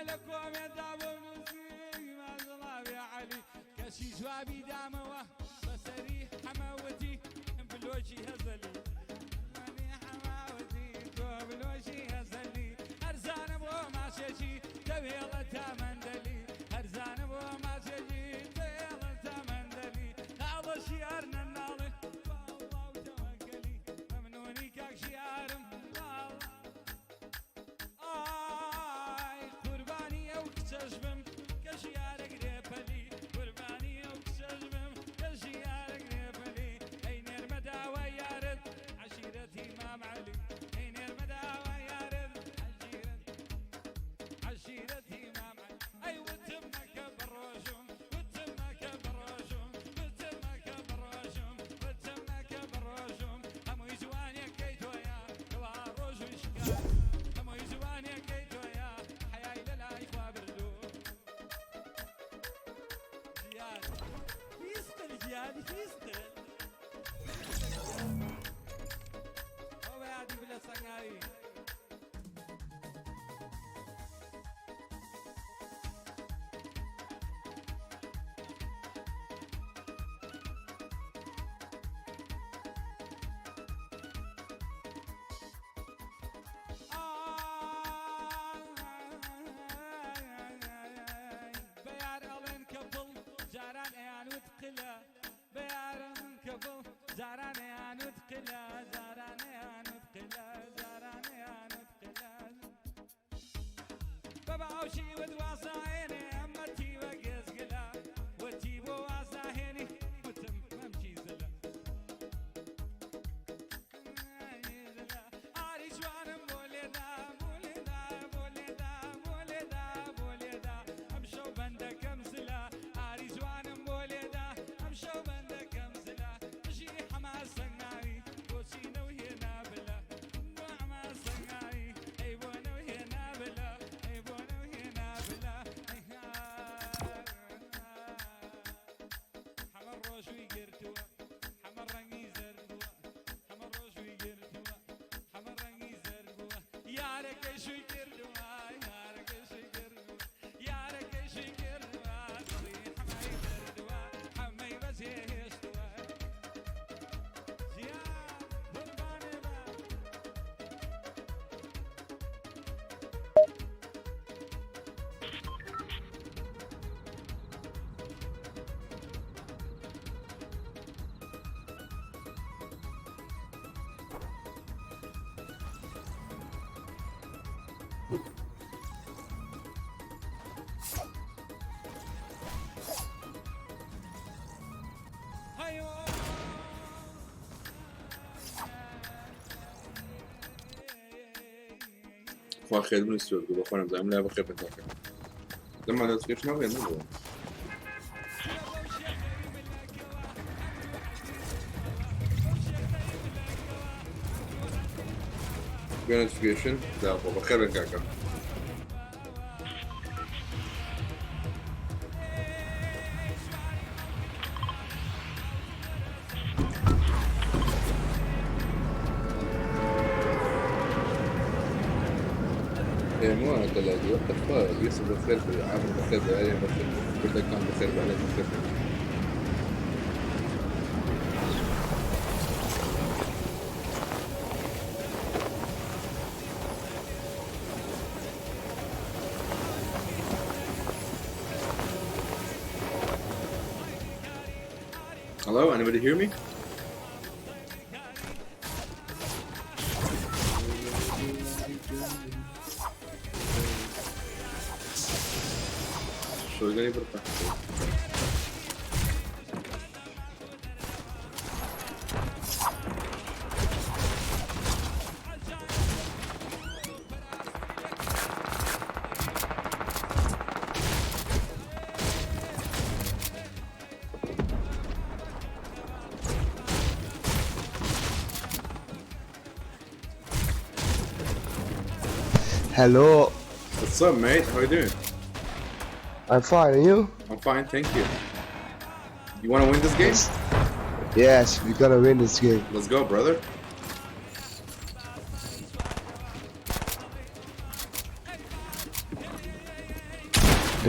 لە کۆمێنتا بۆم نووسی مازڵاوی عەلی کەچی جوابی دامەوە بەسەری حەمە وتی بلۆکی هەزەلی منی حەماوتی تۆ بلۆکی هەزەلی هەرزانە بۆ ماچێکی دەوێڵە تا مەندەلی هەرزانە بۆ ماچێکی دەوێڵە تا مەندەلی خاڵە ژیار نەناڵێ والله و تەوەکەلی مەمنونی کاک ژیارم والله ئای قوربانی ئەو کچەش بم کە ژیارەگرێ پەلی قوربانی ئەو کچەش بم کە ژیارەگرێ پەلی ئەی نێرمە داوای یارت عەشیرەتی مام عەلی ئەی نێرمە داوای یارت عەشیرەت عەشیرەتی مام عەلی ئەی وتم مەکە بەڕۆژم وتم مەکە بەڕۆژم وتم مەکە بەڕۆژم وتم مەکە بەڕۆژم هەمووی جوانیەکەی تۆیە کوا ڕۆژووی شکا هەمووی جوانیەکەی تۆیە حەیای لەلای خوا بردوو زیاد فیستل زیاد فیستل ئەو بە یادی بلە سەنگاوی. بەیار ئەڵێن کەپڵ جاران ئەیانوت قلە بەیارم کەپڵ جاران ئەیانوت قلە جاران ئەیانوت قلە جاران ئەیانوت قلە بە باوشی وت وازاهێنێ ئەمە تیوە گێزگلە وتی بۆ وازاهێنی وتم مەمکی زلە ئاری جوانم بۆ لێدا بۆ لێدا بۆ لێدا بۆ لێدا بۆ لێدا ئەمشەو بەندەکەم زلە ئاری جوانم بۆ لێدا ئەمشەو بەندەکەم زلە بژی حەما سەنگاوی بۆچی نەوهێنا بلە بۆ حەما سەنگاوی ئەی بۆ نەوهێنا بلە ئەی بۆ نەوهێنا بلە حەمە ڕۆژووی گرتووە حەمە ڕەنگی زەرد بووە حەمە ڕۆژووی گرتووە حەمە ڕەنگی زەرد بووە یارەکەی شووی کردووە یارەکەی شووی کردووە یارەکەی شووی کردووە دڵی حەمەی بردووە حەمەی بەجێهێشتووە ژیان قوربانێ بە. خوا خێر بن سوێر بە خۆم زانم لا بەخێر بن کاکە دەما نۆتیفیکەشن ناڵێ نەبوو. بێ نۆتیفیکەشن داخۆ بەخێر بن کاکە. إيه مو دلالي what the fuck يوسف بخير عامر بخير بعلي بخير كردكان بخير بعلي بخير. Hello, anybody hear me? Joguei pra cá. Hello, What's up, mate? How you doing? I'm fine, and you? I'm fine, thank you. You want to win this game? Yes, we gotta win this game. Let's go, brother.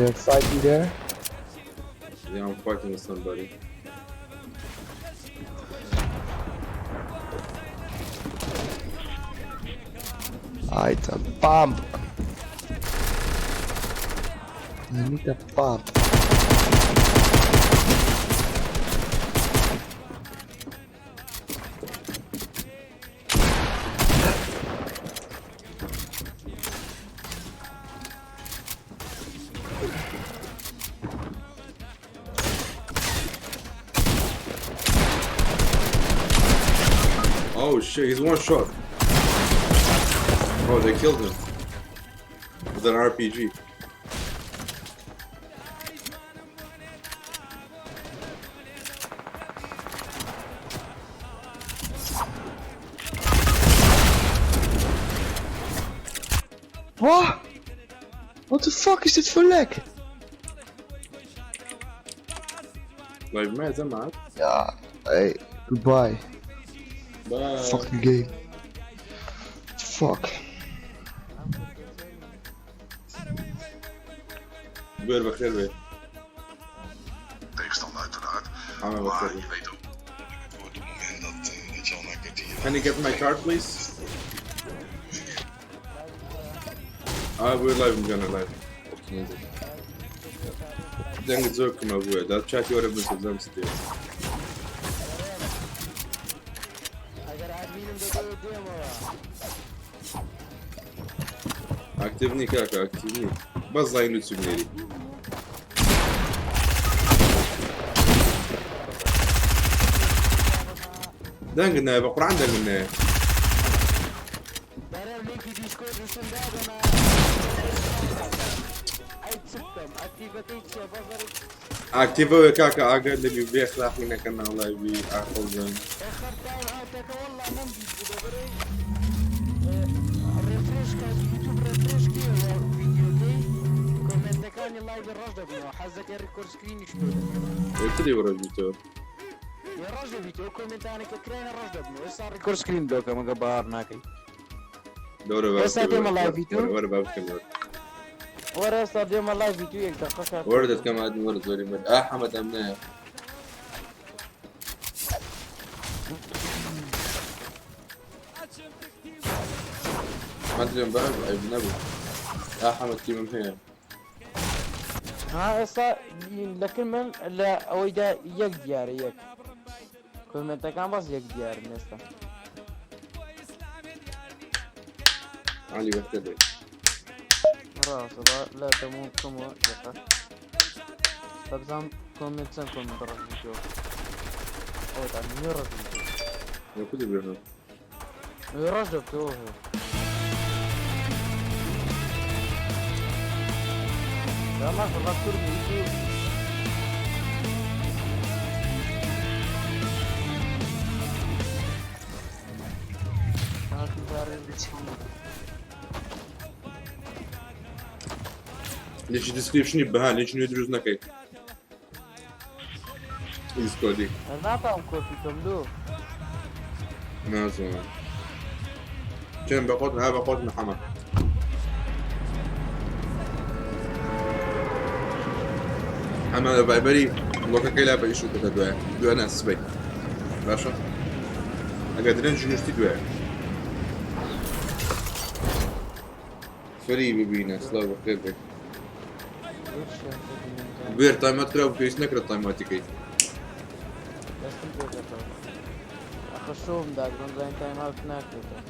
They're fighting there. Yeah, I'm fighting with somebody. Item pump. I need a pump. Oh shit, he's one shot. Oh, they killed him. With an RPG. Wat? What the fuck is dit voor lek? Live man, hè maat? Ja, hey, goodbye. Bye. Fucking game. Fuck. بێر بەخێر بێ. Tegenstander uiteraard. Gaan we Maar wachten. je weet ook, het wordt op het moment dat je al na een kwartier... Can you get my card, please? Ah, we're live, I'm gonna live. دەنگت زۆر کەمە بووە دا چاتی وەرە بنووسە بزانم چ دێت. ئەگەر ئەدمینم دەدەوێت دێمەوە. ئاکتیڤ نی کاکە ئاکتیڤ نی بەس لاین و چ بنێری. دەنگت نایە بە قورعان دەنگت نایە. دەرێم لینکی دیسکۆرد نووسم دادەنا. ئەی چ بکەم ئەکتیڤەکەی چییە بەس ئاکتیڤەوە کاکە ئاگەر لەبی بێ ئەخلاقی نەکەن ناو لایڤی ئاقڵ بن. ئێخەر تایم ئاوتەکە وەڵا نەمدیت بوو دەبەرەی ڕێفرێش کات یوتیوب ڕێفرێش کەیەوە ڤیدیۆکەی کۆمێنتەکانی لایڤی ڕەش دەبنەوە حەز دەکەی ڕیکۆرد سکرینیش پێ دەکەم. یەکتری بڕۆ بیتەوە. ێ ڕەش دەبیتەوە کۆمێنتانە کە کرایە ڕەش دەبنەوە ئێستا ڕیکۆرد سکرین دۆکەم ئەگە باوەڕ ناکەی. دەورە با ئێستا بکەم دێمە لایڤی تو. وەرە با بکەم وەرە. وەرە ئێستا دێمە لایڤی تو یەک دەقە کات. وەرە دەتکەم ئادم وەرە زۆری مرد. ئا حەمەد ئەم نایە. مادرم بە عیب نەبوو. ئا حەمەد تیمم هەیە. ها ئێستا لەکن من لە ئەوەیدا یەک دیارە یەک کۆمێنتەکان بەس یەک دیارن ئێستا. عەلی بەختە بێ. ڕاستە با لا دەموو بکەمەوە دەقە با بزانم کۆمێنت چەند کۆمێنت ڕەش بیتەوە. ئەوە تا نیوە ڕەش بیتەوە. لە کوو دەبێنەوە؟ نیوە ڕەش دەبتەوە. لا ما شاء الله كل يوتيوب. لینکی دیسکریپشنی بەها لینکی نوێ دروست نەکەی. دیسکۆردی. ناتوانم کۆپی کەم لۆ. نازانم. چەند بەخۆت ها بەخۆت محەمەد. ئەمە لە ڤایبەری بڵۆکەکەی لا بە ئیش و کردە دوایە دوای نا سبەی باشە ئەگەر درەنج نووستی دوایە فری ببینە سڵاو بەخێر بێ بێر تایمات کرا و پێویست نەکرا تایماتیکەی. دەستم پێ کردەوە. ئەخە شۆم داگرم زانین تایم ئاوت ناکرێتەوە.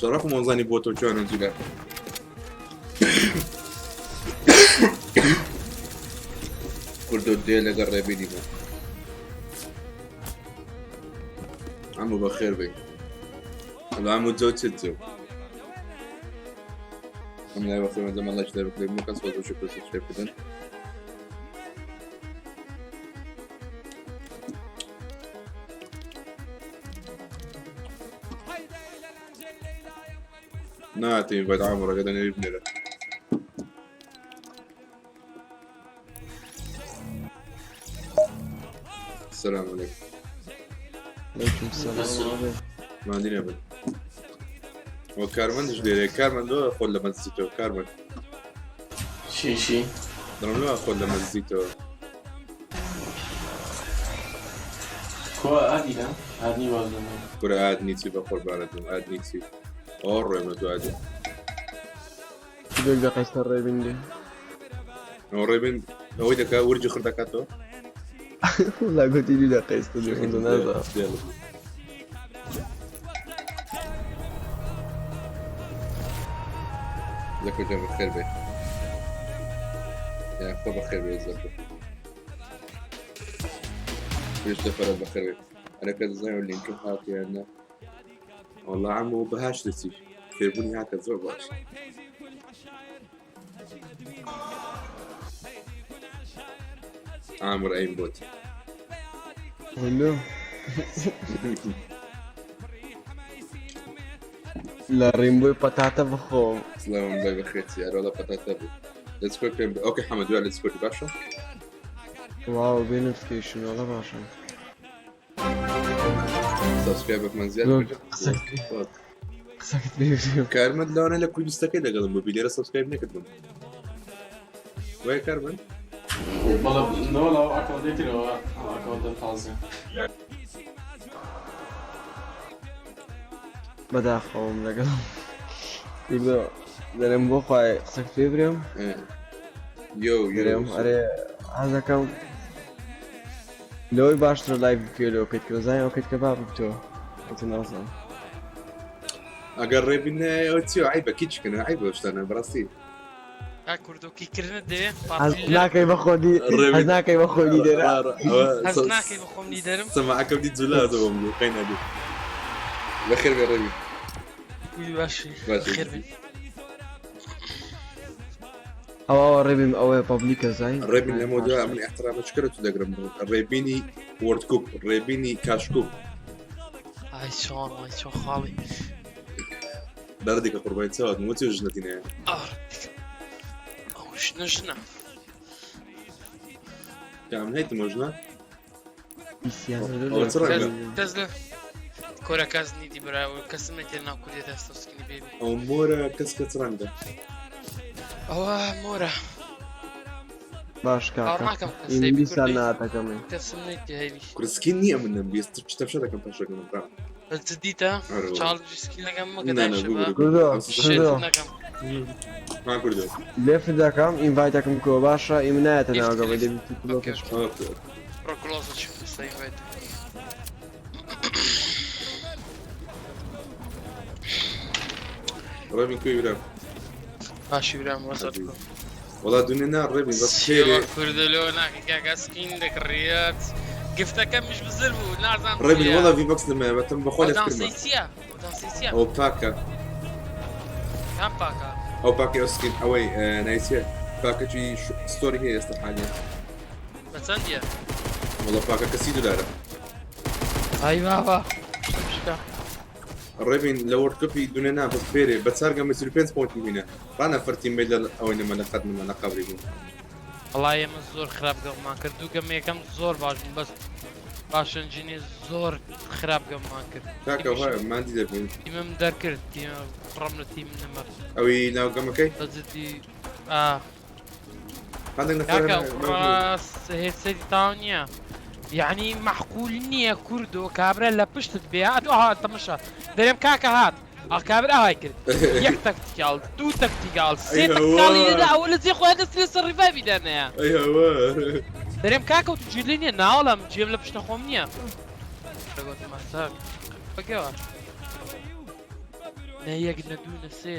شەڕەفم وەزانی بۆ تۆ جوانە جولە. کوردۆ دێ لەگەڵ ڕێبینی بوو. عمو بەخێر بێ. عمو جەو چت جەو. ئەم لای بەخێر مەدەم الله شتێ بکرێت مکەس خۆش بشی پرسی شتێ بدەن. ناتێ بەد عمرەکە دەنێری بنێرە. السلام عليكم. عليكم السلام. ماندی نەبن. وە کارمەندش لێرەیە کارمەند لۆ خۆت لە مەزیتەوە کارمەند. چی چی؟ دەڵێم لۆ خۆت لە مەزیتەوە. کوا ئادی نا؟ ئادنی واز لەمە. کورە ئادنی چی بە قوربانت بم ئادنی چی ئەوە ڕۆێمە تو ئادی. دوێک دەقەی سەر ڕێبین دێ. ئەوە ڕێبین ئەوەی دەکا ورجی خڕ دەکاتەوە. وەڵا گوتی دوو دەقەی ئێستا دێ خۆ نازانم. دێڵم. زەکۆ جان بەخێر بێ. یاخوا بەخێر بێ زەکۆ. پێش دەفەرە بەخێر بێ. ئەرە کە دەزانم لینکم هات یان نا. وەڵا عەمۆ بەهاش دەچی. فێربوونی هاکە زۆر باش. عامر ئەیم بۆت. هەلۆ. لە ڕیمبۆی پەتاتە بخۆم. سڵاوم بای بەخێرچی ئەرۆڵە پەتاتە بوو. لەتس گۆ پێم ئۆکەی حەمە دوای لەتس گۆ باشە. واو بێ نۆتفکەیشن وەڵا باشە. سبسکرایبەکمان زیاد کرد. قسەکەت پێ کارمەند لەوانەیە لە کوردستەکەی لەگەڵم بوو لێرە سبسکرایب نەکردم. وایە کارمەند؟ بەڵێ نەوەڵا ئەو ئەکاونتەی ترەوە ئەو ئەکاونتە تازە. بەداخەوەم لەگەڵ کوردۆ دەرێم بۆ خوای قسەکت پێ برێم یۆ دەرێم ئەرێ حەزەکەم لەوەی باشترە لایڤ بکەی لەوە کەیت کە بەزانین ئەو کەیت کە با ببتەوە ئەتە نازانم ئەگەر ڕێبین ئەوە چیە عیبە کیچکەنە عیبە شتانە بەڕاستی کاک کوردۆ کی کردنت دەوێ حەز ناکەی بە خۆ دی حەز ناکەی بە خۆ لیدەرە حەز ناکەی بە خۆم لیدەرم سەماعەکەم دی جولا دەبم بۆ قەی نابی بەخێر بێ ڕێبی وی باشی باشی. خێر بێ ئەوە ڕێبیم ئەوەیە پەبلیکە زین ڕێبین لەمە دوا من احترامە چکرە تو دەگرم ڕێبینی وۆرد کوپ ڕێبینی کاش کوپ ئای چۆن ئای چۆن خاڵی دەردێکە قوربانی چاوت وتی ژنەتی نایە ئەو ژنە ژنە کام هەیتم ژنە ئەوە چ ڕەنگە؟ دەست لە کۆرە کەس نیدی برا کەسم نێتێ ناو کوردێ دەستە سکنی بێبی ئەو مۆرە کەس کە چ ڕەنگە ئەوە مۆرە باش باوەڕ کاکە ناکەم کەس هەیبی دیسان کوردی ناتەکەم کەسم نێتێ هەیبی کورسکین نییە من نەمبیست تەمشا دەکەم پاشەکەم برام بە جدیتە ئەرێ والله. چاڵنجی سکین لەگەم مەکە نا نا دایشە بە ببورە کوردۆ شێتت کوردۆ نەکەم ها کوردۆ لێفت دەکەم ئینڤایتەکەم کۆ باشە ئیمە نایەتە لیفت ناوگەمە لیفت دەبی ئۆکێ بلۆکش ئۆکێ بڕۆ کلۆزە چوو ئێستا ئینڤایت ڕێبین کوی برام باشی برام وەزەر بکە وەڵا دنیا نا ڕێبین بەس چیەوە خێرێ کوردە لۆ ناکە کاکە سکین دەکڕیت گفتەکەمیش بزر بوو نازانم ڕێبین چییە وەڵا ڤی بەکس نمایە بەتم بەخوا ئەو لێت دانسەی کردمە چییە ئەو دانسەی چییە ئەو پاکە کام پاکە ئەو پاکەی ئەو سکین ئەوەی نایچێ پاکەکی ستۆری هەیە ئێستا حالیان بە چەندیە وەڵا پاکەکە 30 دلارە ئای بابا شتم شکا ڕێبین لە وۆرد کەپی دنیا نا بەس پێرێ بە چار گەمە 45 پۆینتی بینە ڕانە فەرتی مەی لە ئەوەی نەمە لە قەد نەمە لە قەبری بوو وەڵای ئێمە زۆر خراپ گەممان کرد دوو گەمە یەکەم زۆر باش بوو بەس باشنجینی زۆر خراپ گەممان کرد کاکە تیمیش وایە ماندی دەبین تیمم دەرکرد تیمە ڕم لە تیم نەما ئەوی ناو گەمەکەی بە جدی ئا هەندێک نەفەر کاکە هەن ئەو کوڕە هێدسێتی تاو نییە یعنی مەحقول نییە کوردۆ کابرا لە پشتت بێ هات ئەها تەمەشا دەرێم کاکە هات ئا کابرا ئاوای کرد یەک تەکتیکال دوو تەکتیکال ئەی سێ هەوا تەکتیکالی لێدا ئەوە لە جێ خۆیان دەست لەسەر ڕیڤایڤی دانایە ئەی هەوا دەرێم کاکە و تو جێ لێ نییە ناوەڵام جێم لە پشتە خۆم نییە دەگوتم مەساک بەگەوە. نە یەک نە دوو نە سێ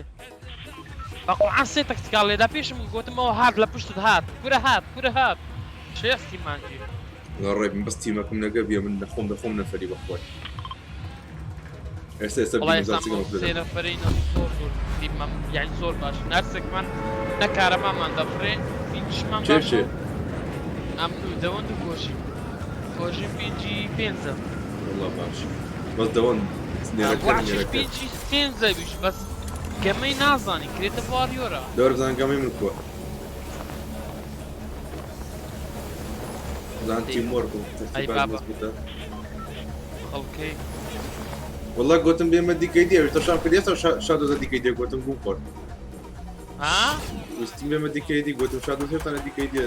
بە قورعان سێ tactical لێدا پێشم گوتمەوە هات لە پشتت هات کورە هات کورە هات شێستی مانگی. وەڵا ڕێبین بەس تیمەکەم نەگە بیە من نەخۆم دەخۆم نەفەری بەخوای ئێستا ئێستا وەڵا بینم ئێستا زانچگەم ئەو سێ بدەم نەفەرەی نە زۆر زۆر تیمم یعنی زۆر باش نارسێکمان نە کارەبامان دەفرێ پینجشمان چێ باشە چێ ئەمن و دەوەند و کۆژین کۆژین پینجی پێنجە. وەڵا باش بەس دەوەن نێرەکەر وحشیش نێرەکەر پینجی سێنزە بیش بەس گەمەی نازانی کرێتە واریۆرە. دەوەر بزان گەمەی من کووە زان دەی تیم وۆرک و ئەی تەرتیبات بابە مەزبوتە. خەڵکەی. وەڵا گوتم بێمە دیکەی دیە تەشام کرد ئێستا شادۆزە دیکەی دیە گوتم گوم خوارد. ها؟ ویستم بێمە دیکەی دی گوتم شادۆز هێشتا لە دیکەی دیە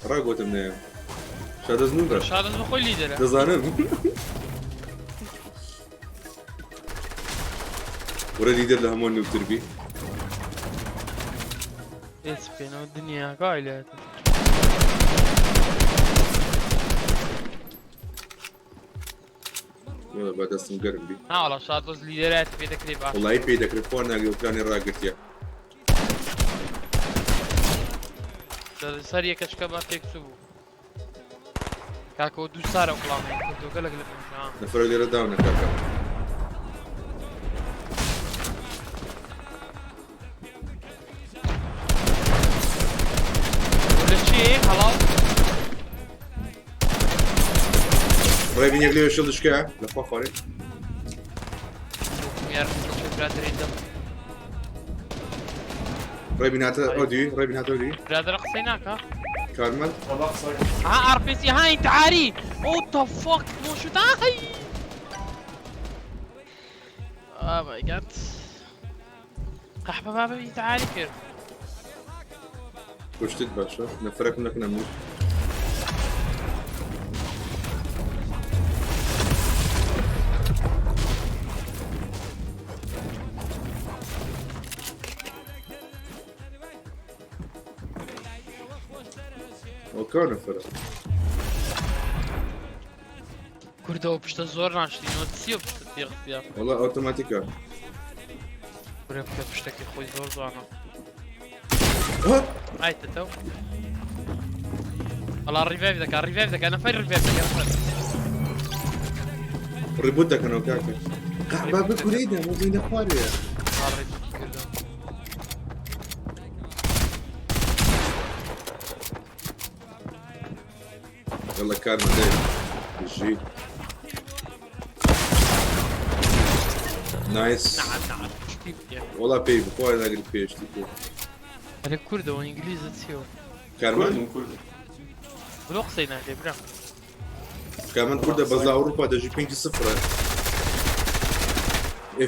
ڕا گوتم نەیە شادۆز نوورە. شادۆز بەخۆی لیدەرە. دەزانم. وەرە لیدەر لە هەموو نووتر بی. ئێ چ بکەینەوە دنیا گای لێتە. وەڵا با دەستم گەرم بی. نا وەڵا شادۆز لیدەرایەتی پێ دەکرێ باش. وەڵایی پێی دەکرێت خوا ناگرێ و پلانی ڕاگرتیە. سەر یەکەشکە بە تێک چوو بوو. کاکەوە دوو سارە وڵامەی کردووە لەگەڵ مێژە. نەفەرە لێرە داونە کاکە. لە چی هەڵاو؟ ڕێبین یەک لەوێ شڵ شکا لە خوا خوارێ. یارمەتی برادەری دەم. ڕێبین هاتە ئەو دوی ڕێبین هاتە ئەو دوی. برادەرە قسەی ناکا؟ کارمەند. وەڵا قسەکە. ها ئار پی سی ها انتحاری. What the fuck مو شو داخي. Oh my god. قەحپە بابە انتحاری کرد. کوشتت باشە نەفەرەکم نەکەنە موش. ئەو کاو نەفەرە؟ کوردەوە پشتە زۆر ناشرینەوە چییە پشتە تێخستیا؟ وەڵا ئۆتۆماتیکە. کورە بکە پشتەکەی خۆی زۆر جوانە. ها؟ ئایتەتەو وەڵا revive دەکا revive دەکا نەفەر revive دەکا نەفەر. reboot دەکەنەوە کاکە. قەحبە بکورەی دەم وەزی نەخوارێ. ها reboot کردەوە. يلا كارما داي جي نايس. نعم نعم شتی بکە. وەڵا پێی بخوا ناگری پێشتی پێ. ئەرێ کوردەوە ئینگلیزە چیەوە؟ کارمەند کوردم کوردم. بلۆ قسەی ناکەی برا. کارمەند کوردە بەس لە ئەوروپا دەژی پێنجی سفرە.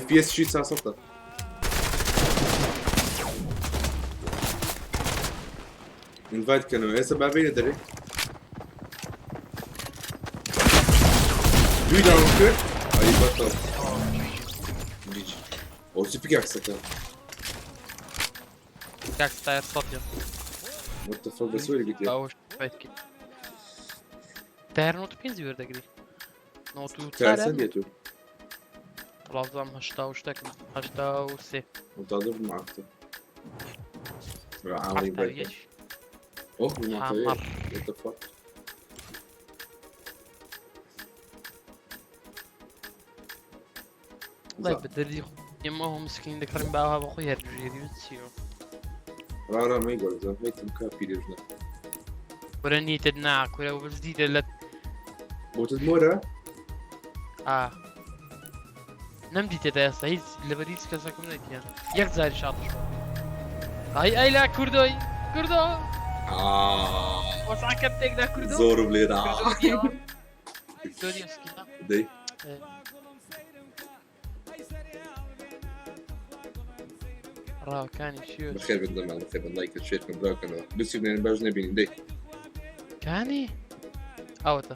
FPS شی 400. invite کەنەوە ئێستا با بینە دەرێ. دوی down کرد ئەی بەتەڵ. GG. ئەو چی pickaxe ەکە؟ کاک ستایر سەدیە. What the fuck بەس وەری گوتیە. ئەوەش fight کرد. تایەر نۆت و پێنجی وەردەگری. نۆت و تایەر چوارە؟ چەند دێت و؟ وەڵا بزانم هەشتا و شتێکم هەشتا و سێ. متعذب معافتە. عاملين حەفتا و بايت. یەک. اوه معافتە حەمەڕ. What the fuck. وەڵای بە دەردی ئێمە هەم مسکین دەکڕین باوە بە خۆی هەر ژێری و چیەوە. ڕا ڕا مەیگۆڕ بزانم هەیتم کا پیرێژنە. کورە نیتت نا کورە بەس دیتە لە بۆتت مۆرە؟ ئا نەمدیتە تا ئێستا هیچ لەبەر هیچ کەسەکەم نەدیە یەک جاری شاتش بوو. ئای ئای لا کوردۆی کوردۆ آه. وەسعەکەم تێکدا کوردۆ زۆرم لێدا. کوردۆ دیەوە. کوردۆ دیە سکینە. دەی. ئێ. ڕاوەکانی چییە؟ بەخێر بن دەمان بەخێر بن لایکت share بکەن براکەنەوە دووسی بنێن باش نەبینین دەی. کانی ئەوەتە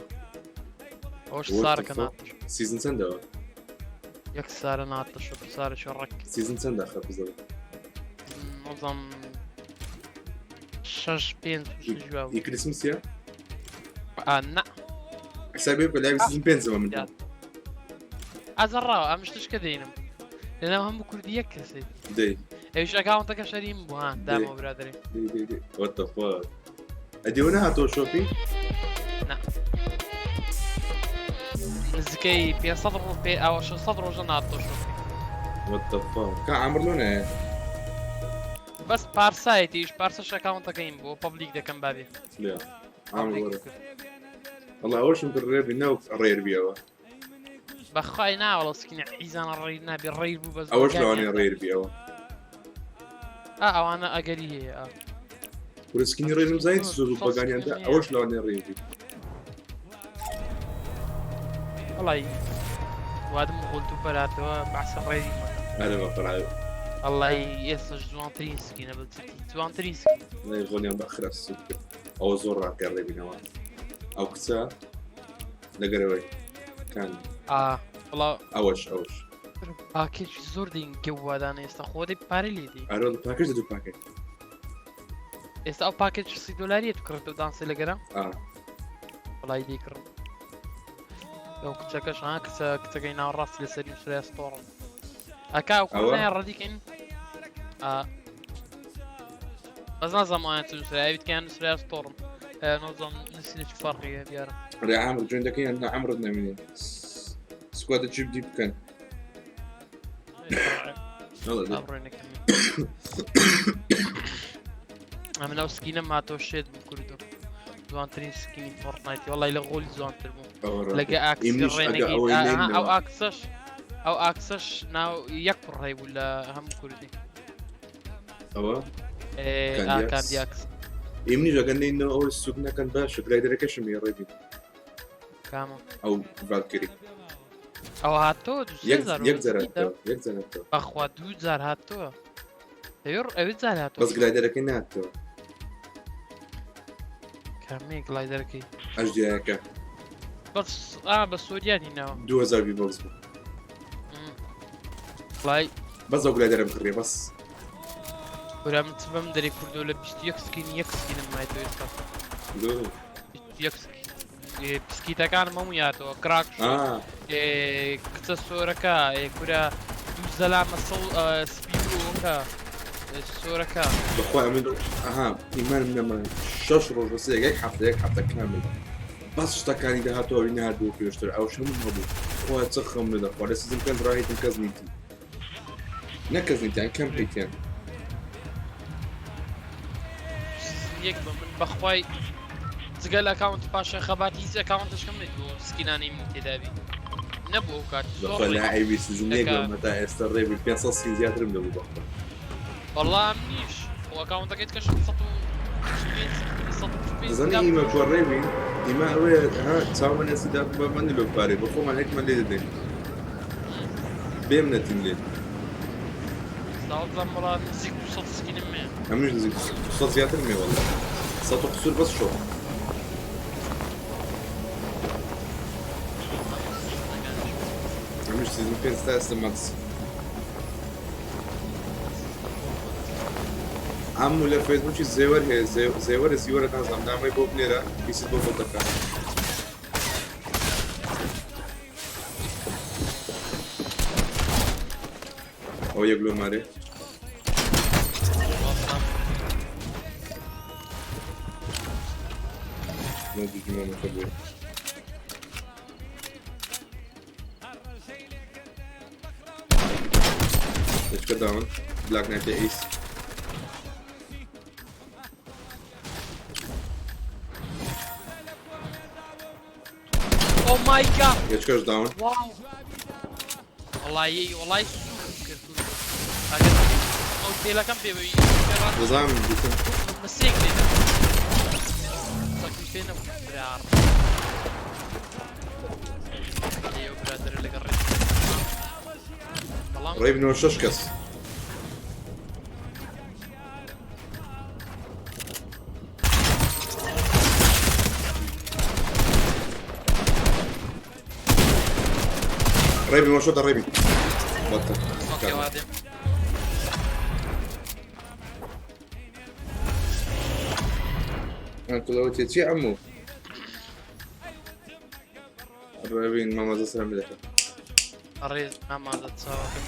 ئەوش What the سارەکە fuck? ناتش. season چەندەوە؟ یەک سارە ناتش و سارەکی ڕەک. season چەندە خە بزەوە؟ نازانم شەش پێنج شەش وا بوو. ئی کریسمسیە؟ ئا نا. حسابی بکە لای season پێنجەوە من. ئازە ڕاوە ئەم شتش کە دێنم. لەناو هەموو کوردی یەک کەسێت. دەی. ئەویش ئەکاونتەکە شەریم بوو ها دامەوە برادەرێ. دەی دەی دەی what the fuck ئەدی ئەوە نەهاتەوە شۆپی؟ نا نزیکەی 500 ڕۆ پێ ئەوە 600 ڕۆژە ناتۆ شۆپی. What the fuck کا عامر لۆ نایە؟ بەس پارسایەتیش پارسەش ئەکاونتەکەیم بۆ پەبلیک دەکەم بابێ. لێ عامر وەرە. والله ئەوەشم کرد ڕێبی ناو ڕێر بیەوە. بەخوای ناوەڵە سکینە عیزانە ڕێیر نابێ ڕێیر بوو بەس ئەوەش لەوانەیە ڕێیر بیەوە. ئا ئەوانە ئەگەری هەیە ئا. کورە سکینی ڕێرم زانیت زۆر بوو بەگانیاندا ئەوەش لەوانەیە ڕێیر بی. وەڵی وادم غۆل دوو بەراتەوە بەعسە ڕێری مەکە. ئەرێ بەقەرعە. وەڵی ئێستاش جوانترین سکینە بە جدی جوانترین سکین. وەڵی غۆلیان بە خراپ سوک کرد ئەوە زۆر ڕاقیە ڕێبینەوە ئەو کچە لەگەرەوەی کان ئا وەڵا ئەوەش ئەوەش پاکێج زۆر دین گەوادانە ئێستا خۆ دەی پارە لێ دی. ئەرۆ پاکێج دوو پاکێت. ئێستا ئەو پاکێج 30 دۆلاریە تو کڕێت و دانسێ لەگەرە؟ ئا وەڵای دەی کڕم. ئەو کچەکەش ها کچە کچەکەی ناوەڕاستی لەسەری نووسرایە ستۆڕم. ئەکا ئەو ئەوە؟ کوڕە ڕەدیکەین ئا بەس نازانم ئەوان چ نووسرایە ئەوی تکیان نووسرایە ستۆڕم. نازانم نووسینە چ فەرقی هەیە دیارە. ڕێ عامر جوێن دەکەین یان نا عەمرت نەمێنێ سکوادە چی بدی بکەن. نەڵێ دە. ئەڕۆینەکەم. ئەمن ئەو سکینەم هاتەوە شێت بوو کوردم. جوانترین سکینی فۆرتنایتی وەڵی لە غۆلی جوانتر بوو. ئەوە ڕاستە. لەگە ئاکسی ئیمنیش ئەگە ڕێنەگی ئەوەی ئەها ئەو نەینەوە. ئاکسەش ئەو ئاکسەش ناو یەک کوڕ هەیبوو لە هەموو کوردی. ئەوە؟ ئێ ئا کاندیاکس. کاندیاکس. ئیمنیش ئەگەر نەینەوە ئەوەی سوک نەکەن باشە گلایدەرەکەشم هەیە ڕێبین. کامە؟ ئەو ڤالکری. ئەوە هاتەوە دوو سێ یەک جار یەک جار وەرە هاتەوە یەک جار هاتەوە. بەخوا دوو جار هاتەوە. ئەوێ ئەوێ جار هاتەوە. بەس گلایدەرەکەی نەهاتەوە. کامەیە گلایدەرەکەی؟ ئەژدیایەکە. بەس ئا بە سۆریان هیناوە. 2000 ڤی بۆکس بوو. وڵای بەس ئەو گلایدەرەم کڕیە بەس. کورە من چ بەم دەرێ کوردۆ لە 21 سکین یەک سکینم مایتەوە ئێستا. دو. 21 سکین. پسکیتەکانم هەموو یاتەوە کراک شۆ ئا. کچە سۆرەکە کورە دوو زەلامە سەو سپی بووەکە سۆرەکە. بەخوای ئەمن ئەها ئیمانم نەما شەش ڕۆژ بەس یەک یەک هەفتە یەک هەفتە کامل بەس شتەکانی دەهاتەوە ئەوی نەهاتبوو پێشتر ئەوش هەموو هەبوو خوا چ خەم نەدەخوا لە سیزن پێنج ڕاهیتم کەس نیتی نە کەس نیتیان کەم پیتیان. سیزن یەک بە من بەخوای جگە لە ئەکاونتی پاشای خەبات هیچ ئەکاونتشکم نەبوو سکینانەی من تێدابی نەبوو ئەو کات زۆر بەخوا ڕێک لا عەیبی سیزن یەک دەکا. بم هەتا ئێستا ڕێبی 500 سکین زیاترم دەبوو بەخوا. وەڵا منیش خۆ ئەکاونتەکەی کەشم 145 145 دەزانی ئیمە کۆ ڕێبی ئیمە ئەوەیە ها چاومان ئێستا دابوو بە مەندی لۆ پارەی بە خۆمان هێکمان لێ دەدەین بێ منەتین لێ. ساڵ وەڵا نزیک 200 سکینم هەیە. هەمووش نزیک 200 زیاترم هەیە وەڵا 100 و قسوور بەس شۆ. هەمووش سیزن پێنج تا ئێستا مەکس. عەموو لە فەیسبووکی زێوەر هەیە زێوەرە زیوەرە نازانم نامەی بۆ بنێرە پیست بۆ بۆ دەکات. ئەو یەک لۆ مارێ. مۆجی بوو. Let's go down. Black Knight Ace. Oh my god. Let's go down. واو. وەڵی وەڵی سووکم کرد ئەگەر ئەو تێلەکەم پێ بووی دەزانم دیتم. مسێک لێ دەبوو. چەکم پێ نەبوو برار. ئێوە برادەرە لەگەڵ ڕێ. بەڵام ڕێبنەوە شەش کەس. ڕێبی وەشۆ دە ڕێبی. بەتە. ئۆکەی وا دێم. ئەنکڵەوە تێ چی عەموو؟ ڕێبین مامەزە سەرم بدەکە. ڕێز مامازە چاوەکەم.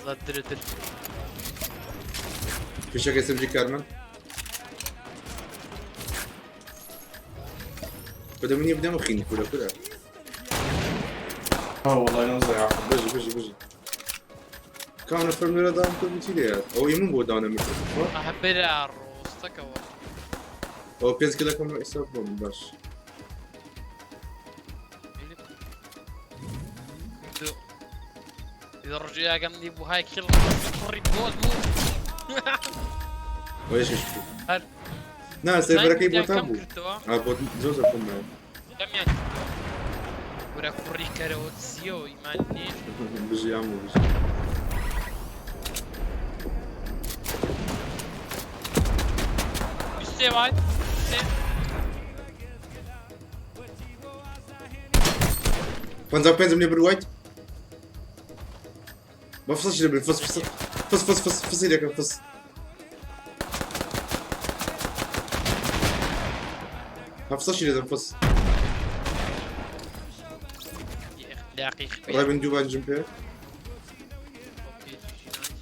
زاد درە در. فیشەکەی سمجی کارمەند بدە منی بدەم خینی کورە کورە. اه والله نوزع. بژی بژی بژی. کانە فەرمێرە دام کرد چی لێ ئەو من بۆ داونە مرد. ئەه برا ڕۆستەکەوە. ئەو پێنج کیلەکەم ئێستا بۆم باش. دوو. ڕۆژی ئاگەم دی بوو های کیڵ کوڕی بۆت بوو. وەیش هەر نا سێرڤەرەکەی بۆ تا کەم بوو. کردەوە. ئا بۆ زۆر زۆر کەم مایە. کەمیان کردەوە. ورە کوڕی کەرەوە دزیەوە ئیمان نییە. بژی ئامۆ بژی. سێ وای سێ. 55 لێ بروایت. بە فسەش لێ بر فس فس فس فس فس فسی لەکەم فس. هەفسەشی لێدەم فس. لاقی خبێ. ڕای بن دوو بانجم پێ. ئۆکەی، جی نایس.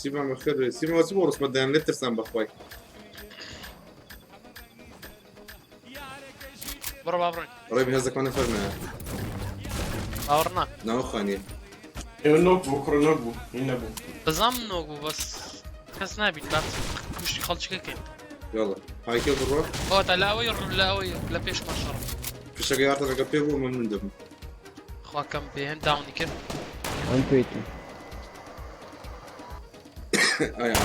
سیما بەخێر بێ. سیما وەچ بۆ ڕسمە دایان لێ ترسان بەخوای. بڕۆ با بڕۆین. ڕای بن هەزەکان نەفەرمایە. باوەڕ نا. ناوە خانیە. ايوه نوك بو كره نوك بو هنا بو. بەزام نۆک بوو بەس کەس نابیت با کوشتی خەڵکەکەین. یاڵا هایکە بڕۆ. ئەوە تا لە ئەوەی ڕوو لە ئەوەی لە پێشمان شەڕ. فشەکەی هاتە لەگە پێ بوو مەمنون دەبم. خوا کەم پێ هەند داونی کرد. ئەم پێیتی. ئایا.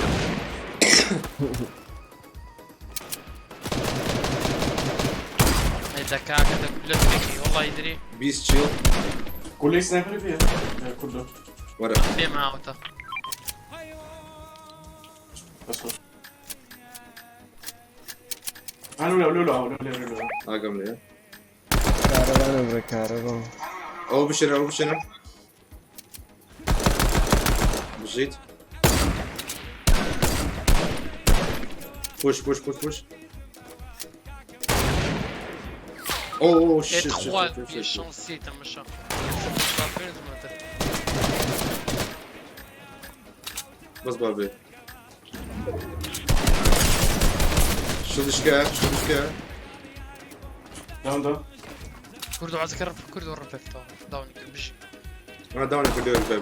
ئەی دەکاکە دە لە پێکی وەڵی درێ. 20 چیڵ. كل سنايبر فيها كله. وەرە. پێ ماوەتە. بس بس. انا ولا ولا ولا ولا ولا. ئاگەم لێیە. کارەبا نەبرە کارەبا. ئەو بشێنە ئەو بشێنە. بژیت. پوش پوش پوش پوش. ئەو ئەو ئێ شت شت تخوا شت بێ شت. شانسی تەمەشا. پێنج مەتر. بەس با بێ. شڵشکە شڵشکە. داون داون. کوردو عزکە ڕف کوردو ڕفێفتەوە. داونی کرد بژی. ئا داونی کردەوە بێ.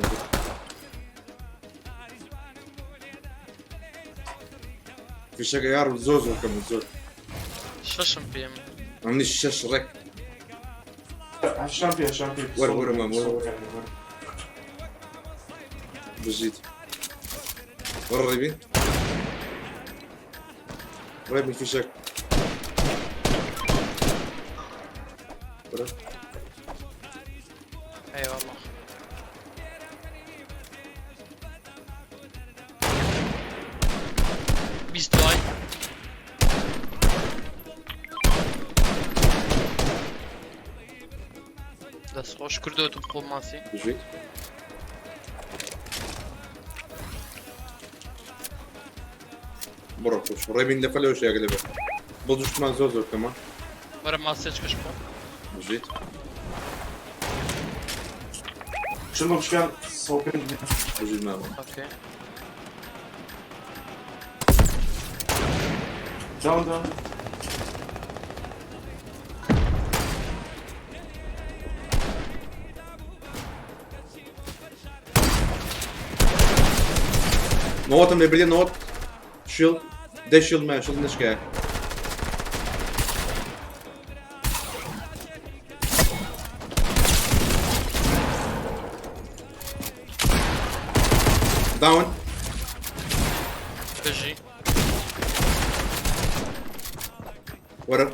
فیشەکە یار زۆر زۆر کەم زۆر. شەشم پێم. ئەمنیش شەش ڕێک. هشام فيها هشام فيها. ور ور مام ور ور. بژیت. وەرە ڕێبین. ڕێبین فیشەک. وەرە. ئەی والله. 20 دوای. دەست خۆش کردوتم خۆ ماسی. بژیت. بڕۆ پوش. ڕێبین لە فەلەوە شێگە لەبێ. بۆ دوشمان زۆر زۆر کەمە. وەرە ماسێچکەش بۆ. بژیت. شنو مش كان صوبين. بژیت مامە. ئۆکەی. داون داون. نۆتم لێ بردێ نۆت. شیڵ. دە شیڵ مایە شیڵ نشکایە. داون. بژی. وەرە.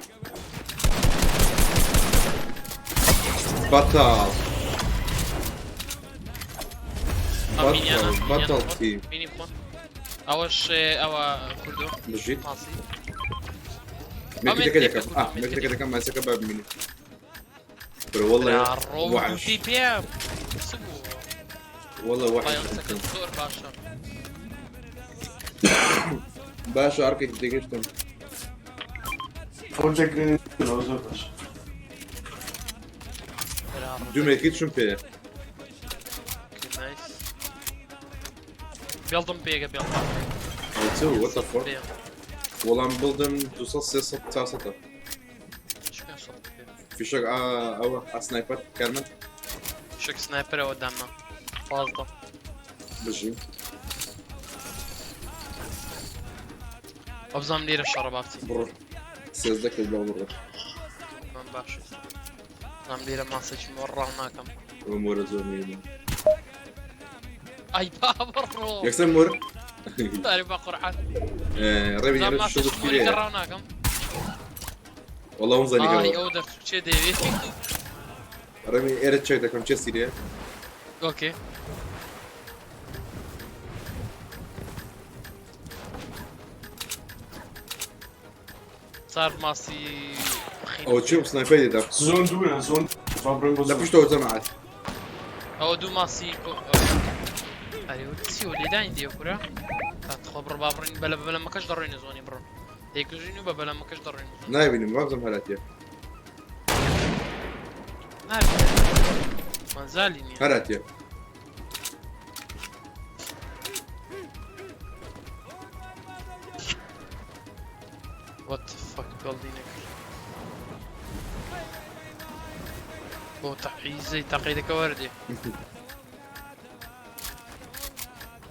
بەتاڵ. ئەمینیانە. بەتاڵ بەتاڵ تیم. مینی بخۆن. ئەوەش ئەوە کوردۆ. بژیت. ماسی. مێکەکە دەکەم. ئا مێکەکە دەکەم ماسەکە با بمینی. برو والله ڕۆ وحش. دووتی پێ چ بوو؟ والله وحش. بایۆنسەکە زۆر باشە. باشە ئەرکێک تێگەشتم. ئەو دەگرێنەوە زۆر باش. دوو مێکیت چم پێیە. نایس. بێڵدم پێگە بێڵدم. ئەو چ what the fuck؟ وەڵام بڵدم 200 300 400. چ 500 پێ؟ فیشەک ئەوە ئاسنایپەر کارمەند. شک سنایپەرەوە دامنا. 15. بژی. وەبزانم لێرە شەڕە با بچین. بڕۆ. 13 کرد بڵ بڕۆ. من باش. زام لێرە ماسێکی مۆڕ ڕاو ناکەم. ئەوە مۆرە زۆر نییە. ئەی با بڕۆ. یەکسەر مۆر. ئەرێ بە قورعان. ڕێبی زام ئێرە شەش ماسێکی مۆری فیلەیە. ڕاو ناکەم. وەڵا وم زانی ئای کەەوە. ئەو دەرچوو چێ دەیەوێ. ڕێبی ئێرە چێک دەکەم چێ سیرەیە. ئۆکێ. سار ماسی ئەوە چێ سنایپەر دێدا. زۆن دوورە زۆن با بڕۆین بۆ لە زۆن. پشتەوە جەماعەت. ئەوە دوو ماسی ئەرێ چی و لێدانی دێ کورە تخوا بڕ با بڕین بەلە بەلەمەکەش دەڕۆینە زۆنی بڕۆ دەیکوژین و بە بەلەمەکەش دەڕۆین نایبینم وابزم هەراتیە. نابێت مەزالی نییە هەراتیە. What the fuck بەڵدینەکە بۆ تەعیزەی تەقیدەکە وەردێ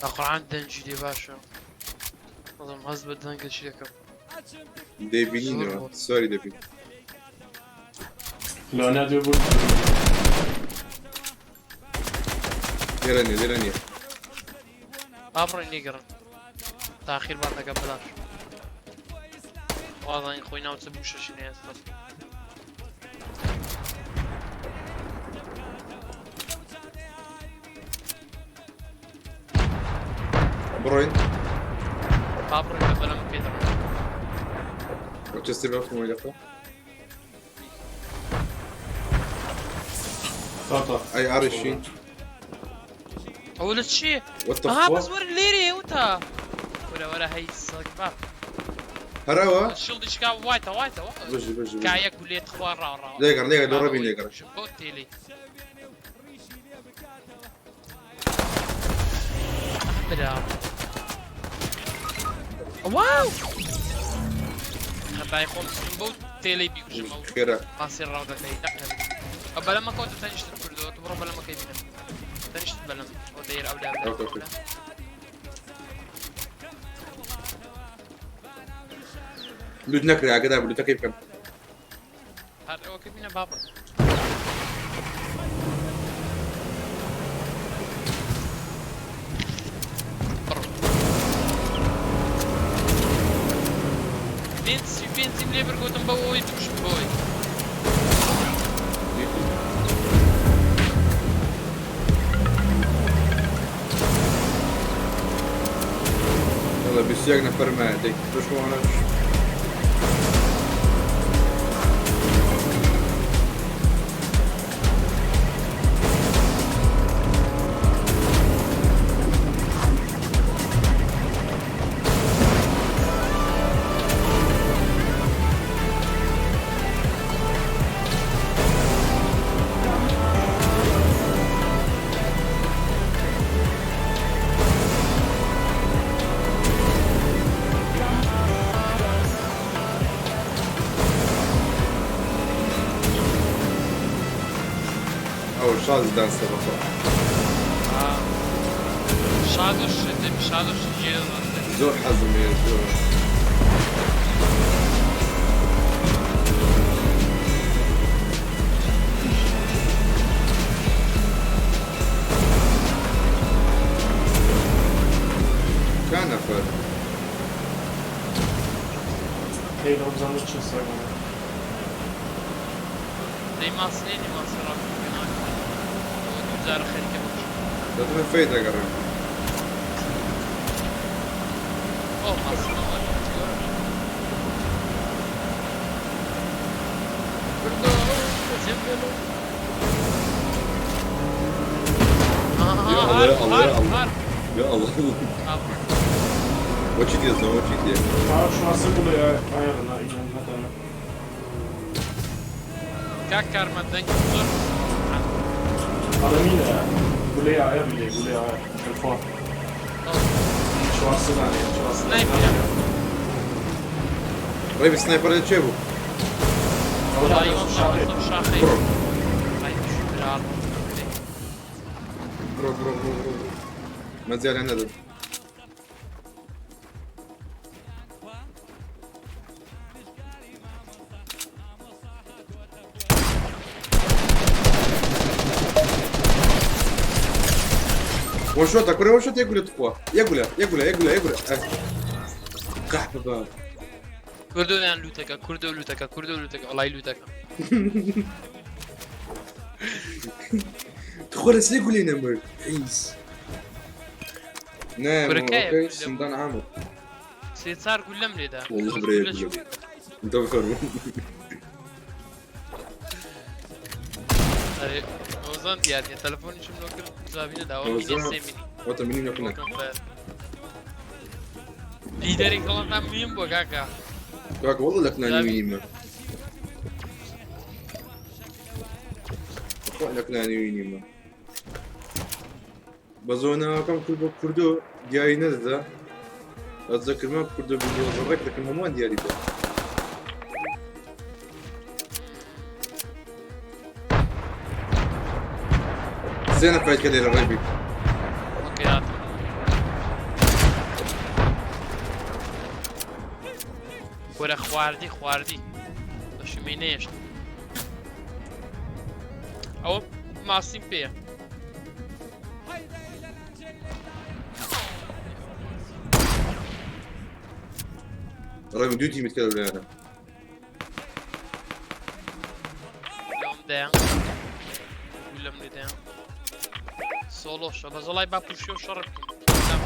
لە قورعان دەنگی لێ باشە بەڵام هەست بە دەنگە چی دەکەم دەیبینینەوە سواری دەبین. لەوانەیە دوێ بۆ لێرە نییە لێرە نییە. با بڕۆین لێگەڕن تاخیر بان دەکەم بەلاش وازانین خۆی ناوچە بوو شەشی نەیە ئێستا بڕۆین. با بڕۆین بە بەلەم پێ دەڕۆین. ئەو چێ سیرە بخۆم دەقە. تاتا. ئەی ئاڕیشین. ئەوە لە چییە؟ What the ئەها fuck؟ بەس وەرە لێرەیە وتا وەرە وەرە هەی سەگ با هەرەوە؟ شڵدی شکا وایتە وایتە بژی بژی. کایە گولێت خوا ڕاو ڕاو. لێگەڕ لێگەڕ لۆ ڕەبی لێگەڕ. بۆ تێلی برا واو خەتای خۆم بچم بەو تێلەی بیکوژم ئەو خێرا. ماسی ڕاو دەکەی نەقەبی ئەو بەلەمەکەوە تەنیشتت کردەوە تو بڕۆ بەلەمەکەی بینە تەنیشتت بەلەم ئەو دەیر ئەو لا ئۆکێ، ئۆکێ. لوت نەکرێ ئاگەدا بوو لوتەکەی بکەم. هەر ئەوەکە بینە با بڕۆ. بڕۆ. پێنج پێنجیم لێ بەرگوتم بە ئەوەی بکوژم بۆی. يلا 21 نەفەر مایە دەی بشمانەش. ئەو شاز دانسە بەخۆ. شادۆش شادۆش جێ زۆر حەزم لێیە زۆر. کا نەفەر؟ هەی لەو بزانم چ سەگەڵە. دەی ماسنێنی ماسی ڕاو دوو جارە خەریکە بکوژم. دەتمە فەی دەگەڕێم. ئەو ماسنەوە يا الله، يا الله، يا الله. يا الله. وەچی دێزنەوە وەچی دێ. شو ماسی بڵێ ئایەڕنا ئینە نەدانە. کاک کارمەند دەنگی زۆر ئەڵێ مینە گولەی ئایر لێ گولەی ئایر تەلفۆن 400 دانەیە 400 سنایپەرە. ڕێبی سنایپەر لە چێ بوو؟ وەڵی ئەو شاخەی بڕۆ ئای برا بڕۆ بڕۆ بڕۆ بڕۆ بڕۆ. مەجالیان نەدەن. وان شوت كوري وان شوت يقول تخوا يقول يقول يقول يقول قحبة بقى. کوردۆیان لوتەکە کوردۆ لوتەکە کوردۆ لوتەکە وەڵی لوتەکە تخوا لسه يقول لي نمر عيس نعم كوريكاية اوكي كل- سندان عامر سێ چار گولەم لێدا والله بري يقول انت بفرمو ئەرێ، ئەوزان دیار نییە تەلەفۆنیشم لۆ کرد جوابی نەداوە ئەوە مینێ زۆر- سێ مینی وانت منين يقولك وەکەم فەر. لیدەرێک دەڵێتان میم بۆ کاکە كاك والله لك ناني ويني ما لك ناني ويني ما بەزۆناوەکەم کرد بە کوردۆ دیاری نەدەدا ئەتذكرما کوردۆ ڕێک دەکەم هەمووان دیاری بێ. سێ نەفەر کە لێرە ڕێبی. ئۆکەی هاتم. وەرە خواردی خواردی بەشمەی نەیەشت ئەوە ماسیم پێیە. ڕێبی دوو تیمت کە لەولایەنە. لەوم دایان گولەم لێ دایان سۆڵۆشە بە زەڵای با پوشی و شەڕ بکەین.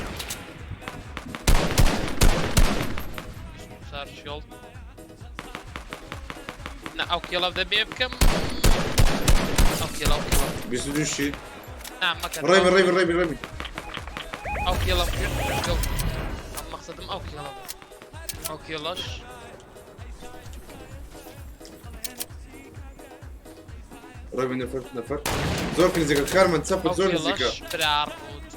سار شێڵ نا ئەو کێڵە دەبێ بکەم ئەو کێڵە ئەو کێڵە 22 شی نا مەکە ڕێبی ڕێبی ڕێبی ڕێبی ئەو کێڵەم کرد کێڵ ئەم مەقسەدم ئەو کێڵە بوو ئەو کێڵەش ڕێبی نەفەر نەفەر زۆر نزیکە کارمەند چەپت ئەو زۆر نزیکە. کێڵەش برا ڕووت.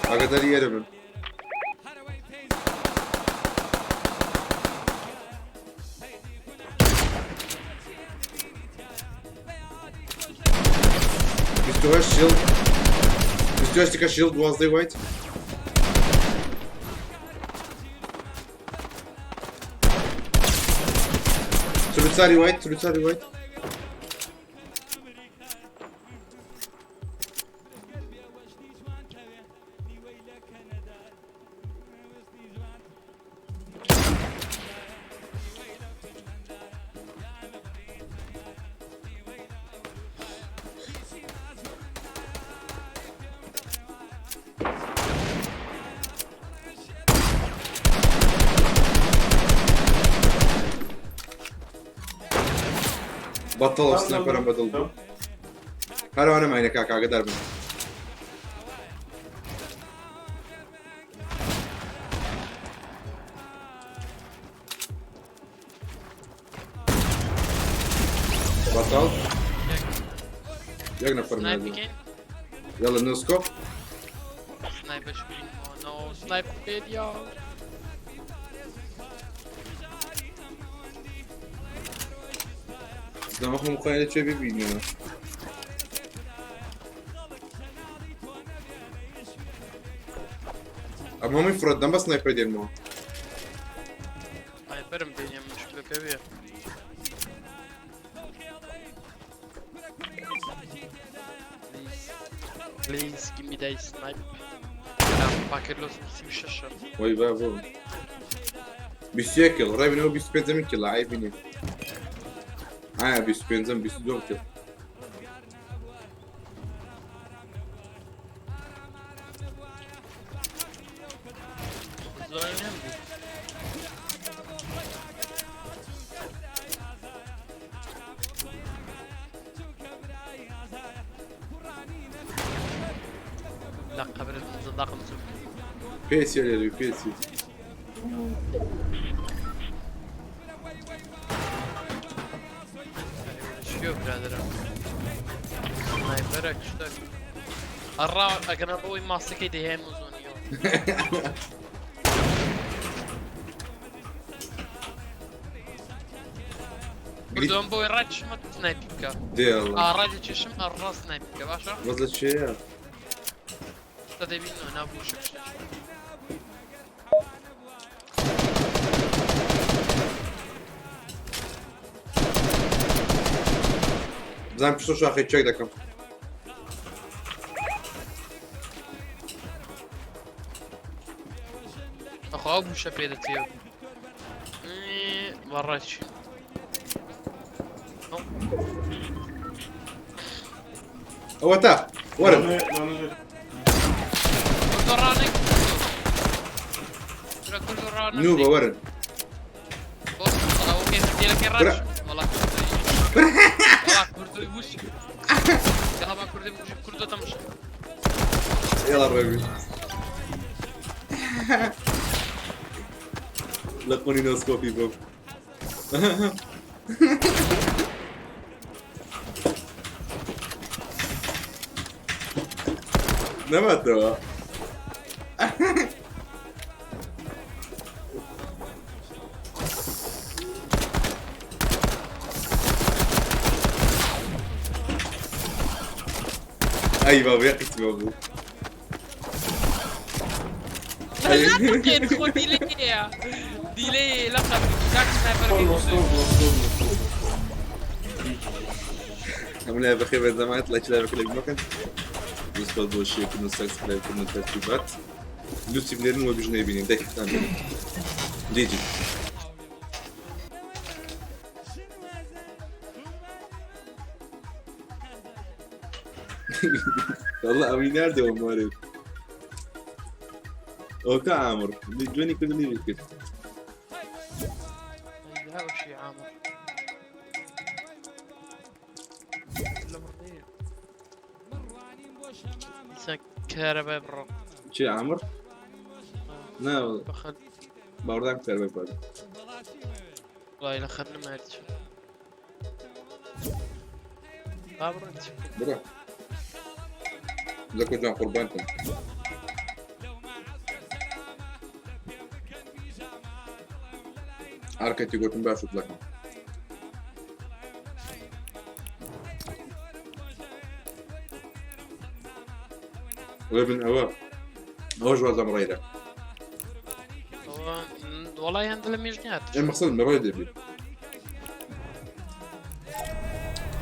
ئاگاداری ئێرە بن. 28 شیڵ 28 تکە شیڵ 12 وایت 44 وایت 44 وایت. بەتەڵە سنایپەرم بەدڵ بوو هەروانە ماینە کاکە ئاگادار بن. بەتەڵ یەک نەفەر سنایپ مایە. بکەین. يلا no scope. سنایپەش بینمەوە no snipe پێدیا. زەمە خۆم خۆیان لە کوێ ببینەوە؟ ئەم هەمووی فرۆت دەم بە سنایپەر دێنمەوە. سنایپەرم بینێ مشکلەکە بێ. Please give me that snipe. پاکەت لۆ 36. وەی با بۆ 21 کیڵ ڕێبینەوە 25 کیڵ عیبی نییە. ئایا 25 22 کیڵ. زۆر نەم بوو. لە قەبرت زنداقم چوو. پێچی لێ پێچی. شیۆ برادەرم. سنایپەرەک شتێک. ئەڕا ئەگەنا بۆی ماسەکەی دەهێن و زۆنیەوە. کوردۆم بۆی ڕای چشمە سنایپی بکە. دێڵ. ئا ڕای دەچێشم ئەڕا سنایپی بکە باشە؟ بەس لە چێیە؟ تا دەبینەوە ناو بووشک شتێک. بزانم پشتۆ شاخی چێک دەکەم. ئەخوا ئەو بووشە پێ دەچێ. بەڕێچ. ئەوە تا وەرن. کوردۆ ڕانێک. برا کوردۆ ڕانێک. نوبە وەرن. ئەو کێ دیلەکەی برا. ڕاش. وەڵا کوردۆی. وەڵا کوردۆی وش. یاڵا با کوردی بکوژی کوردۆ تەمشە. يلا ڕێبی. لە قۆنی نۆسکۆپی بم. نەماتەوە. ئەی بابا یەقیت بابوو. ناتقێت خۆ دیلەیە. دیلەیە لە قەبر. کاک سنایپەرەکەی کوردۆی. هەموو لای بەخێر بێت زەمانەت لایکی لای بەکە لەبیر مەکەن. دوست بۆ شێکردن و سەبسکرایب کردن و تەرتیبات. لوسی بنێرن وە بژنەی بینین دەکتان بینن. جیجی. والله ئەوی ناردەوە مارێت. ئەوکە عامر جوێنی کردن لێ کرد. هاوشی عامر. لە مڕدەیە. ئینسان کارەبای بڕۆ. چی عامر؟ نا بەخەت باوەڕدان کارەبای بڕ. وڵای لە خەت نەمایە چ. با بڕۆ چ. بڕۆ. لە کۆجان قوربانتم. هەرکەتی گوتم باشت دەکەم. ڕێبن ئەوە ئەوەش وازم ڕێرە. ئەوە وەڵای هەندە لە مێژ نیات. ئێ مەقسەد لە ڕێ دەبی.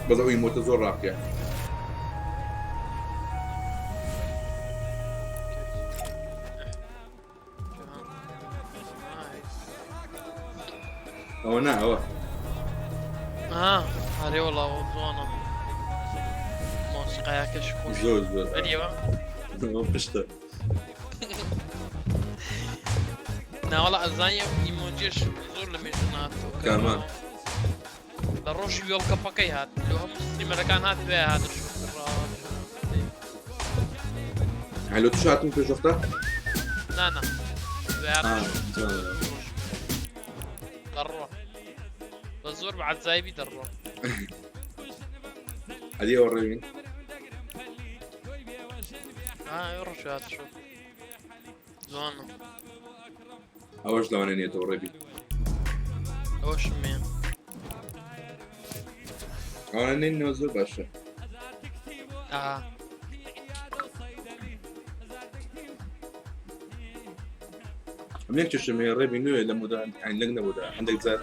بەس ئەو ئیمۆتە زۆر ڕاقیە. ئەوە نا ئەوە. ئا ئەرێ وەڵا ئەوە جوانە. مۆسیقایەکەش خۆش. زۆر زۆر. ئەریەوە؟ ئەوە پشتە. ناوەڵا ئەزانی ئەو ئیمۆجیش زۆر لە مێژوو ناتەوە. کامان؟ لە ڕۆژی وێڵکەپەکەی هات لۆ هەموو ستریمەرەکان هات دوای هاتە شوو. هەلۆ توش هاتم پێش وەختە؟ نا نا. دوای هاتە آه، شوو. جوانە. دەڕۆ. بە زۆر بە عەجایبی دەڕۆ. ئەدی ئەوە ڕێوین. ئا ئەو ڕۆژ هاتە شوو. جوانە. ئەوەش لەوانە نییە ڕێبی. ئەوەشم هەیە. ئەوانە نێنەوە زۆر باشە. ئا ئەم یەک چشم هەیە ڕێبی نوێ لە مودە یانی لەنگ نەبوودا هەندێک جار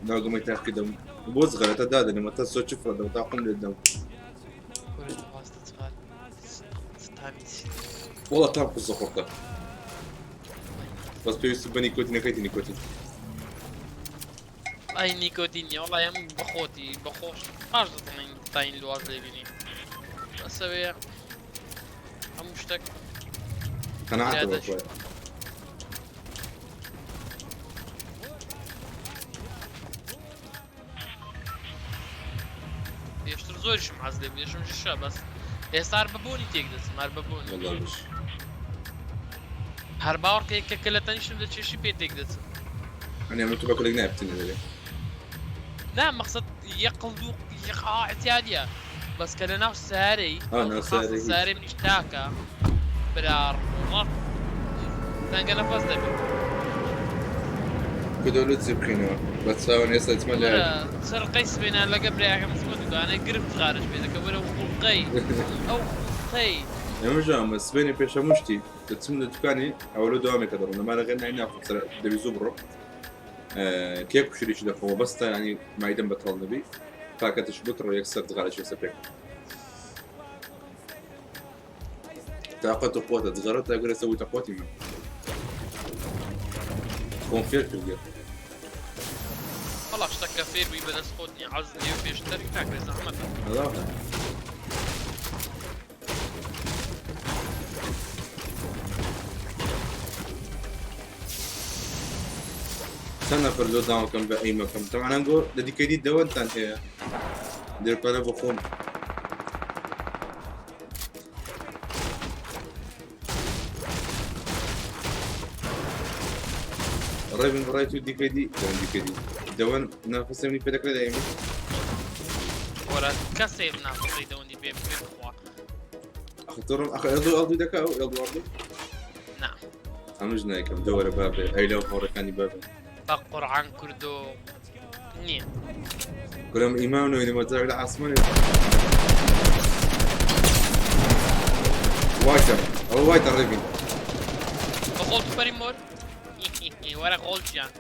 ناوگەمەی تاقیدەم بۆ زغەرەتە دادەنێمە تا سۆ چفرە دەم تا قوم لێ دەم. کورە واستە چغار. تامی چی؟ وەڵا تام قوزە قوڕتە. بەس پێویست بە نیکۆتینەکەیتی نیکۆتین. ئای نیکۆتین نییە وەڵای هەموو بەخۆتی بەخۆش باش دەتوانین تاین لواز لێبینی. بەسەوێ هەموو شتێک قەناعەتە زیادەش. بە خۆی. پێشتر زۆریشم حەز لێ بوو، پێشم شیشە بەس ئێستا هەر بە بۆنی تێک دەچم هەر بە بۆنی. وەڵا بژی. هەر باوەڕکە کە کە لە تەنیشتم دەچێشی پێ تێک دەچم. ئەنێ من تو بە کلک نایبتنە دەرێ. نا مەقسەد یەک قڵ دوو یەک ئا اعتیادیە بەس کە لە ناو سەیارەی ئا ناو خاصە سەیارەی هیچ. سەیارەی منیش تاکە برا ڕەق تەنگە نەفەس دەبێت. کدۆ لوتسی بخینەوە بە چاوەن ئێستا چمە لە وەرە چرقەی سبەینان لەگە برایەکەم چمە دوکانێ گرفت جغارەش پێ دەکە وەرە خوڵقەی ئەو خوڵقەی. ئێمە ژامە سبەینێ پێش هەموو شتی دەچم لە دوکانی ئەوە لۆ دەوامێکە دەڕۆم لەمارە غێر نای ناخۆم سەر دەبی زوو بڕۆم کێک و شریکی دەخۆمەوە بەس تا ینی مایدەم بەتاڵ نەبی پاکەتش بکڕ یەکسەر جغارەی لەسەر پێ تاقەت و قوتە جغارە تا گەرە سەوتە قوتی من خۆم فێر کردیە. وەڵا شتەکە فێر بووی بەدەست خۆت نیە عەز لێ پێشتر ناکرێ زەحمەتە. چەند نەفەر لۆ داوەکەم بە ئەیمەکەم تەبعەن ئەنگۆ لە دیکەی دەوەنتان هەیە دێرپەرە بۆ خۆم. ڕێبن بڕای تو دیکەی دی دەوەن دیکەی دی دەوەن نافەسێ منی پێ دەکرێت ئەیمە. وەرە کەسێ نافەسەی دەوەندی پێ بکرێت بخوا. ئەخ تۆڕم ئەخ ئێڵدو ئەڵدو دەکا ئەو ئێڵدو ئەڵدو نا ئەمش نایکەم دەوەرە بابێ ئەی لەو هاوڕێکانی بابێ. بە قورعان کوردۆ نییە. کورم ئیمان نوێنی مەجاوی لە عاسمانی وایتە ئەوە وایتە ڕێبین. بە خۆڵ تو پەری مۆر وەرە خۆڵ گیان.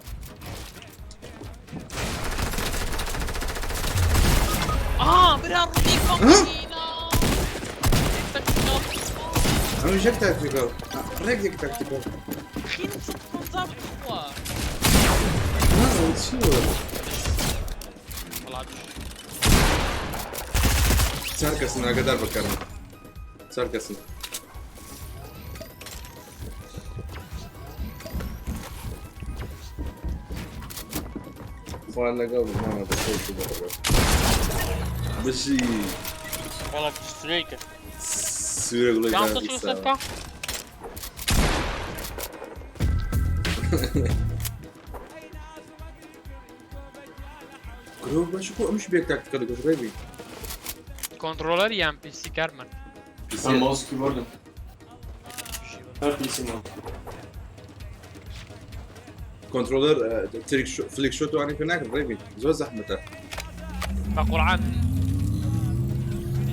آه برا ڕووی ئەمە یەک تاکتیکاڵ ڕێک یەک تاکتیکاڵ. خین 150 بخوا. نا چی وە؟ وەڵا بژی. چار کەسن ئاگادار بەکارن چار کەسن. خوا لەگەڵ مامە بەخۆش و بەڕێ. بژی. وەڵا بژی کرد. سوورە گوڵی کام داغی تۆ ساوە. سەرکە؟ گرۆ باش خۆ ئەمش بێک تاکتیکە لەگەڵ ڕێبی. کۆنتڕۆڵەر یان پیسی کارمەند؟ ئەم ماوس کیبۆردم. هەر پیسی ماوس. کۆنترۆلەر تریک فلیک شۆت وانی پێ ناکرد ڕێبی زۆر زەحمەتە. بە قورعان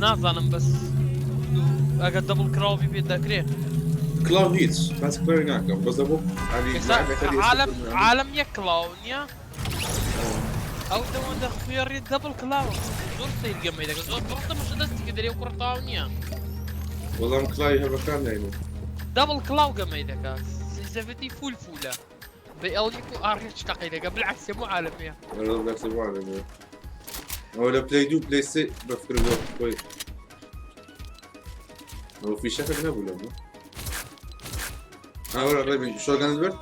نازانم بەس ئەگەر دەبڵ کراوی پێ دەکرێ. کلاو هیچ باس کلاوی ناکەم بەس دەبوو ئێستا عالم عالم یەک کلاو نییە؟ ئەو دەوەندە خوێڕی دەبڵ کلاوە زۆر سەیر گەمەی دەکەن زۆر زۆر تەمەشە دەستی کە دەرێ و کوڕ تەواو نییە. وەڵام کلاوی هەر بەکار ناینم. دەبڵ کلاو گەمەی دەکات سیزەفتی فول فولە بە ئێڵ یەک و ئاڕ هیچ تەقەی دەکە بالعکس هەموو عالەمەیە. بالعکس هەموو عالەمەیە. ئەوە لە پلەی دوو پلەی سێ بە فکر زۆر خۆی ئەوە فیشەکەت نەبوو لەبوو. ئاوەرە ڕێبین شۆگەنت برد؟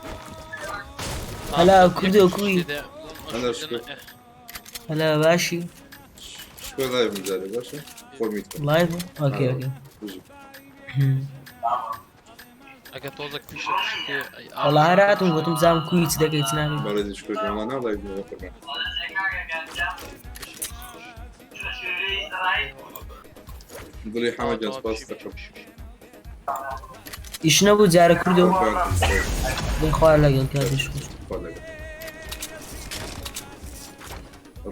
هەلا کوردۆ کوی؟ هەلا شکر. هەلا باشی؟ شکر لایڤم جارێ باشە خۆم میت کەم. لایڤ؟ okay okay. بژی. ئەگە تۆزێک فیشەک شکێ ئەی ئاخ. وەڵا هەر هاتم گوتم زام کوی چ دەکەی چ ناکەی. بەڵێ شکر گیان وەڵا نا لایڤ بووم قوربان. دڵی حەمە گیان سپاس دەکەم. ئیش نەبوو جارە کوردۆ؟ قوربان سپاس. دەی خوا لەگەڵ کاتیش خۆش. خوا لەگەڵ.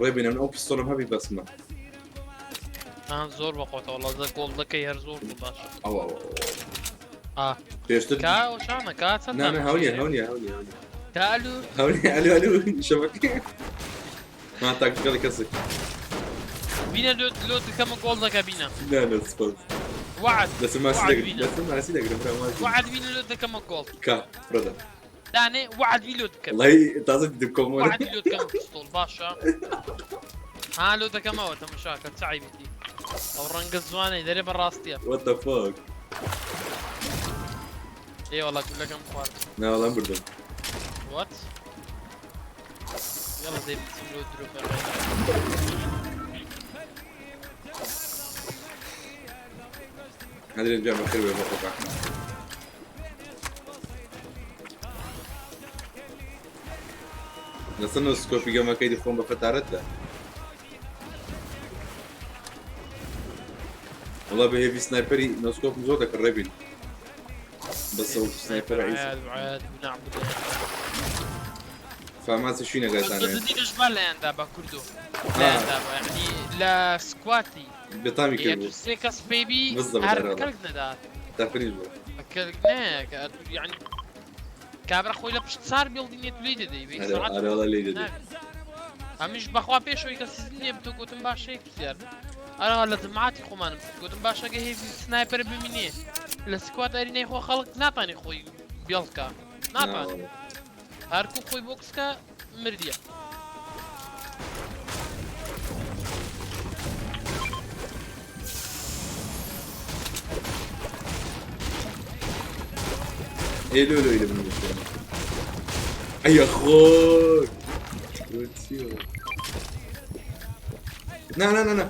ڕێبینە من ئەو پستۆلم هەبی بەسمە. ئا زۆر بەخۆتە وەڵا زە گۆڵدەکەی هەر زۆر بوو باشە. ئەوە ئەوە ئا پێشتر کا وشانە کا چەند نا نا هەونیە هەونیە هەونیە هەونیە. کا ئەلو هەونیە ئەلو ئەلو شەبەکە ما تاکتیکەڵی کەسێک. بینە لۆ لۆ دکەمە گۆڵدەکە بینە. نا نا سپاس. وعد دەستم ماسی وعد دەگرم بینە. دەستم ماسی دەگرم برا ماسی. وعد بینە لۆ دەکەمە گۆڵ. کا برادەر. دانێ وعد بی لۆ دکەم. وەڵی تازە دیدم کۆمۆنە. وعد بی لۆ دکەم پستۆڵ باشە. ها لۆ دەکەمەوە تەمەشاکە چ عەیبێتی. ئەو ڕەنگە زوانەی دەرێ بە ڕاستیە. What the fuck. ئێ وەڵا گولەکەم خوارد. نا وەڵام بردم. What? یاڵا دەی بچم لۆ درۆپە. هەندرێن جا بەخێر بێ بۆ خۆتان. لەسەر نۆ سکۆپی گەمەکەی دی خۆم بە فەتارەت دا. وەڵا بە هێڤی سنایپەری نۆسکۆپم زۆر دەکرد ڕێبین. بەس ئەو سنایپەر عیز. عیاد عیاد نعبد. فاماسی شوینەکەتانێ. بەجدی دەشبا لایەندا بە کوردۆ. لایەندا بە یعنی لە سکواتی. بێتامی یە کرد تو بوو. سێ کەس پێبی بالضبط هەر ئەرێ وەڵا. کەلک نەدات. تەفریش بوو. کەلک نەیە کە یعنی کابرا خۆی لە پشت سار بیڵدینێت لێی دەدەی بە ئەرێ سەعات ئەرێ وەڵا لێی دەدەی. هەمیش بەخوا پێشەوەی کە سیزن نییە بتۆ گوتم باشە یەک پرسیار ئەرا لە جەماعەتی خۆمانم کرد گوتم باشە گە هێڤی سنایپەر بمینێ لە سکوات ئەرینەی خۆ خەڵک ناتانی خۆی بێڵکە ناتانی ناوەڵا. هەرکو خۆی بۆکسکە مردیە. ئێ لۆ لۆی لە من بشێنە. ئەیە خۆی. لۆ چییە؟ نا نا نا نا.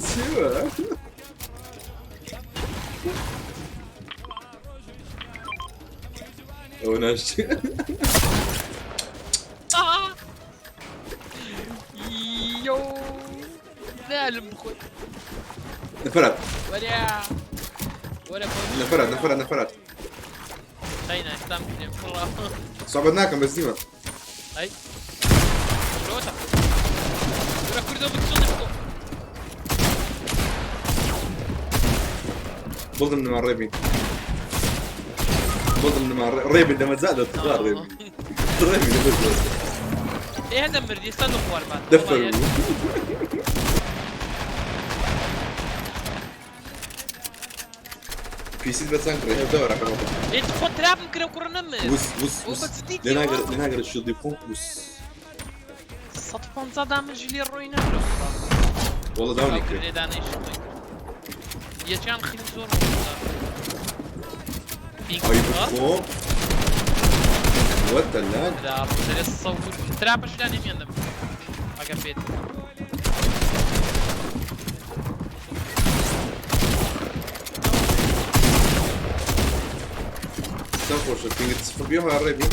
چییە؟ ئەوە ناشتێ. یۆ نالم بخۆی. نەفرات. وەرە وەرە بۆ نەفرات نەفرات نەفرات. خەینا ئێستام کرێم وەڵا. سوعبەت ناکەم بەس دیمە. ئەی لۆتە وەرە کوردۆ بچڵی بکۆ. بڵدم نما ڕێبین. بڵدم نما ڕێبین دەمەزا دە تخوا ڕێبین. ڕێبین لە بەس. ئێ هەندە مردی ئێستا لە خوار بات. دەفەرموو. پیسیت بە چەند کڕی هەفتە وەرەقەکە. ئێ خۆ ترابم کرە کوڕە نەمرد. وس وس بۆ وس. بە جدی لێ ناگەر تێوە؟ لێ ناگەر شیڵدی بخۆم وس. 150 دامەژی لێ ڕۆی نەکرە. وەڵا داونی کرد. لێدانەی شڵی کرد. یەکیان خیلی زۆر بوو. ئەی بخۆ. وە تەلاج. دەرێ سەور تراپەش لانێ میان دەم. ئەگەر بێت. چەند خۆشە پینگت سفر بیەوە ڕێبی.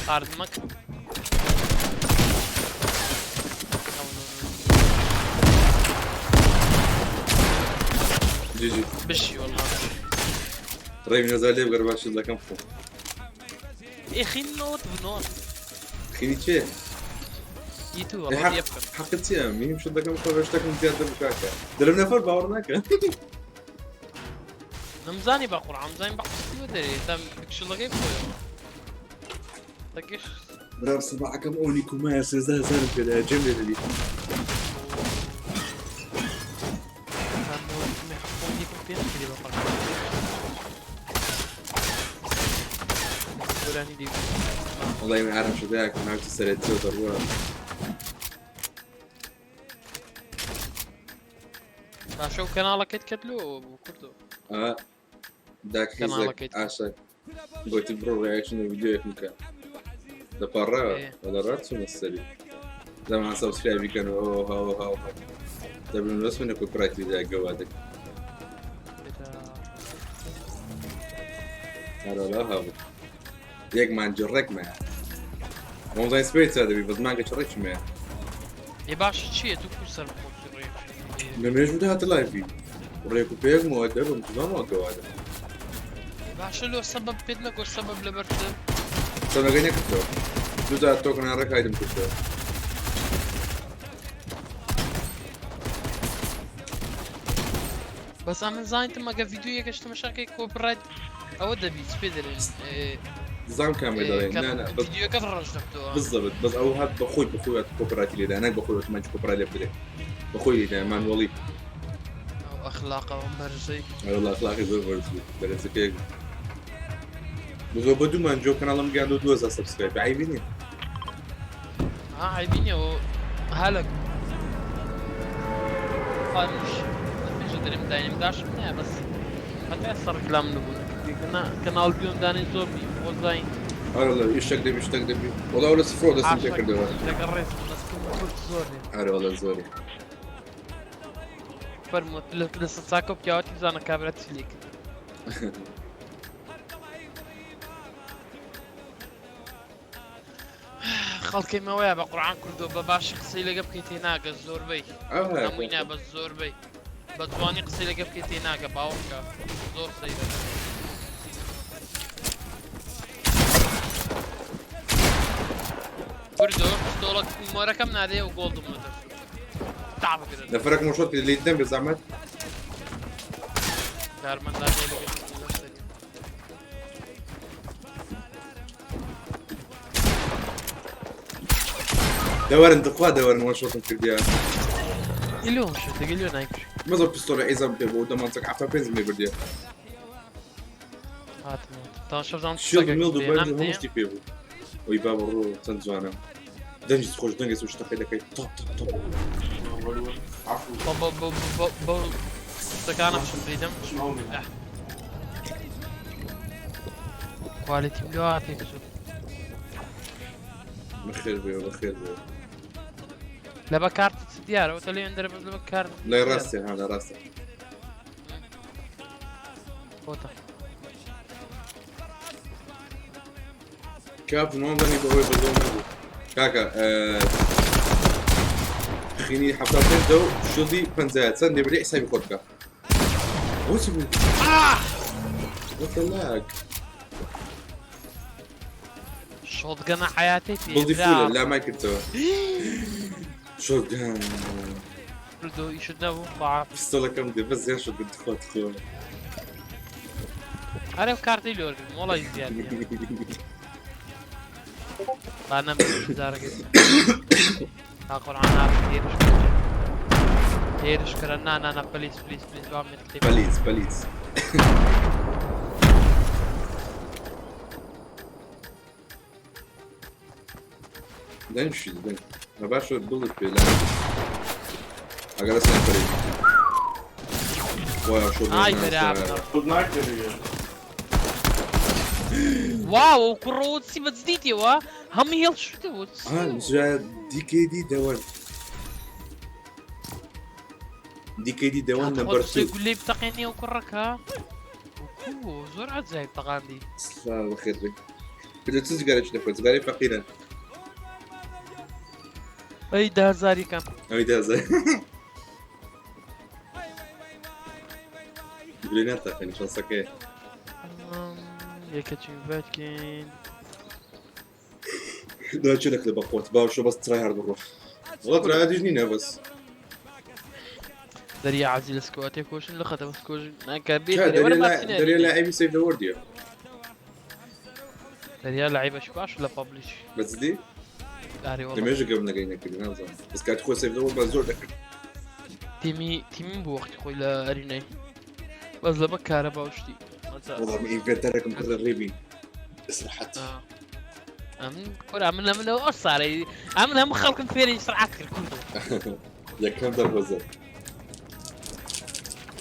خواردنمەک. جی جی. بشی والله. ڕێبی نەزار لێ بگەر باش شیڵدەکەم بخۆم. ئێ خین نۆت بنۆت. خینی چێ؟ ی تو ئێ والله حەق یە بکەم. حەقت چییە؟ میم شیڵدەکەم بخۆ بە شتەکەم زیاتر بکاکە. دەرم نەفەر باوەڕ ناکە. نەمزانی بە قورعان زانی بە قستی دەرێ تا بکشڵەکەی بخۆیەوە. تەکش برام سەباعەکەم ئەو نیکومایە 13 هەزارم پێدایە جێم لێ دەبی. وەڵای من ئارام شدایەکم ناوچە سەرەتیەوە دەڕوە. باشە و کەناڵەکەت کەت لۆ بوو کوردۆ. ئا داک حیزێک کەناڵەکەیت. ئاشەک گوتی بڕۆ ڕیاکشن ڤیدیۆیەکم بکە. دەپەڕاوە ئێ. وەڵا ڕات چوومە سەری. زەمان سەبسکرایبی کەن و ئەوە هاوە هاوە. دەبن بەس منە کۆپرایتی دا گەوادێک. هەرەڵا هەبوو. یەک مانجی ڕێکمایە. مۆزای سپەی چا دەبی بەس مانگە چ ڕێکیمایە. ئێ باشە چییە تو کو سەر بخۆ ڕێکشن لە مێژوو داهاتە لایڤی. ڕێک و پێک مؤدەبم تزانەوە گەوادە. باشە لۆ سەبەب پێت نەگۆ سەبەب لەبەر چ؟ سەبەکەی نەکردەوە. دوو جار تۆکەن ڕێک هایدم کردەوە. بەس ئەمن زانیتم ئەگە ڤیدیۆیەکەش تەمەشاکەی کۆپڕایت ئەوە دەبی چ پێ دەرێن؟ زام کامێ دەڵێن نا نا بەس ڤیدیۆکەت ڕەش دەبتەوە. بالضبط بەس ئەو هات بەخۆی بەخۆی هات کۆپرایتی لێدا نەک بەخۆی ئۆتۆماتیک کۆپرایت لێ بدرێ. بەخۆی لێدا مانوەڵی. ئەو ئەخلاقەوە بەرزەی. ئەرێ ئەخلاقی زۆر بەرز بوو دەرەجەکەیەک بوو. بزۆ بە دوو مانجۆ کەناڵم گەیاندەوە 2000 سەبسکرایب عەیبی نییە. ها عەیبی نییە و هەلەک. خواردنش پێشە دەرێم داینم داشم نییە بەس هەتا ئێستا ڕیکلام نەبوون. کەناڵ بیۆم دانێ زۆر بی خۆزاین. ئەرە لە ئیشتەک دەبی شتەک دەبی وەڵا لە سفرۆ دەستم پێ کردەوە. لەگەڵ ڕێزم بەس کورد زۆر نیە. ئەرە وەڵا زۆری. فەرموو لەسەر چاکە و پیاوەتی بزانە کابرا چی لێ کرد. خەڵکی مەوەیە بە قورعان کوردۆ بە باشی قسەی لەگە بکەی تێناگە زۆربەی هەمووی نا بە زۆربەی بە جوانی قسەی لەگە بکەی تێناگە باوەڕکە زۆر سەیرە. کوردۆ پستۆڵە مۆرەکەم نادەیە و گۆڵدم لە دەست تا بگرن. نەفرەکم شۆت کرد لێت دەم بێ زەحمەت. کارمەندان لەگەڵ لەسەری. دەوەرن دخوا دەوەرن وان شۆتم کردیا. ئیلۆ شۆتەکە لۆ نایکوژ. مەزۆ پستۆلە ئیزام پێ بۆ دەمانچەک 75 لێ بردیە. هاتم تاشە بزانم شیڵد میڵد و بەرد و هەموو شتی پێ بوو. ئەوی بابە ڕۆ چەند جوانە. دەنگی خۆش دەنگی سوش تەقی دەکەی تاپ تاپ تاپ. بۆ شتەکانم شم بیدەم. کوالێتیم لۆ تێکچوو. بەخێر بێ بەخێر بێ. لە بە کارت چ دیارە وتە لێ ئەندرە بەس لە بە کارت لای ڕاستێ ها لە ڕاستە. بۆتە. کاپ نۆم دەنی بەهۆی بەزۆ نەبوو. کاکە خینی 75 دە و شڵی 50 چەند لێ حسابی خۆت بکە. بۆچی بوو؟ What the lag؟ شۆتگەنە حیاتی پێ بڵدی فولە لا مای کردەوە. شۆتگەن. کردو ئیشت نەبوو بەعاف. پستۆلەکەم دێ بەس زیاد شۆتگەن تخوا تخوا. ئەرێ کارتی لۆرگرم وەڵی زیاد نییە. با نەمرم جارەکەی تا قورعان نابێت هێرش کەرە هێرش کەرە نا نا نا پلیز پلیز پلیز با من کتێب پلیز پلیز. دەنگ شی دەنگ. بە باشە دڵت پێ لا. ئەگەر سنایپەری. وای شۆ ئای بەرا خود ناکرێ. واو کوڕۆ چی بە جدیتەوە هەموو هێڵ شتەوە جا دیکەی دەوەن دیکەی دەوەن نەمبەر تو. گولەی بتەقێنی ئەو کوڕەکە زۆر عەجایب تەقاندی. سڵاو بەخێر بێی. کردە چ جگەرێکی دەخۆی؟ جگەرەی فەقیرە. ئەی 10,000 کەم. ئەوی 10,000. گولەی ناتەقێنی شانسەکەیە. یەکە چی بەتکەین. دوای چێ دەکرێت بە قوت باوشە بەس ترای هەر بڕۆ. وەڵا ترایادیش نینە بەس. دەریا عەزی لە سکواتێ کۆشن لە خەتە بەس کۆشن ناکە بێ دەریا لاعبی سەیف دە وۆردیە. دەریا لاعبەش باش لە پەبلیش. بە جدی؟ ئارێ وەڵا. لە مێژە گەم نەگەی نەکردی نازانم. بەس کاتی خۆی سەیف دە وۆرد بە زۆر دەکرد. تیمی تیمیم بوو وەختی خۆی لە ئەرینای. بەس لە بە کارەبا و شتی. وەڵا من ئینڤێنتەرێکم کردە ڕێبین. ئیسراحەت. ئەمن کورە من لە منەوە ئەو سارەی ئەمن هەموو خەڵکم فێری ئیسراحەت کرد کوردم. یەکەم دەربەزە.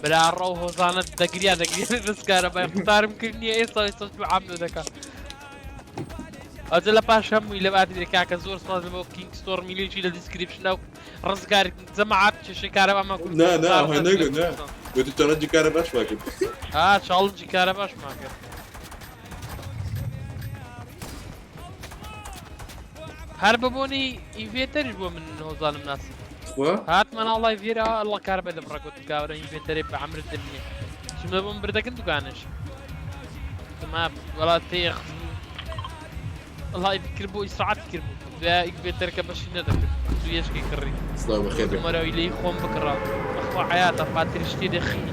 برا ڕەو هۆزانە دەگریا دەگریا بەس کارەبای قوتارم کرد نییە ئێستا ئێستا دوعام لۆ دەکا. ئەجە لە پاش هەمووی لە بادرێ کاکە زۆر سپاس بۆ کینگ ستۆرمی لینکی لە دیسکریپشندا و ڕزگار جەماعەت کێشەی کارەبامان کرد. نا نا ئەوها نەگو نا گوتی چاڵنجی کارەباشمان کرد. ئا چاڵنجی کارەباشمان کرد. هەر بە بۆنی ئینڤێنتەریش بۆ من هۆزانم ناسی. خوا؟ هاتمە ناو لایڤ ێرە ئەڵڵا کارەبای دەبڕە گوتم کاورە ئینڤێنتەرێ بە عەمرت دەمینێ. چونە بۆم بردەکن دوکانش. تما وەڵا تێخ وەڵای فکر بۆ ئیسراعەت کرد بوو. دوای ئینڤێنتەرەکە بەشی نەدەکرد. زوو یەشکەی کڕی. سڵاو بەخێر بێ. گوتم وەرە لێی خۆم بکڕە. بەخوا حەیاتە پاتری شتێ دەخی.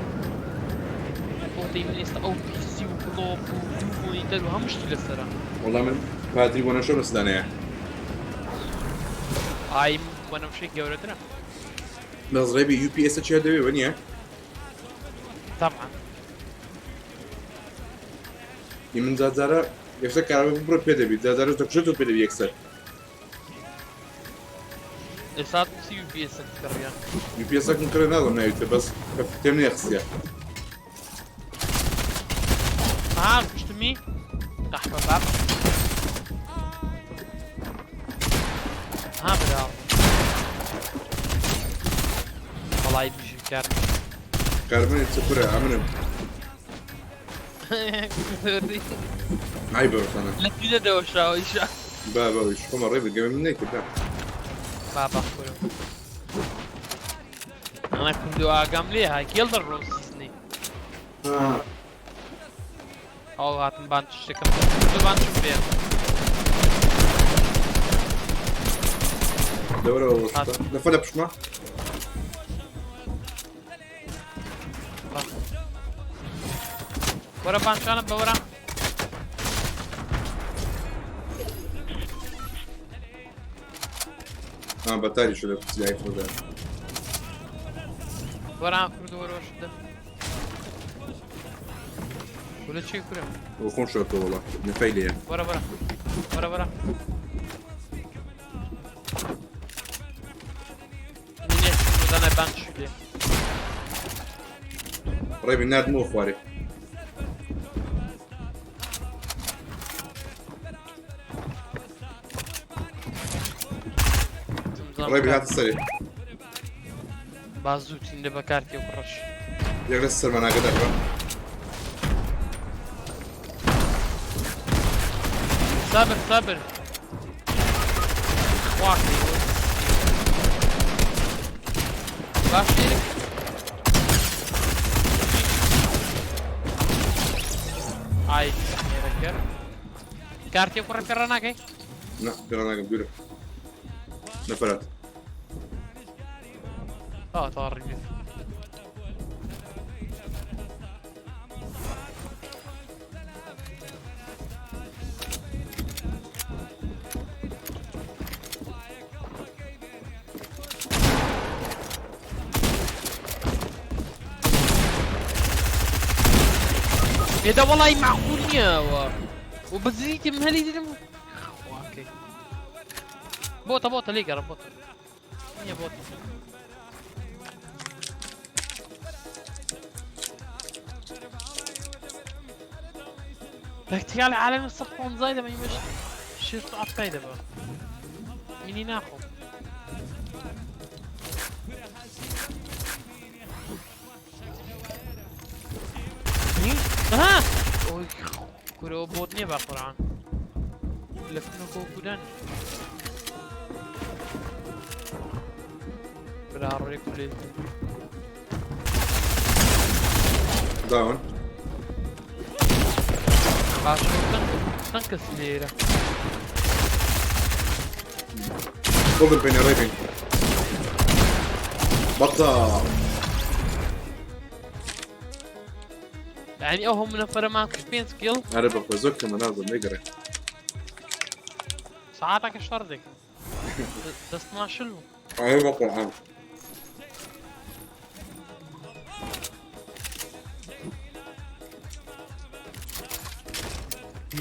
بۆتەی من ئێستا ئەو پیسی و گڵۆپ و دوو مۆنیتەر و هەموو شتی لەسەرە. وەڵا من پاتری وەنەشەم لەسەدانەیە. ئای وەنەوشەی گەورەترە. بەس ڕێبی یو پی ئێس چیا دەوێ وەنیە؟ طبعا. ئی من جارجارە یەکسەر کارەبا ببڕە پێ دەبی جارجارەش دەکوژێتەوە پێ دەبی یەکسەر. ئێستا چی یو پی ئێس کڕیە؟ یو پی ئێسەکم کڕێ نازانم ناوی چیە بەس تێم نییە خستیە. ها کوشتمی قەحپە باب. ها برا وەڵی بژی کار. کارمەنی چ کورە ئەمنم. عیبە وتانە. لە دوو دەوەشاوە ئیشە. با با ئیش خۆمە ڕێ بگەمە من نەیکرد. بابا خورم. ئەمە کوردۆ ئاگام لێ ها گێڵ دەڕۆ سیزنی. ئەو هاتم بان شتێکم کوردۆ بان چوم بێ. دەورەوە وەستا. نەفە لە پشتما. وەرە بانچانە بە وەرە. ئا بەتاری شو لە سلای خۆدا. وەرە کوردۆ وەرە شدە. ولا چی کورم؟ خۆم شۆکە وەڵا نەفەی لێیە. وەرە وەرە وەرە وەرە. منێ دانای بان چی لێ. ڕێبی ناردمەوە خوارێ. ڕێبی هاتە سەرێ. با زووتین لە بەکارتی و ڕەش. یەک لە سەرمان ئاگادار بە. سابر سابر. خواکەی باش لێرە. ئای لێرەکە. کارتی کوڕە پێڕە ناکەی؟ نا پێڕە ناکەم دوورە. نەفەرات. ئا تاڕی بێت. إيه والله معقول نییە وبزيتم هەلی دیدم خواکەی. بۆتە بۆتە لێگەڕە بۆتە نییە بۆتە. تەکتیکال عالەمی 115 دەبە ئیمەش 6 دەبە منی ناخۆم. ها ئۆی کورەوە بۆت نییە بە قورعان لە کنەکۆ کودان برا ڕێک لێ داون. باش چەند کەس لێرە؟ خۆ بینە ڕێبین. بەتە. يعني ئەو هەموو نەفەرەمان کرد پێنج کیڵ. ئەرە بەخۆ زۆر کەمە نازم لێگەڕێ. سەعاتەکە شەڕ دەکەن دەستمان شل بوو. ئەرە بە قورعان.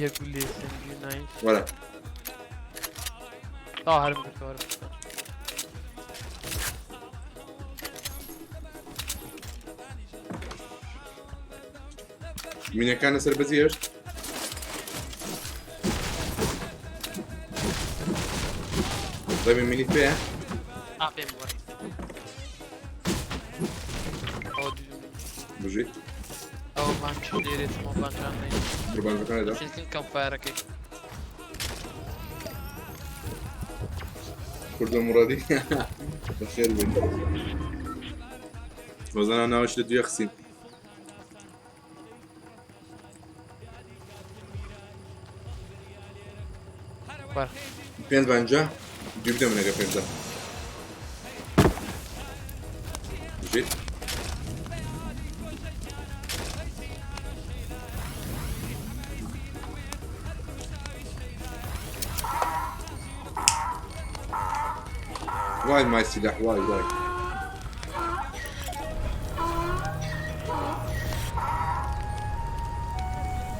یەک گولێ SMG نایس. وەرە. تا هەرم کرد هەرم کرد. مینەکان لەسەر بەجی هێشت؟ ڕێبی مینیت پێیە؟ ئا پێم وەرە. ئەوە دوو بژیت. ئەوە بانچ لێرێتمەوە بانچان نەی. قوربانەکاندا. سیستم کەمپفایەرەکەی. کوردۆ مڕادی بەخێر بێن. وەزانە ناوش لە دوێ خسین. وەرە. پێنج بانجا دوو بدە منەکە پێنجا. بژیت. واي ماي سلاح واي واي.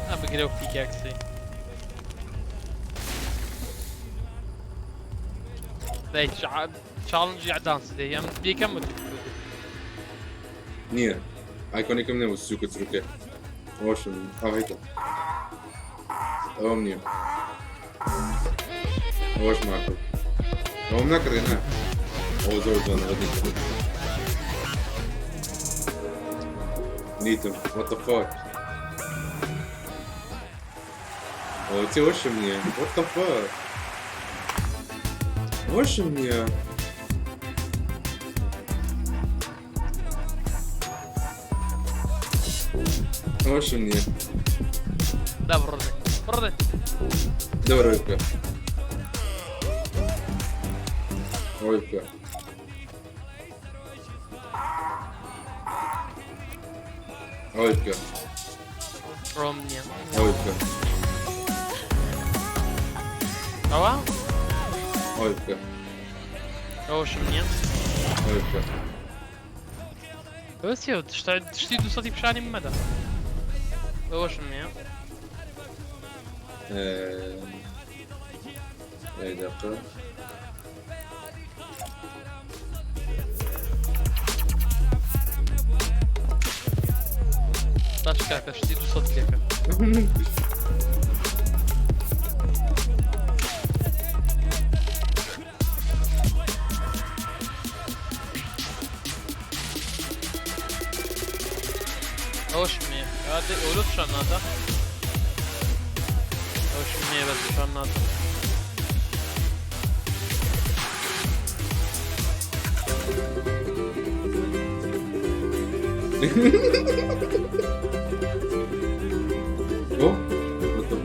ئەم بگرە و پیکاکسی. دەی چاڵنجی عدانس دەی ئەم بیکەم نییە ئایکۆنێکم نەبوو سووکە چروکە. ئەوەشم ئەو هەیتە. ئەوەم نییە. ئەوەش ماکە. ئەوم نەکڕێ نا ئەوە زۆر جوانە ئەوە دیتم نیتم what the fuck ئەوە چی وەشم نییە what the fuck وەشم نییە ئەوەشم نییە دا بڕدێ بڕدێ دەوەرەوەی بکە ئەوەی بکە ئەوەی بکە ڕۆم نییە ئەوەی بکە ئەوە ئەوەی بکە ئەوەشم نییە ئەوەی بکە ئەوە چیە شتی دووسەدی پیشانی مەدە ئەوەشم نییە ئەی دەقە باش کاکە شتی دووسەد لێکە ئەوەشم نییە ئەوە پیشان نادا ئەوەشم نییە بەس پیشان نادا Oh, what the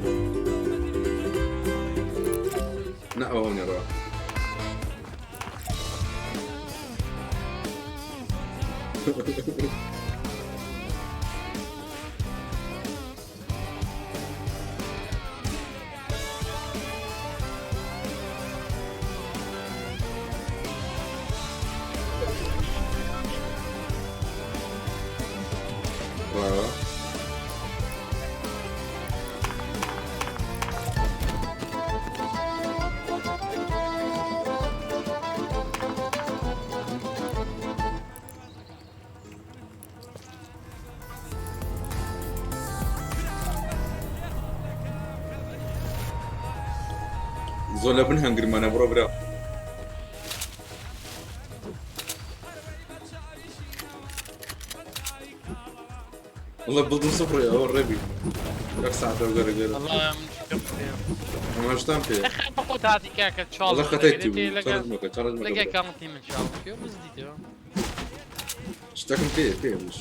نا ئەوە نییە ڕا ڕاوە زۆر لە بن هەنگرمانە بڕۆ برا والله بڵدم سفر ئەوە ڕێبی یەک ساعتە گەرە گەرە والله من شکم پێ ئەمەشتان پێ بەخۆت هاتی کاکە چاڵ والله خەتەیتی بوو چارج مەکە چارج مەکە لەگە برا. کامتی من چاڵ پێ بەس دیتەوە شتەکەم پێ پێ مش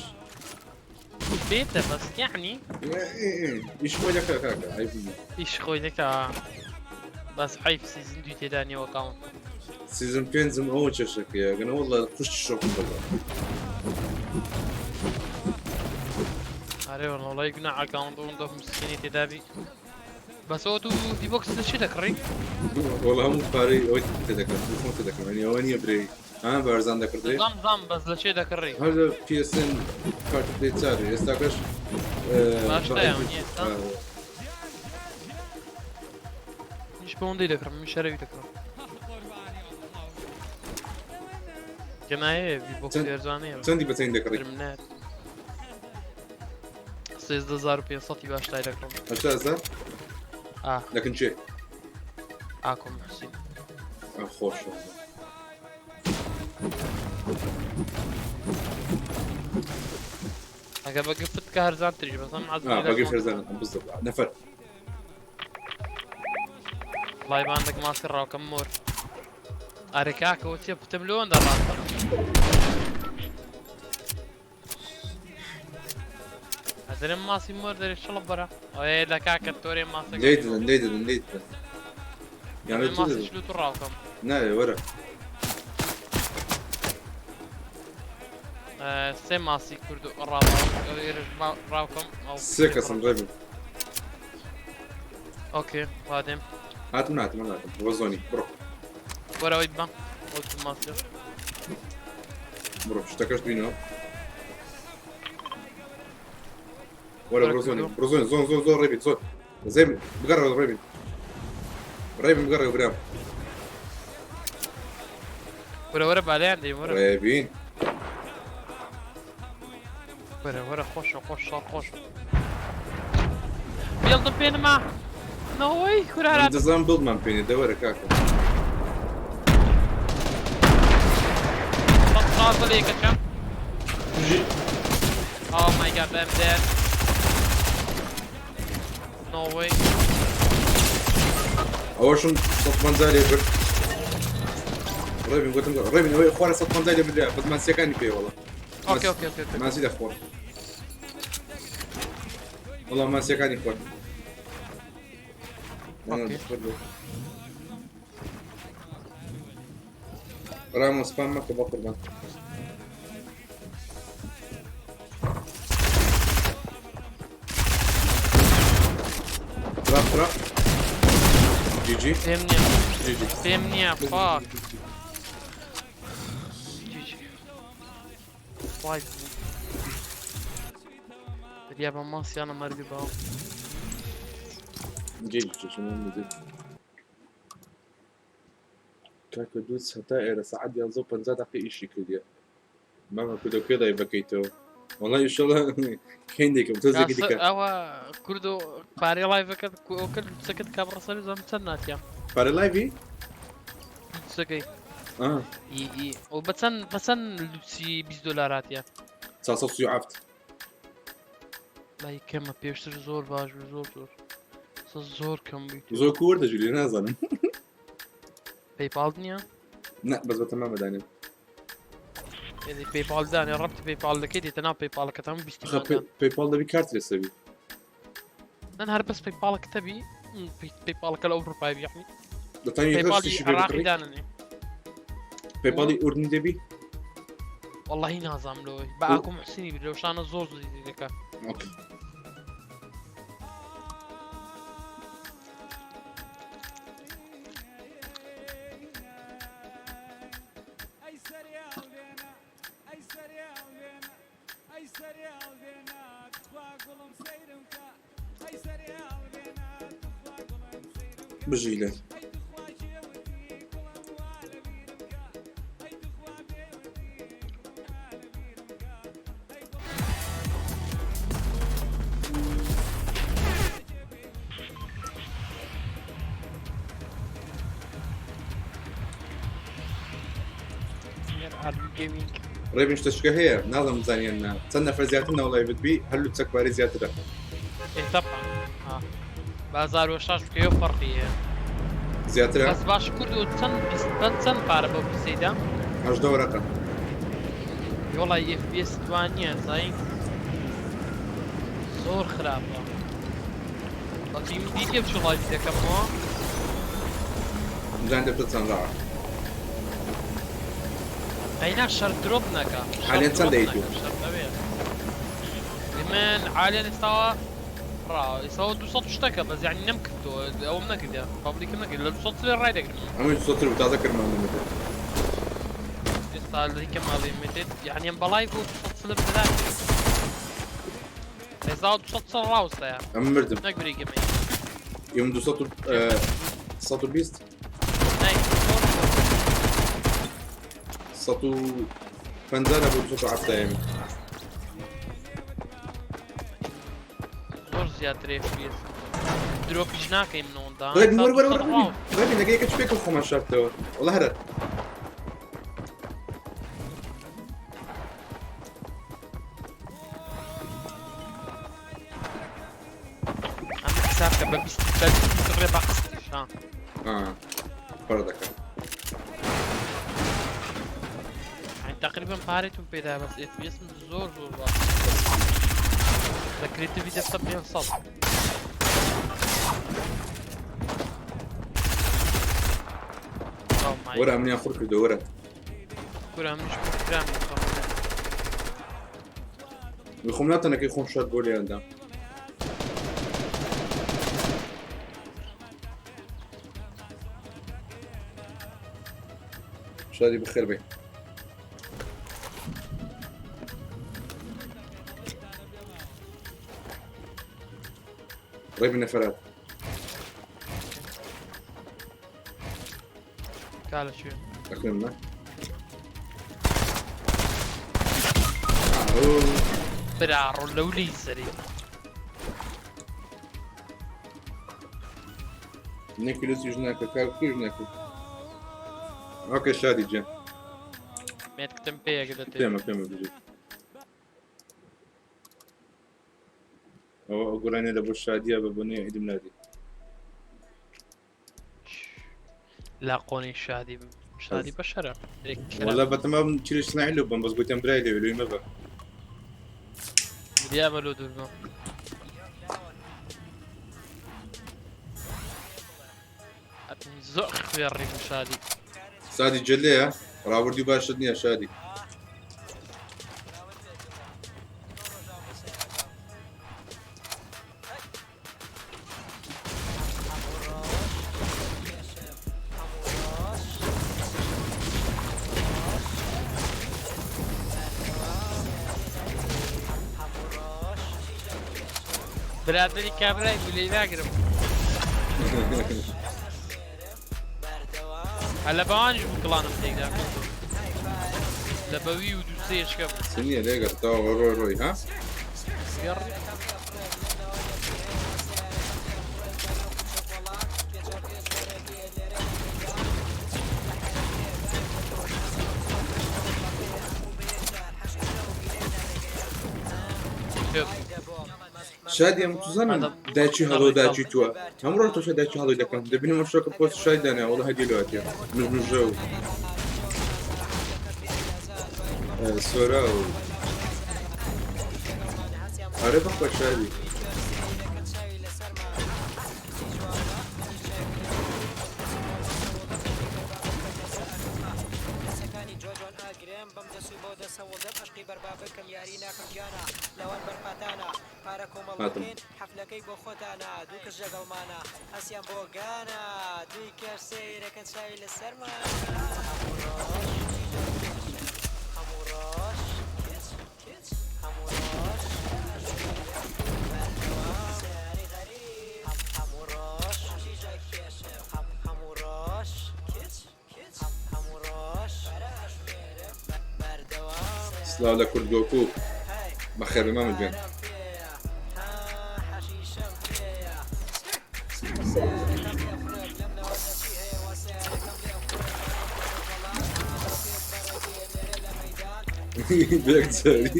بێتە بەس یعنی ئیش خۆی دەکا کاکە عیب نییە. ئیش خۆی دەکا بەس حەیف سیزن دوی تێدا نییە کاونت سیزن پێنجم ئەوە کێشەکەیە گەنە والله خوشتی شۆکم دەدا ئەرێ والله وڵی گوناح ئەکاونت ئەوەندە مسکینی تێدابی بەس ئەوە تو ڤی بۆکس لە چی دەکڕی والله هەموو پارەی ئەوەی تێدەکەم خۆم تێدەکەم یعنی ئەوە نییە برێ ها بەرزان دەکردرێ زام زام بەس لە چێ دەکڕی هەر لە PSN کارت پلەی چارێ ئێستاکەش باشترە بە یان ئێستا؟ منیش بەوەندەی دەکڕم من شەرەوی دەکڕم گەنایە ڤی بۆکس چەند- ئەرزانەیە چەندی بە چەند دەکڕی درم نات 13500 باشتای دەکڕم 80 هەزار ئا لەکن چێ ئاکۆم حوسین خۆشە ئەگە بە گفت کە هەرزانتریش بەس ئەم عەزمی بەگەی هەرزانە بالضبط نەفەر وڵای باندێک ماسی ڕاوکەم مۆر ئەرێ کاکەوە چیە پتم لەوەندە ڕاستە ئەدرێم ماسی مۆر دەرێ شڵپ بەرە ئەوێ لە کاکە تۆرێ ماسەکە لێی دەدەن لێی دەدەن لێی دەدەن یان ماسی دەدەن شلوت و ڕاوکەم ناوێ وەرە سێ ماسی کورد و ڕاوکەم ئەو سێ کەسم ڕێبن ئۆکێ وادێم هاتم ناتم ناتم بۆ زۆنی بڕۆ وەرەوەی بە ئەو تو ماسی بڕۆ شتەکەش بینەوە وەرە بڕۆ زۆنی بڕۆ زۆنی زۆن زۆن زۆن ڕێبین زۆن زێ بگەڕێ ڕێبین ڕێبین بگەڕێ برام وەرە وەرە بالەیان دەیم وەرە ڕێبین وەرە وەرە خۆشە خۆش شەڕ خۆش بێڵدم پێنما نەوەی من کورارات دەزانم بڵمان پێێنێ دەوەرە کاکە. 16 لە یەکەکەم. بژی. Oh my god, I'm dead. No way. ئەوەشم 150 لێ برد. ڕێبین گوتم ڕێبین ئەوەی خوارە 150 لێ بدرا بەس ماسیەکانی پێ وەڵا. okay okay okay okay. ماسی دەخۆن. وەڵا ماسیەکانی خوارد. okay. ڕامۆس spam مەکە بە قوربان. تراپ تراپ. GG پێم نییە. GG. پێم نییە. Fuck. GG. وای بوو. دریا بە ماسیانە مەرگی باو. GG چۆن کاکە دوو هەتا ئێرە سەعات 11 و 50 دقیقە ئیشی کردیە. مامە کوردە کوێ دای بکەیتەوە؟ وەڵا ئیشەڵا کەین دەکەم تۆزێکی دیکە. ئەوە کوردۆ پارەی live ەکەت ئەو کرد لوتسەکەت کابڕە سەری زەم چەند ناتیە. پارە live ی؟ لوتسەکەی. ئا. ئی ئی ئەو بەچەند بەچەند لوتسی 20 دۆلاراتیە. 937. لای کەمە پێشتر زۆر باش بوو زۆر زۆر. زۆر کەم بووی. زۆر کووەردە ژووری نازانم. PayPal نییە؟ نا بەس بە تەمامە دانێم. یعنی PayPal دانێ ڕەبتی PayPal دەکەی دێتە ناو PayPal ەکەت هەموو 20 خە PayPal دەبی کارت لەسەبی. نن هەر بەس PayPal ەکە تەبی PayPal ەکە لە ئەوروپای بی یعنی. دەتوانی PayPal ی شتێکی پێ عێراقی بکڕی؟ دانەنێ. PayPal ی ئوردنی دەبی؟ والله نازانم لەوەی بە ئاکۆ محسینی بیر لەو شانە زۆر زۆر دەکا. okay. ئەی سەریاڵ بێنە ئەی سەریاڵ بێنە ئەی سەریاڵ بێنە تخوا گوڵم سەیرم کە ئەی سەریاڵ بێنە تخوا گوڵم سەیرم کە بژی لێ. ئەی تخوا جێوتی گوڵم وا لەبیرم کە ئەی تخوا بێوتی گوڵم وا لەبیرم کە ئەی گوڵم Gaming. ڕێبین شتەشکە هەیە نازانم زانیان نا چەند نەفەر زیاتر ناو live ت بی هەر لوتسەک پارەی زیاترە. إيه طبعا. ها. بازار وشاش بکەیەوە فەرقی هەیە. زیاترە؟ بەس باش کورد و چەند چەند پارە بەو پیسەیدا؟ 18 وەرەقە. وەڵای FPS دوان نییە زای زۆر خراپە. بەڵکی من دیتێ بچوو live ی دەکەمەوە. بزانین دەبتە چەند ڕاوە. ئەینا شەر drop نەکا. حالياً چەند دەیت و؟ شەر ئەوێ. من حاليا ئێستاوە ڕا ئێستاوە 200 شتەکە بەس یعنی نەمکردەوە ئەوم نەکردە public م نەکرد لە 200 لێ ڕای دەگرم. ئەمە 200 بوو تازە کردمان لەمەتە. ئێستا لە کەماڵی متت یعنی ئەم بەڵای بۆ 200 سلم بدات. ئێستا 200 سڵ ڕاوستەیە. ئەمە مردم. نەک بریگەمەی. ئێمە 200 120 نای 150 لە بۆ 270 ئێمە. زۆر زیاتر FPS. drop یش ناکەی من ئەوەندا. ڕێبین وەرە وەرە وەرە ڕاو. ڕێبین لەگەی یەکە چ پێکەوە خۆمان شاردەوە. وەڵا هەرە. ئەمە حساب کە بە 20 بە 20 ڕێ بە قسطیش ها. ئا پەڕ دەکەم. يعني تقريبا پارێتم پێدا بەس FPS زۆر زۆر باش. لە creative دەفتە 500. Oh my وەرە ئەمنیان خور کردەوە وەرە. کورە منیش کرام خۆم ناتەنەکەی خۆم شاد بۆ لێیاندا. شادی بەخێر بێ. ڕێبی نەفەرات. کالە چێ. دەکەم نا؟ براڕۆ لەو لی سەری. نەکی لوسیش ناکە کاک توش ناکە. okay شادی گیان. مێتکتم پێیەکە دەتێ. پێمە پێمە بژی. ئەوە ئەو گۆرانیە لە بۆ شادیە بە بۆنەی عید میلادی. لا قۆنی شادی بم. شادی بەشەرە. والله بەتەما بم چیرش سناعی لۆ بم بەس گوتیان برای لێ لۆی مەبە. وریا بە لۆ دوورمە. زۆر خوێڕی بوو شادی. سادی جلەیە ڕابردوو باشت نییە شادی. برادەری کابرای بوو لێی ناگرم. هەر لە بەوانیش بوو کڵانم تێکدا کوردۆ. لە بەوی و دوو سێشکە بوو. سنیە لێگەڕ تەواو ڕۆی ڕۆی ها. خوێڕی. شادی ئەم توزانم دایکی هەڵۆ دایکی تووە هەموو ڕۆژ تۆشە دایکی هەڵۆی دەکەم دەبینم ئەم شۆکە پۆست شای دانا وەڵا هەدی لۆ هاتیە مژمژە و سۆرا و ئەرێ بەخوا شادی. هاتم. سڵاو لە کورد گۆکو بەخێربێ مامە گیان. بێکجاری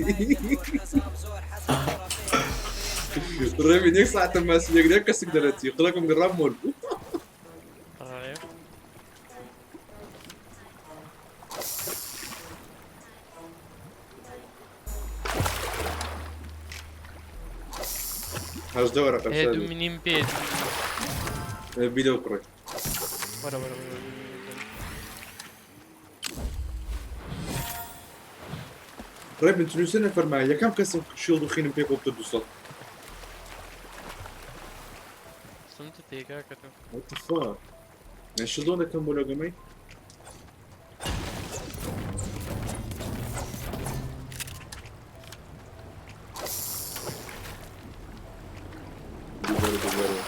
ڕێبین یەک ساعتە ماسی یەک یەک کەسێک دەرەچی قڵەکم گەڕام مۆر بوو. 18 وەرەقە هێ دوو شادی. منیم پێ بیدە و کوڕێ. وەرە وەرە وەرە. ڕێبین 43 نەفەرما یەکەم کەسم شیڵد و خینم پێ کۆبتە 200. سمت تێکا کە تۆ. What the fuck؟ یان شیڵدۆ دەکەم بۆ لەگەمەی؟ دووبارە دووبارە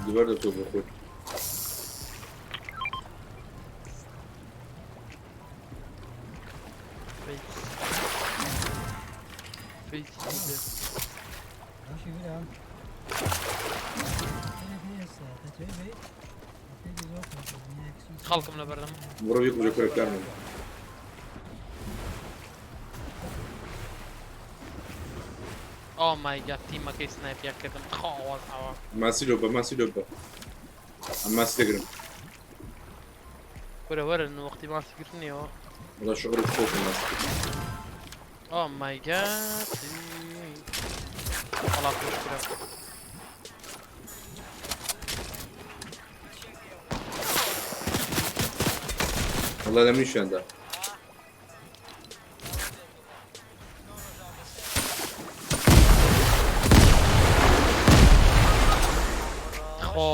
دووبارە تۆ بۆ خۆت. فەیسی دیدە. خەڵکم لەبەردەم. بڕۆ بیکوژە کوڕە کارمەند. ئۆ مای گاد تیمەکەی سنایپیان کردم تخوا ئەوە. ماسی لۆ بە ماسی لۆ بە ئەم ماسی دەگرم. وەرە وەرە وەختی ماسی گرتنیەوە. وەڵا شعور خۆشە ماسی گرتن. ئۆ مای گاد وەڵا خۆش کرا. وەڵا لە منیشیان دا. خۆ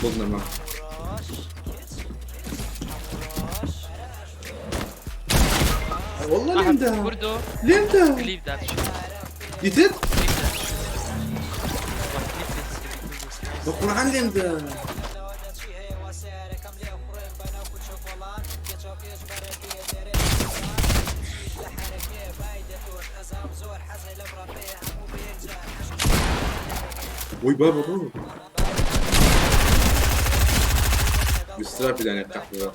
بۆت نەما. والله لێم دا. کوردۆ لێم دا. کلیپ دات. دیتت؟ بە قورعان لێم دا. وی بابا بابا بسترافی دانێ قەحبە.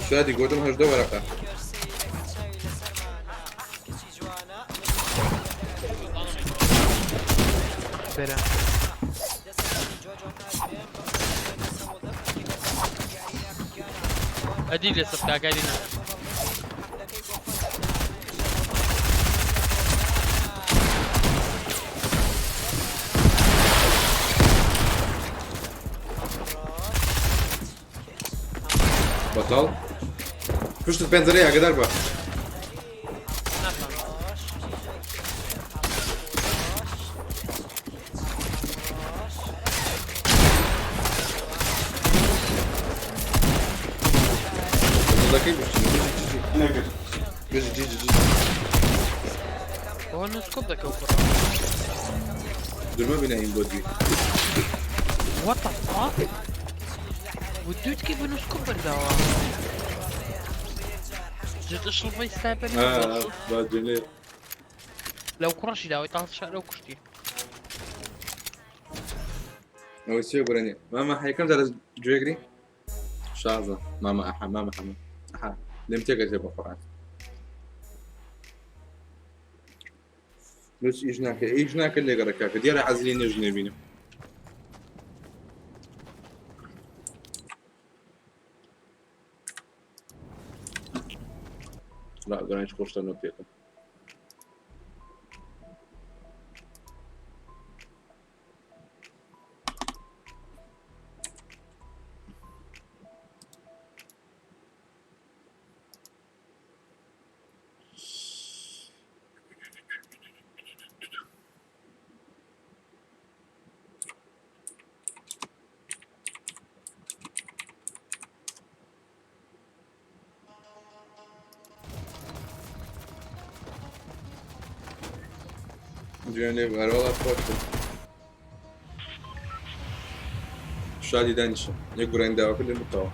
شادی گوتم 18 وەرەقە. برا. ئەدی لە سەر کاکاری نا. بەتاڵ پشتت پەنجەرەیە ئاگادار بە. ناتوانم. دڵەکەی بشتنی بژی جیجی. نەکرد. بژی جیجی جیجی. بۆ نسکۆپ دەکەو کوڕە. درمە بینە ئیم بۆ دوی. What the fuck? ودوت كيف نسكوب برداوە؟ جت شڵفەی سنایپەری آه با جنێ. لەو کوڕەشی داوای تاڵ شار لەو کوشتی. ئەوەی چیە گۆرانی مامە حەیەکەم جارە گوێگری شازە مامە ئەحا مامە حەمە ئەحا لێم تێگەتێ بە قورئان. لۆچ ئیش ناکە ئیش ناکە لێگەڕێ کاکە دیارە عەزلی نێژ نێبینم. لا گۆرانی خۆشتە نۆ پێکم. جوێن لێ بوو هەروەڵا خۆش بوو. شادی دانیشە یەک گۆرانی داواکە لێم بکەوە.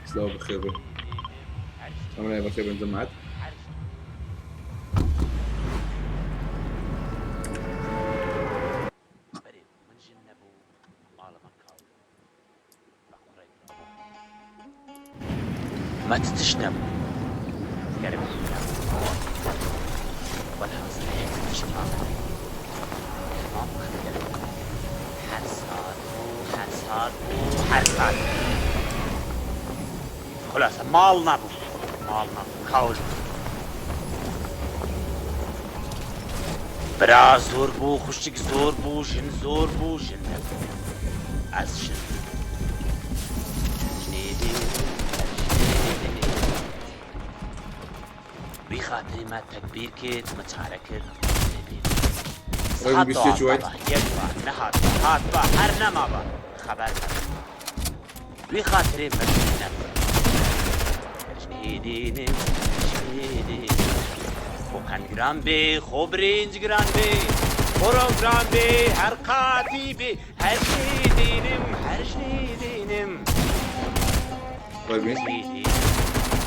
سلاو بەخێر بێن. ئەمە بەخێر بێن جەماعەت. مەتتش نەبوو گەرم وەلحاصل هێک تشت تمام هەر سات بوو هەر سات بوو هەر سات خلاصە ماڵ نەبوو ماڵ نەبوو کاول بوو برا زۆر بوو خوشک زۆر بوو ژن زۆر بوو ژن نەبوو ئەز ژن وی خاتری مە تەگبیر کرد مە چارە کرد ڕێگم بیستێکی وایت یەک با نەهات هات با هەر نەما با خەبەر وی خاتری مە نەبوو دینم خۆ قەند گران بێ خۆ برنج گران بێ خۆرۆ گران بێ هەر قاتی بێ هەر دینم هەر دینم ڕێبین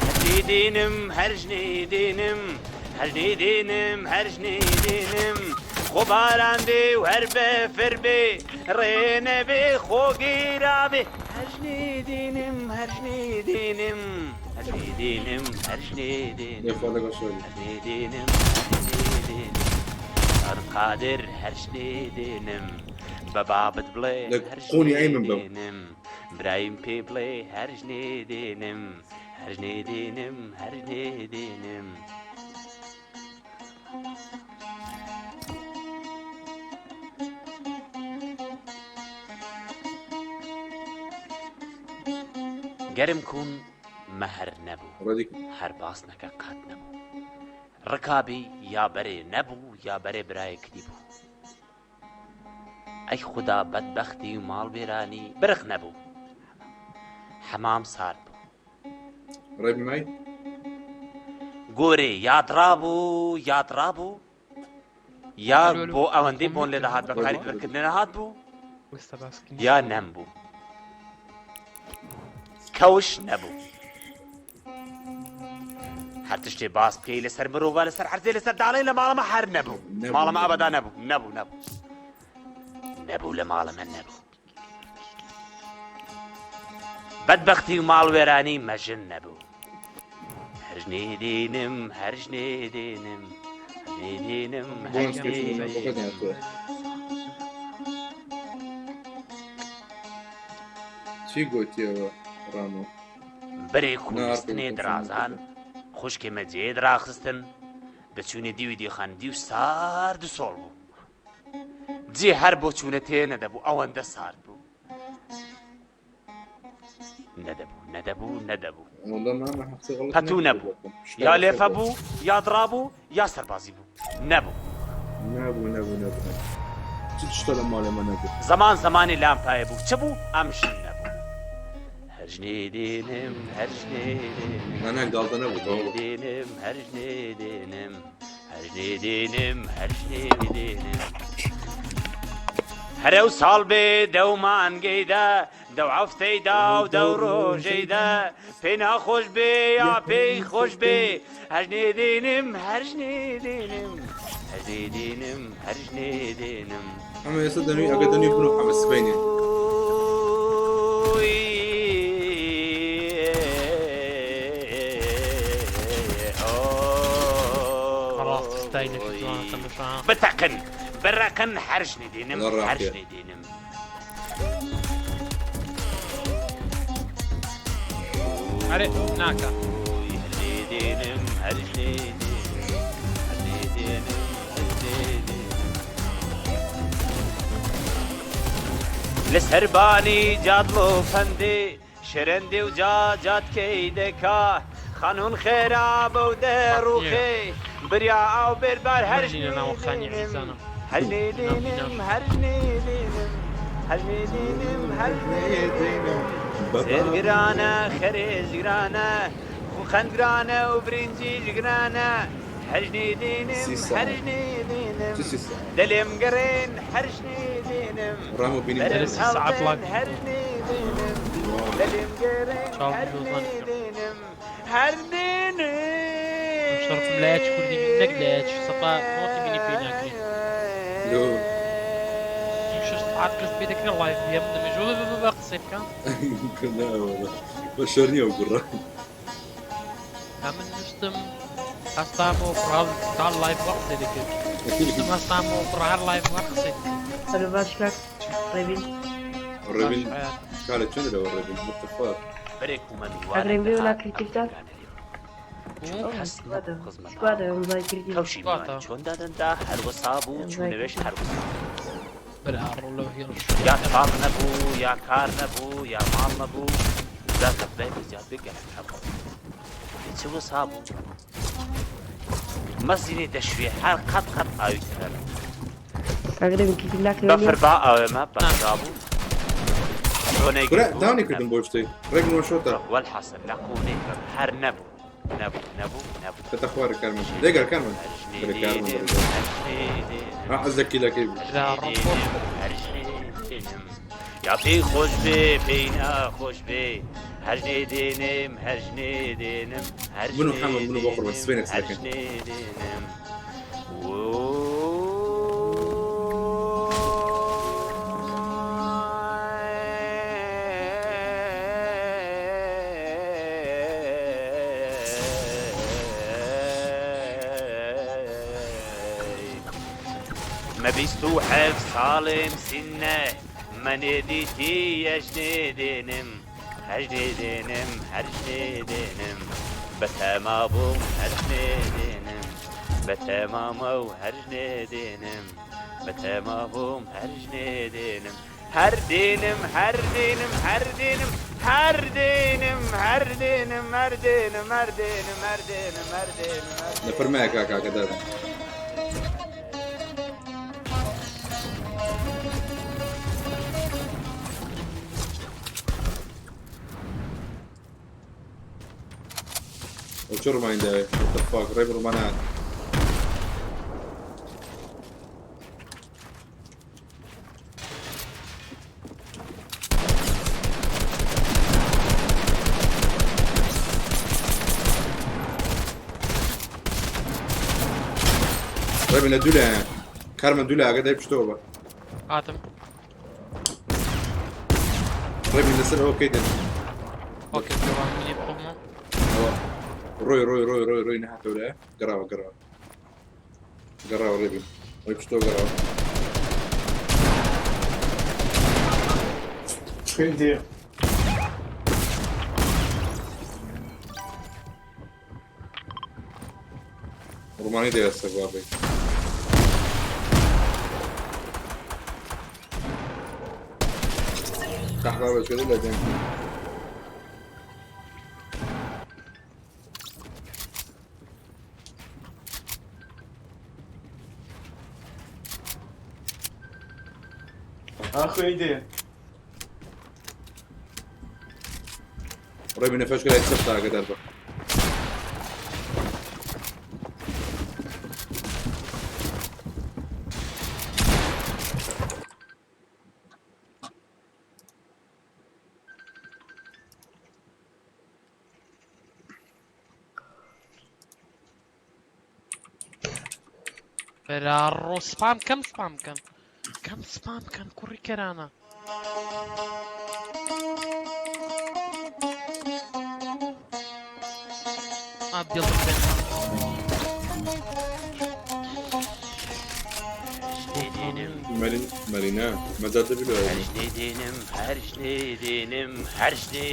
هەر دینم هەر دینم هەر دینم هەر دینم خۆ باران بێ و هەر بەفر بێ ڕێنە بێ خۆ گیرا بێ هەر دینم هەر دینم هەر دینم هەر دینم لێخوا لەگەڵ شادی. هەر دینم هەر دینم هەر قادر هەر دینم بە بابت بڵێ لە هەر قۆنی ئەی من بم. دینم برایم پێ بڵێ هەر دینم هەر دینم هەر دینم گەرم کون مەهر نەبوو ڕێدی هەر باس نەکە قەت نەبوو ڕکابی یا بەرێ نەبوو یا بەرێ برایەکتی بوو ئەی خودا بەدبەختی و ماڵ وێرانی برخ نەبوو حەمام سارد بوو ڕێبی مای گۆرێ یادڕابوو یادڕابوو یا ئەلو، ئەلو. بۆ ئەوەندەی بۆن لێ دەهات بەکاری ڕێبی. دەرکردنە نەهات بوو وەستە باسکین. یا نەم بوو. کەوش نەبوو. هەر تشتێ باس بکەی لەسەر مرۆڤە لەسەر عەرزێ لەسەر داڵێ لە ماڵەمە هەر نەبوو. ماڵەمە ئەبەدا نەبوو نەبوو نەبوو نەبوو لە ماڵەمە نەبوو. بەدبەختی و ماڵوێرانی مەژن نەبوو. هەرژنێ دێنم هەرژنێ دێنم هەرژنێ دێنم هەرژنێ دێنم. چی گۆتیەوە ڕامۆ؟ برێ کوردستنێ درازان خوشکێ مە جێ دراخستن دەچوونە دیوی دیخان دیو سارد و سۆڵ بوو جێ هەر بۆ چوونە تێ نەدەبوو ئەوەندە سارد بوو نەدەبوو نەدەبوو نەدەبوو پەتوو نەبوو یا لێفە بوو یا دڕابوو یا سەربازی بوو نەبوو نەبوو نەبوو نەبوو شتە لە ماڵێمە نەبوو زەمان زەمانی لامپایە بوو چ بوو ئەم ژن نەبوو هەرژنێ دێنم هەرژنێ دێنم گاڵتە نەبوو دێنم هەرژنێ دێنم هەرژنێ دێنم هەرژنێ دێنم هەرەو ساڵ بێ دەو مانگەیدا دەو هەفتەیدا و دەو ڕۆژەیدا پێی ناخۆش بێ یا پێی خۆش بێ هەرژنێ دێنم هەرژنێ دێنم هەرژنێ دێنم هەرژنێ دێنم ئەمە ئێستا دەنوی ئەگە دەنوی بن و حەمە سبەینێ. بەڕاستی ستایلێکی جوانە تەمەشا. بتەقن بڕەقن هەرژنێ دێنم هەرژنێ دێنم. ئەرێ ناکا. لە سەربانی جادڵ و فەندێ شرندێ و جا جادکەی دەکا خانوون خێرا بەو دەڕوخێ بریا ئاو بێربار هەر ژنە ناوەخانی عیزانە هەر دینم هەر دینم هەر دینم هەر دینم سێر گرانە خەرێز گرانە خوخەند گرانە و برنجیش گرانە هەرژنی دینم هەرژنی دینم دەلێم گەڕێن هەرژنی دینم ڕامۆ بینیم بەرم هەڵدێن هەرژنی دینم دەلێم گەڕێن هەرژنی دینم هەر دینم شەرفم لایەکی کوردی بینی نەک لایەکی سەتا نۆتی بینی پێی ناکرێ لۆ 36 سەعات کەس پێ دەکرێ live بێ من دەمێژ بە قسەی بکەم نا وەڵا بەشەر نییە ئەو کوڕە ئەمن نووسم هەستامەوە کوڕ تا live وە قسەی دەکرد نووسم هەستامەوە کوڕ هەر live وە قسەی دەکرد ئەلۆ باش کاک ڕێبین ڕێبین کارە چۆن لەوە ڕێبین what the fuck برێک و مەمی کاک ڕێبین بێ ولا کریتیڤتان کەس نەبوو خزمەت سکوادە ئەمزای کریتیڤ کەوشی میوان چۆن دادەنرا هەروەسا بوو چوونەوێش هەروەسا برا ڕۆ لەو هێڵ یا تاڵ نەبوو یا کار نەبوو یا ماڵ نەبوو جا کە خدای بەزیاد بێ گەلەک هەبوو چ وەسا بوو مەزینێ دەشوێ هەر قەت قەت ئاوی تێدا نەبوو کاک ڕێبین کریتیڤ ناکرێ بەفر با ئاوێمە بەفرا بوو چۆنێک کورە داونی کردم بۆ شتێک ڕێک نۆشۆتە وەلحەسن لە قوونەی بەم هەر نەبوو نەبوو نەبوو نەبوو کەتە خوارە کارمەند لێگەر کارمەند بەرە کارمەند بەرە حەز لە کیلەکەی بوو یا پێی خۆش بێ پێی ناخۆش بێ هەرژنێ دێنم هەرژنێ دێنم من و حەمە من و بۆ قوربان سبەینێ قسە دەکەین. هەرژنێ دێنم مە 27 ساڵم سینە مەنێ دیتی یەژنێ دێنم هەژنێ دێنم هەرژنێ دێنم بەتەما بووم هەرژنێ دێنم بەتەمامە و هەرژنێ دێنم بەتەما بووم هەرژنێ دێنم هەر دێنم هەر دێنم هەر دێنم هەر دێنم هەر دێنم هەر دێنم هەر دێنم هەر دێنم هەر دێنم هەر لە فەرمایە کاکە ئاگادارم ئەو چ ڕمانی داوێ What the fuck ڕێ ڕمانان ڕێبین لە دوو لایەن کارمە دوو لای ئاگادای پشتەوە بە. هاتم. ڕێبین لەسەر ئەوە کەی دێن. ئۆکەی جوان منی بخۆمەوە. ئەوە ڕۆی ڕۆی ڕۆی ڕۆی ڕۆی نەهاتەوە لایە گەڕاوە گەڕاوە گەڕاوە ڕێبین ڕۆی پشتەوە گەڕاوە. خوێن دێ. ڕۆمانی دەیە سەگوا بێت. قەحبا بەچێت لە دەنگ. ها خوێنی دێ. ڕێبی نەفەش گەلای چەپ تا ئاگادار بە. براڕۆ سپام کەم سپام کەم کەم سپام کەم کوڕی کەرانە. ئابدێڵم بێنمە. مەرین مەرینا مەجال دەبی لۆ ئەوە. هەرژنێ دێنم هەرژنێ دێنم هەرژنێ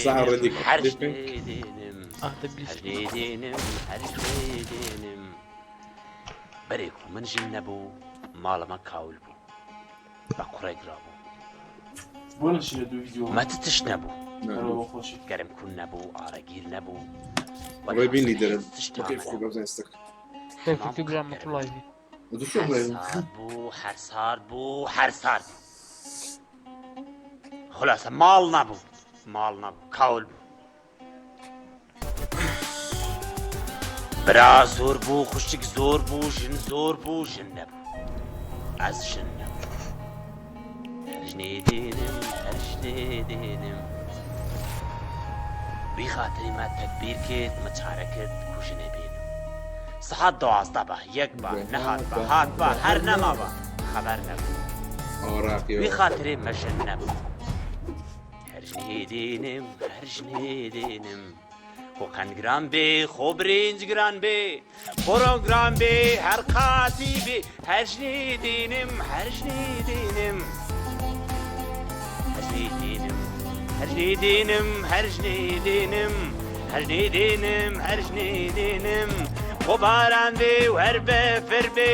ساعة دێنم ڕێدی هەرژنێ دێنم ئادەبی هەرژنێ دێنم هەرژنێ دێنم بەرێک و من ژن نەبوو ماڵەمە کاول بوو بە قوڕێک ڕابوو بۆ نەچی لە دوو ڤیدیۆ مەتە تشت نەبوو هەرەوە بۆ خۆشی. گەرم کون نەبوو ئارەگیر نەبوو ڕێبین لیدەرە تشت بەکەی خۆ بەزانین ستەک. تەلگرام لایڤی. دو شۆ هەر سارد بوو هەر سارد بوو هەر سارد بوو خلاصە ماڵ نەبوو ماڵ نەبوو کاول بوو برا زۆر بوو خوشک زۆر بوو ژن زۆر بوو ژن نەبوو ئەز ژن نەبوو هەرژنێ دێنم هەرژنێ دێنم بی خاتری مە تەدبیر کرد مە چارە کرد کوژنێ بێنم سەعات 12 بە یەک بە نەهات بە هات بە هەر نەما بە خەبەر نەبوو ئەوە وی خاترێ مەژن نەبوو هەرژنێ دێنم هەرژنێ دێنم خۆ قەند گران بێ خۆ برنج گران بێ خۆرۆ گران بێ هەر قاتی بێ هەرژنێ دێنم هەرژنێ دێنم هەرژنێ دێنم هەرژنێ دێنم هەرژنێ دێنم هەرژنێ دێنم هەرژنێ دێنم خۆ باران بێ و هەر بەفر بێ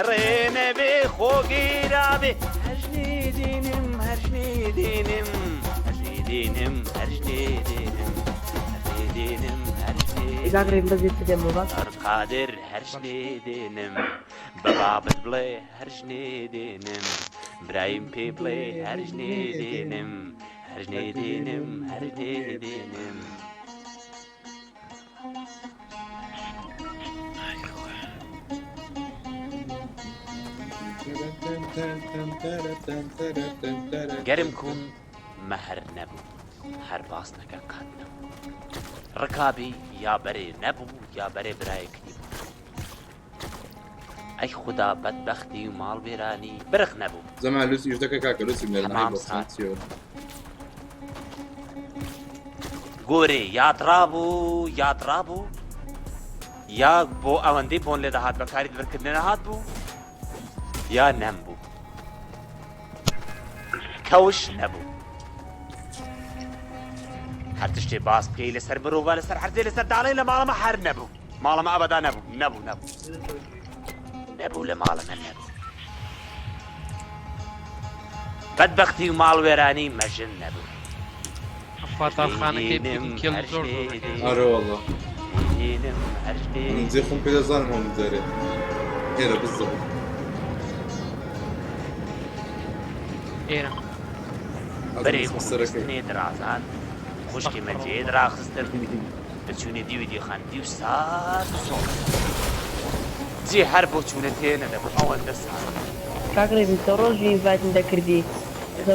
ڕێنە بێ خۆ گیرا بێ هەرژنێ دێنم هەرژنێ دێنم هەرژنێ دێنم هەرژنێ دێنم هەرژنێ دێنم هەرژنێ کاک ڕێبین بەس بێت بدەمەوە با. قادر هەرژنێ دێنم بە بابت بڵێ هەرژنێ دێنم برایم پێ بڵێ هەرژنێ دێنم هەرژنێ دێنم هەرژنێ دێنم گەرم کون مەهر نەبوو هەر باس نەکە قەت نەبوو ڕکابی یا بەرێ نەبوو یا بەرێ برایەکنی بوو ئەی خودا بەدبەختی و ماڵ وێرانی برق نەبوو. زەمان لوسی ئیش دەکە کاکە لوسی تەمام نەرمای سات. بۆ گۆرێ یا دڕابوو یا دڕابوو یا بۆ ئەوەندەی بۆن لێ دەهات بەکاری دبرکردنە نەهات بوو یا نەم بوو کەوش نەبوو هەر تشتێ باس بکەی لەسەر مرۆڤە لەسەر عەرزێ لەسەر داڵێ لە ماڵەمە هەر نەبوو ماڵەمە ئەبەدا نەبوو نەبوو نەبوو نەبوو لە ماڵەمە نەبوو بەدبەختی و ماڵ وێرانی مەژن نەبوو. فاتاخانەکەی کێڵ زۆر زۆر ئەرێ والله من جێ خۆم پێ دەزانم هەموو جارێ ئێرە بالضبط ئێرە بەرێ خستنێ درازان خوشکی مەجێ دراخستن دەچوونە دیوی دیخان دیو سارد و سۆڵ جێ هەر بۆ چوونە تێ نەدەبوو ئەوەندە سارد. کاک ڕێبین تۆ ڕۆژی invite م دەکردی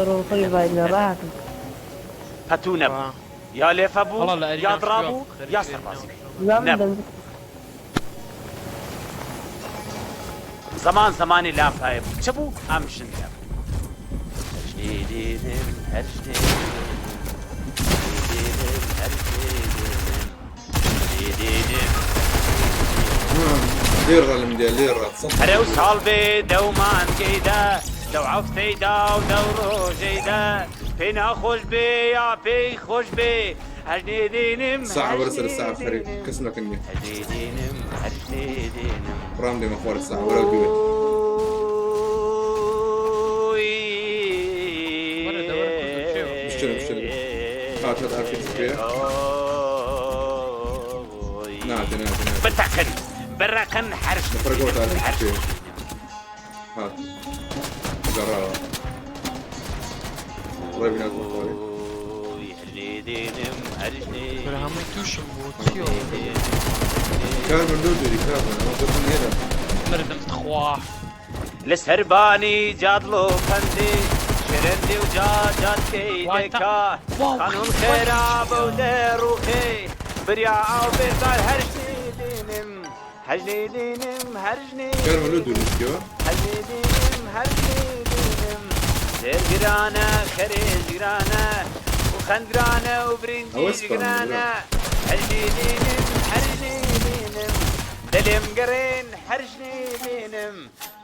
ڕۆژ خۆی invite نەڕاهاتم. پەتوو نەبوو یا لێفە بوو وەڵا لە یا ئەرینا دڕا بوو یا خەریک سەربازی جواب نەبوو. دەم. زەمان زەمانی لاپایە بوو چ بوو ئەم ژن نەبوو هەرژنی دێنم هەرژنێ دێنم هەرژنێ دێنم دێنم لێرە لەم دێ لێرە هەرەو ساڵ بێ دەو مانگەیدا دەو عەفتەیدا و دەو ڕۆژەیدا پێی ناخۆش بێ یا پێی خۆش بێ هەرژنێ دێنم ساعة ورا سەر ساعة خەریک کەس نەکەن نیە هەرژنێ دێنم هەرژنێ دێنم ڕام دێمە خوارە ساعة وەرە دوێ وەرە دەوەرە کوردۆ چێوە بشترە بشترە هات هات ئارکێت پێ ناتێ ناتێ ناتێ بتەقن بڕەقن هەرژنێ نەفەرەکەوە دێنم تا هەرژنێ پێ دێنم هات گەڕاوە ڕێبی ناتمە خوارێ هەرژنێ دێنم هەرژنێ کورە هەمووی تووشم بوو چیەوە کارمن لۆ دوێری کارمن ئەمە بەتن هێرە مردم تخوا لە سەربانی جادڵ و پەندی شرندی و جا جادکەی وای تا دەکا واو قانون وای خێرابە و دەڕوخێ بریا ئاو بێتار هەرژنی دێنم هەرژنی دێنم هەرژنی کارمن لۆ دوێری شتیەوە هەرژنی دێنم هەرژنی دێنم زێرگرانە خەرێزگرانە و خەندگرانە و ئەوە برنجیش سپام گرانە هەرژنی دێنم هەرژنی دێنم دلم گەڕێن هەرژنی دێنم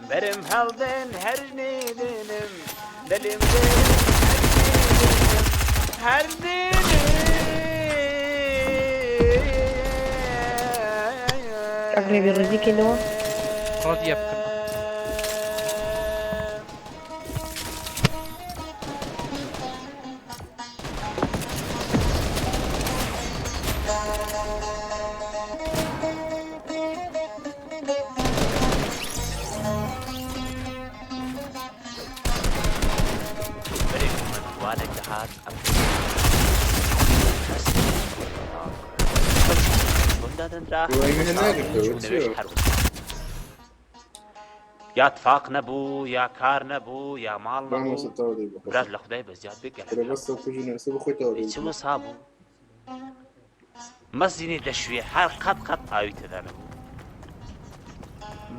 بەرم هەڵدەن هەرژنی دێنم دلم گەڕێن هەرژنی دێنم هەر کاک ڕێبی ڕێزی کەینەوە ڕەدیە بکەم دێنم. بەرێک وانێک دەهات ئەم چۆن دادەنرا دوای منە ساڵ ناگرتەوە چوو لەوێش چیەوە هەر وسا. یا تفاق نەبوو یا کار نەبوو یا ماڵ بامۆ نەبوو سەتاوە دەی بخۆ برات لە خدای بە زیاد بێ گەلەک بەرە هەبوو بەستە کوژی نەسە بخۆی تاوە ئەی دەی چ وەسا بوو مەزینی دەشوێ هەر قەت قەت ئاوی تێدا نەبوو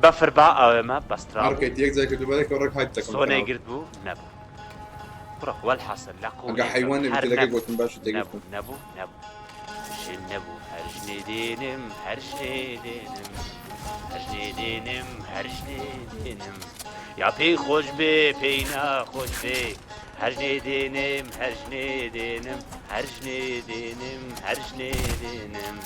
بەفر با ئاوێمە بەسترا بوو هەرکەیت یەک جای کە دووبارە کە ڕێک هات دەکەم سۆنەی کەناڵ گرت بوو نەبوو کوڕە وەلحەسن لە ئەگە قوونێکم حیوان هەر نەبێت لەگە نەبوو گوتم باشی نەبوو تێگەشتم نەبوو نەبوو ژن نەبوو هەر ژنێ دێنم هەر ژنێ دێنم هەر ژنێ دێنم هەر ژنێ دێنم یا پێی خۆش بێ پێی ناخۆش بێ هەر ژنێ دێنم هەر ژنێ دێنم هەر ژنێ دێنم هەر ژنێ دێنم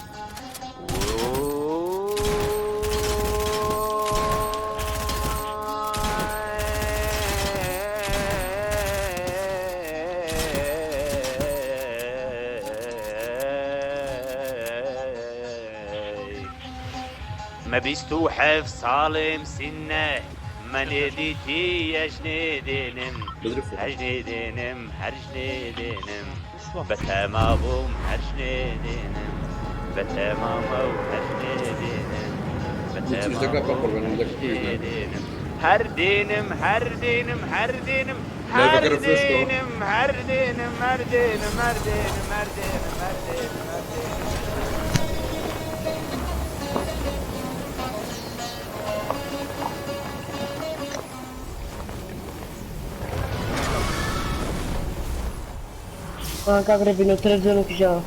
ما بیست و حەفت ساڵم سینە مەنێ دیتی ئەژنێ دێنم بدري خۆ هەژنێ دێنم هەرژنێ دێنم بەتەما بووم هەرژنێ دێنم بەتەمامە و هەرژنێ دێنم چیش بەتەما دەکا بووم بەقڕبن دەکە هەرژنێ کوژ نە دێنم هەر دێنم هەر دێنم هەر دێنم لای هەر بەگەرە فرێشکەوە دێنم هەر دێنم هەر دێنم هەر دێنم هەر دێنم هەر دێنم هەر دێنم کاک ڕێبی لە تەلەڤیزیۆن کوژاوە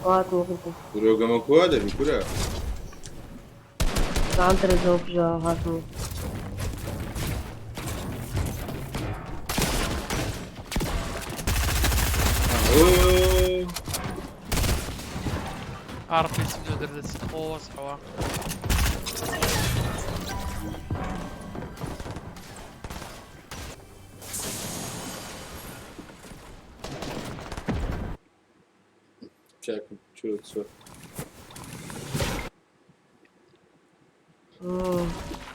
هاتمەوە کردم درۆگەمە کوا دەبی کورە ساعة تەلەڤیزیۆن کوژاوە هاتمەوە ئەوە ئاڕپی لۆ دەردەچێت خۆ وەسحەوە چاکم چۆ چۆ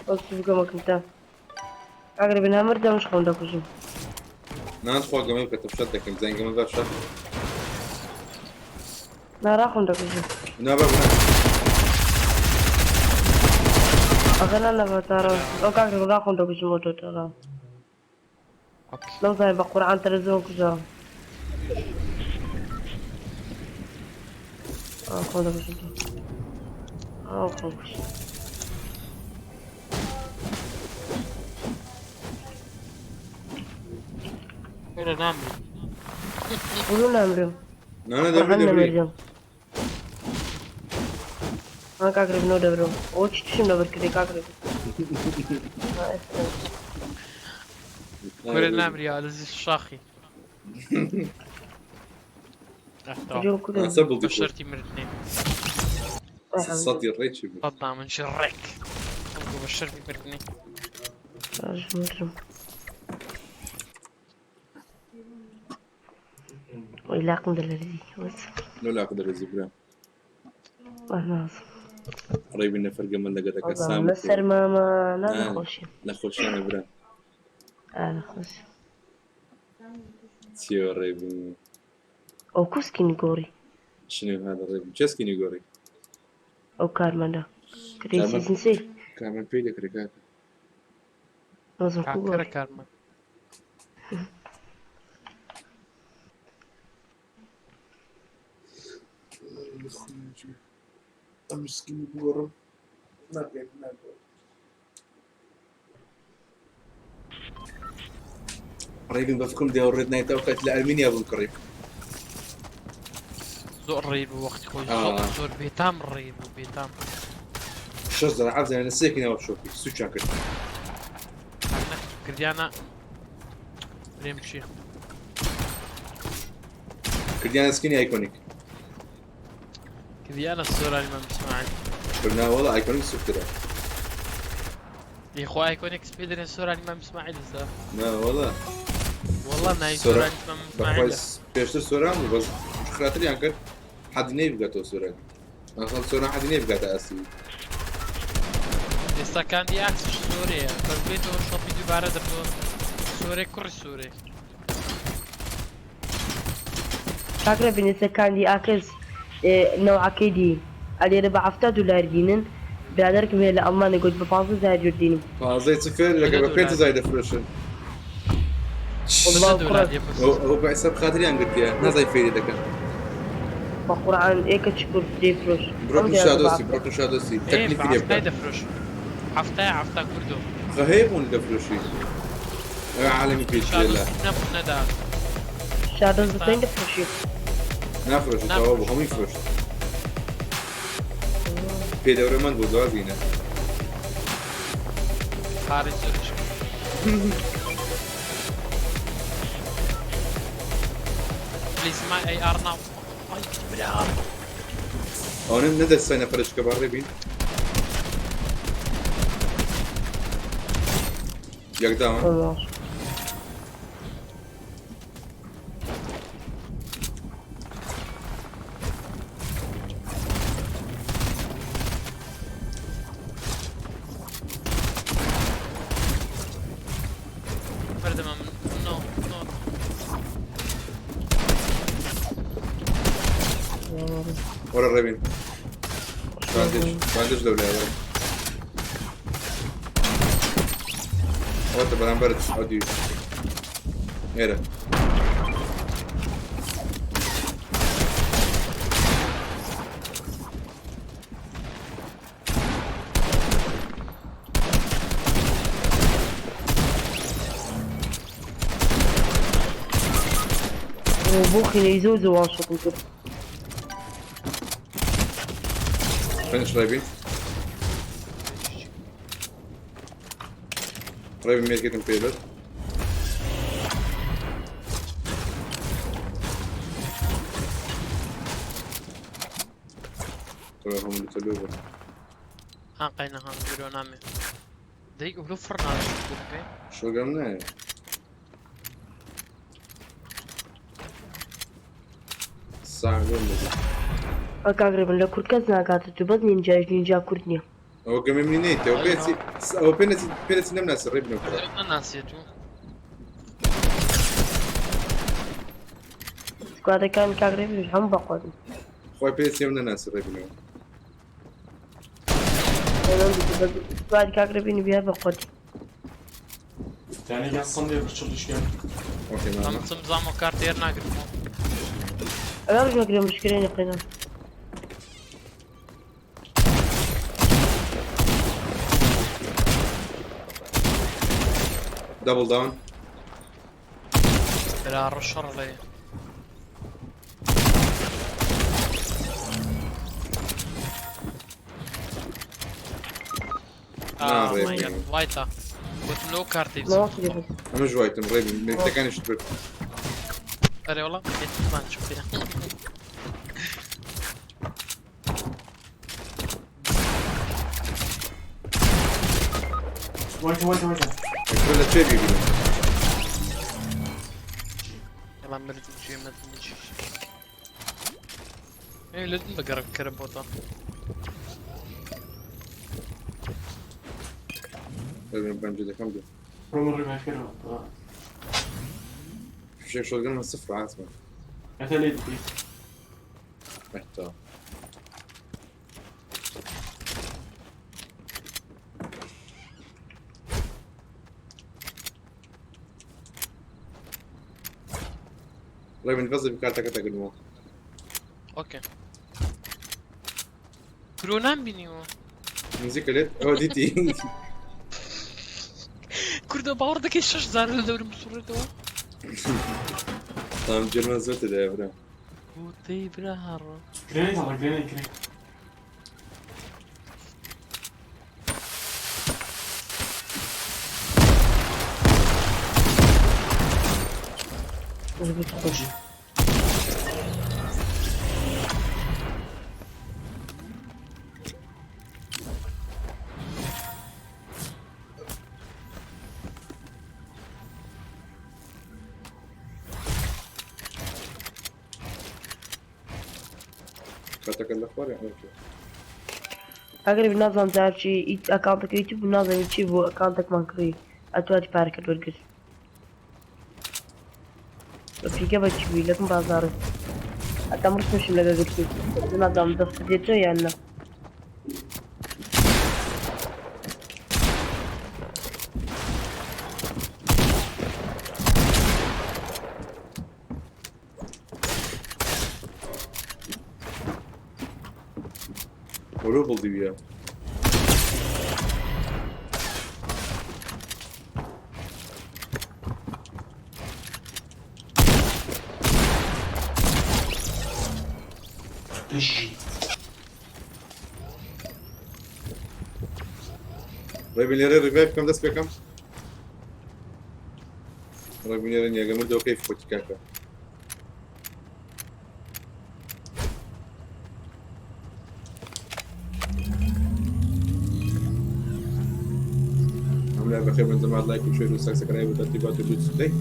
ئەو بگەمەکەم تا کاک ڕێبی نامردەمش خۆم دەکوژم نان خوا گەمە بکە تەفشەت دەکەم زین گەمە باشە ناڕا خۆم دەکوژم نا بە نا ئەگەر نا نەبە تاڕە ئەو کاک ڕێبی ڕا خۆم دەکوژم ئەو تۆ تاڕە ئۆکێ نەمزانی بە قورعان تەلەڤیزیۆن کوژاوە خۆم دەکوژم ئەو خۆم کوژم. کورە نامری. بۆ نامرم؟ نا نا دەمری قورئان دەمری. نەمردم. ها کاک ڕێبنەوە دەبرم. ئەوە چی تشم لەبەر کردی کاک ڕێبن؟ ها ئێستا. کورە نامری ئالزی شاخی. ئەحتا. جۆ کورە. سە بڵدی بە خۆش. شەرتی مردنێ. سەدی ڕێکی بوو. سەد من شي ڕێک. ئەم بە شەرتی مردنێ. باش مردم. وەی لاقم دەلەرزی. وەس. لۆ لاقە دەرەزی برا. نازم. ڕێبین نەفەرگە من لەگەتەکە سام لە سەرمامە نا نەخۆشی. نەخۆشیانە برا. ئا نەخۆشی. چیەوە ڕێبین؟ ئەو کو سکینی گۆڕی؟ شنێ هذا ڕێبین چه سکینی گۆڕی؟ ئەو کارمەندە. کرێ کارمەند- سیزن سێ. کارمەند پێی دەکرێ کاکە. نازم کو کاکەرە گۆڕی؟ کارمە. ئەم سکینی بگۆڕم ناکەین ناگۆڕم. ڕێبین بە فکرم دێوە ڕێت نایتەوە کات لە ئەرمینیا بووم کڕی. زۆر ڕێی بوو وەختی خۆی آه. زۆر زۆر بێتام ڕێی بوو بێتام. شەش دەرە عەفزانە لە سێکی ناوە شۆپی سوچیان کرد. هەر نەکرد کردیانە برێم چی؟ کردیانە سکینی ئایکۆنیک. کردیانە سۆرانی مام ئیسماعیل. کردنا وەڵا ئایکۆنیک سوکترە. ی خۆ ئایکۆنێک سپێ دەرێن سۆرانی مام ئیسماعیل ئێستا. نا وەڵا. والله ناوی سۆران- سۆرانی مام بەخوای ئیسماعیلە. پێشتر سۆران بوو بەس خراتریان کرد حەدی نەیبگاتەوە سۆرانی. ئەسڵ سۆران حەدی نەیبگاتە ئاستی. ئێستا کاندی ئاکسش سۆرەیە بەس بێتەوە شۆپی دووبارە دەبەوە سۆرێ کوڕی سۆرێ. کاک ڕێبین ئێستا کاندی ئاکس نەوعەکەی دی ئەلێرە بە 70 دلار دینن. برادەرکم هەیە لە ئەڵمانیا گوت بە 15 هەزار یورو دینم. پازدەی چ فێر لەگە بە پێنج هەزار دەفرۆشن. والله بە دۆلار کوڕە دێ بەس. ئەو بە حساب خاتریان گرتیە نازای فێری دەکەن. بە قورئان ئێکە چ کورد دەیفرۆش. برۆکن شادۆسی برۆکن شادۆسی ئێ تەکلیفی بە لێ حەفتای بکە. دەفرۆش. حەفتای حەفتا کوردۆ. خە هەیە بوون دەفرۆشی. ئەوە عالەمی پێچیە لە. شادۆسی نەبوو نەدات. شادۆس بە پێنج دەفرۆشی. نافرۆشی تەواو بوو هەمووی فرۆشت. پێ دەورەمەند بوو جوازینە. پارەی زۆریش کرد. Please my AR now. ئای برا. ئەوە نەدەستای نەفەرشکە بە ڕێبین. یەکداوە. والله. بەردەمە من نۆ نۆ. وەرە ڕێبین. باندێج باندێج لەولایە وەرە. ئەوەتە بەرامبەرت ئەو دیوی. ئێرە. بۆ خینەی زۆر زۆر وان شۆکم کرد. فinish ڕێبین. ڕێبین مێرگێتم پێ بەر. تۆ هەموو لە لۆ بوو. ها قەینە ها بیرۆ نامێ. دەی ئەولۆ فڕ ناوێ. شۆگەم نایە. ساعة لۆم بوو. کاک ڕێبن لە کورد کەس ناگاتە تو بەس نینجایش نینجا کورد نییە. ئەوە گەمە منی نەیتە ئەوە پێچی ئەوە پێ نەچی پێ نەچی نەمناسی ڕێبنەوە کوڕە. نەناسێت و سکوادەکان کاک ڕێبن هەموو بەقوەتن. خۆی پێ چی ئەم نەناسی ڕێبنەوە. سکواد کاک ڕێبین بیا بەقوەتی. Yani yazsam diye fırçalışken. ئۆکەی ئەم مامە. چم زامۆ کارتێر ناگرمەوە. ئەگەر ڕۆژ مشکلەی قەینا. دەبڵ داون. برا ڕۆ شەڕ ڵێ. نا ڕێبین. وایتە وتم لەو کارتەی مەواقع لێ بەس. ئەمەش وایتم ڕێبین مێکتەکانیشت برد. ئەرێ وەڵا پێتمان چوو. وایتە وایتە وایتە. ئەکرە لە کوێ بیبینم؟ یەڵا مردم جێ مردم جێ. ئێ لە دن بەگەڕ بکەرە بۆتە. ڕێبین بەنجە دەکەم دوو. ڕۆمە ڕێبین کەرەوە. فشێک شۆتگەن من سفر عاتمە. ئەتە لێ دیتی. مەتا. ڕێبین بەزە بکارتەکە دەگرمەوە. ئۆکێ. کرۆ نامبینیەوە. نزیکە لێت ئەوە دیتی. کوردە باوەڕ دەکەی شەش جار لە دەورم بسوڕێتەوە؟ تام جێمان زۆر تێدایە برا. وتەی برا هەڕۆ. گرێنێت هەڵە گرێنێت گرێنێت. زبط خۆش. کاتەکە لە خوارێ ئۆکێ. ئەگەر نازانم جار چی ئەکاونتەکە یوتیوب نازانم چی بوو ئەکاونتێکمان کڕی ئەتوانی پارەکەت وەرگرت. بە پیکە بە چی بووی لەکم بازاڕی هەتا مڕشمشم لەگە گرتی نازانم دەست دێتەوە یان نا. وەرۆ بڵدیویە. بژی. ڕێبین لێرە ڕیڤایڤ بکەم دەست پێکەم. ڕێبین لێرە نییە گەر مردەوە کەیف خۆتی کاکە. هەموو بەخێر بن جەماعەت لایک و شێر و سەکسکرایب و تەرتیبات و لوتس بدەی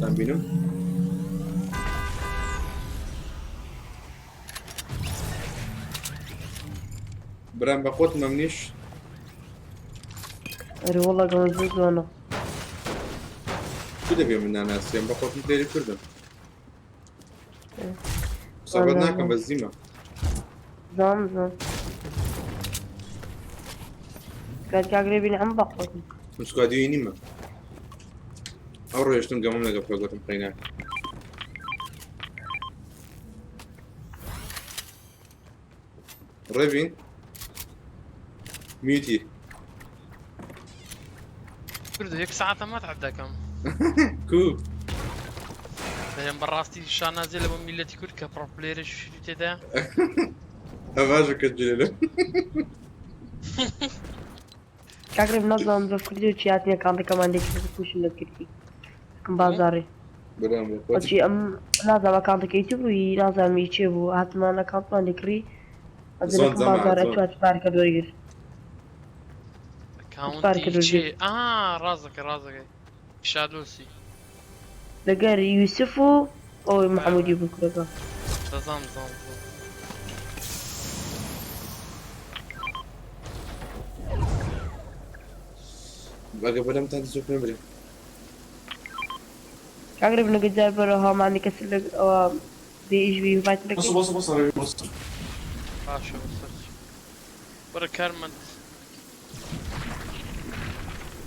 تان بینم. برام بە خۆت مەمنیش. ئەرێ وەڵا گەمە زۆر جوانە. چی دەبێ من ناناسیم بە خۆتم تێری کوردم. سەبەت ناکەم بە زیمە. زان زان. کات کاک ڕێبین ئەم بەقوەتم. من سکوادیوی نیمە. ئەو ڕۆیشتم گەمەم لەگەڵ خۆی گوتم قەینا. ڕێبین میوتی. کوردە یەک سەعاتە مەتعب دەکەم. کو دەرێم بەڕاستی شانازیە لە بۆ میلەتی کورد کە پڕۆپلێرێکی شیری تێدایە. ئەڤاژە کە جلێلە. کاک ڕێبین نازانم بە کوردی و چی هاتنی ئەکاونتەکەمان لێ کرد کوشم لە کردی. کم بازاڕی. برام بە خۆت. چی ئەم نازانم ئەکاونتەکە یوتیوب بوو نازانم ئی چێ بوو هاتمان ئەکاونتمان لێ کڕی. زۆن ئەزەکەم جەماعەت بازاڕ زۆن. ئەتوات پارەکەت وەرگر. ئەکاونتی پارەکەت چێ؟ وەرگر. ئا ڕازەکە ڕازەکە. شادۆسی. لەگەر یوسف و ئەوەی محەممودی بوو کوڕەکە. دەزانم زانم زانم. ئەگە بەلەمتان زۆر پێم برێ. کاک ڕێبین لەگەر جار بەرەوە هاومانی کەس لە ئەوە بێ ئیش بی ڤایت بەس دەکەی. بەس بەس ڕێبین بەس. باشە بەسەر وەرە کارمەند.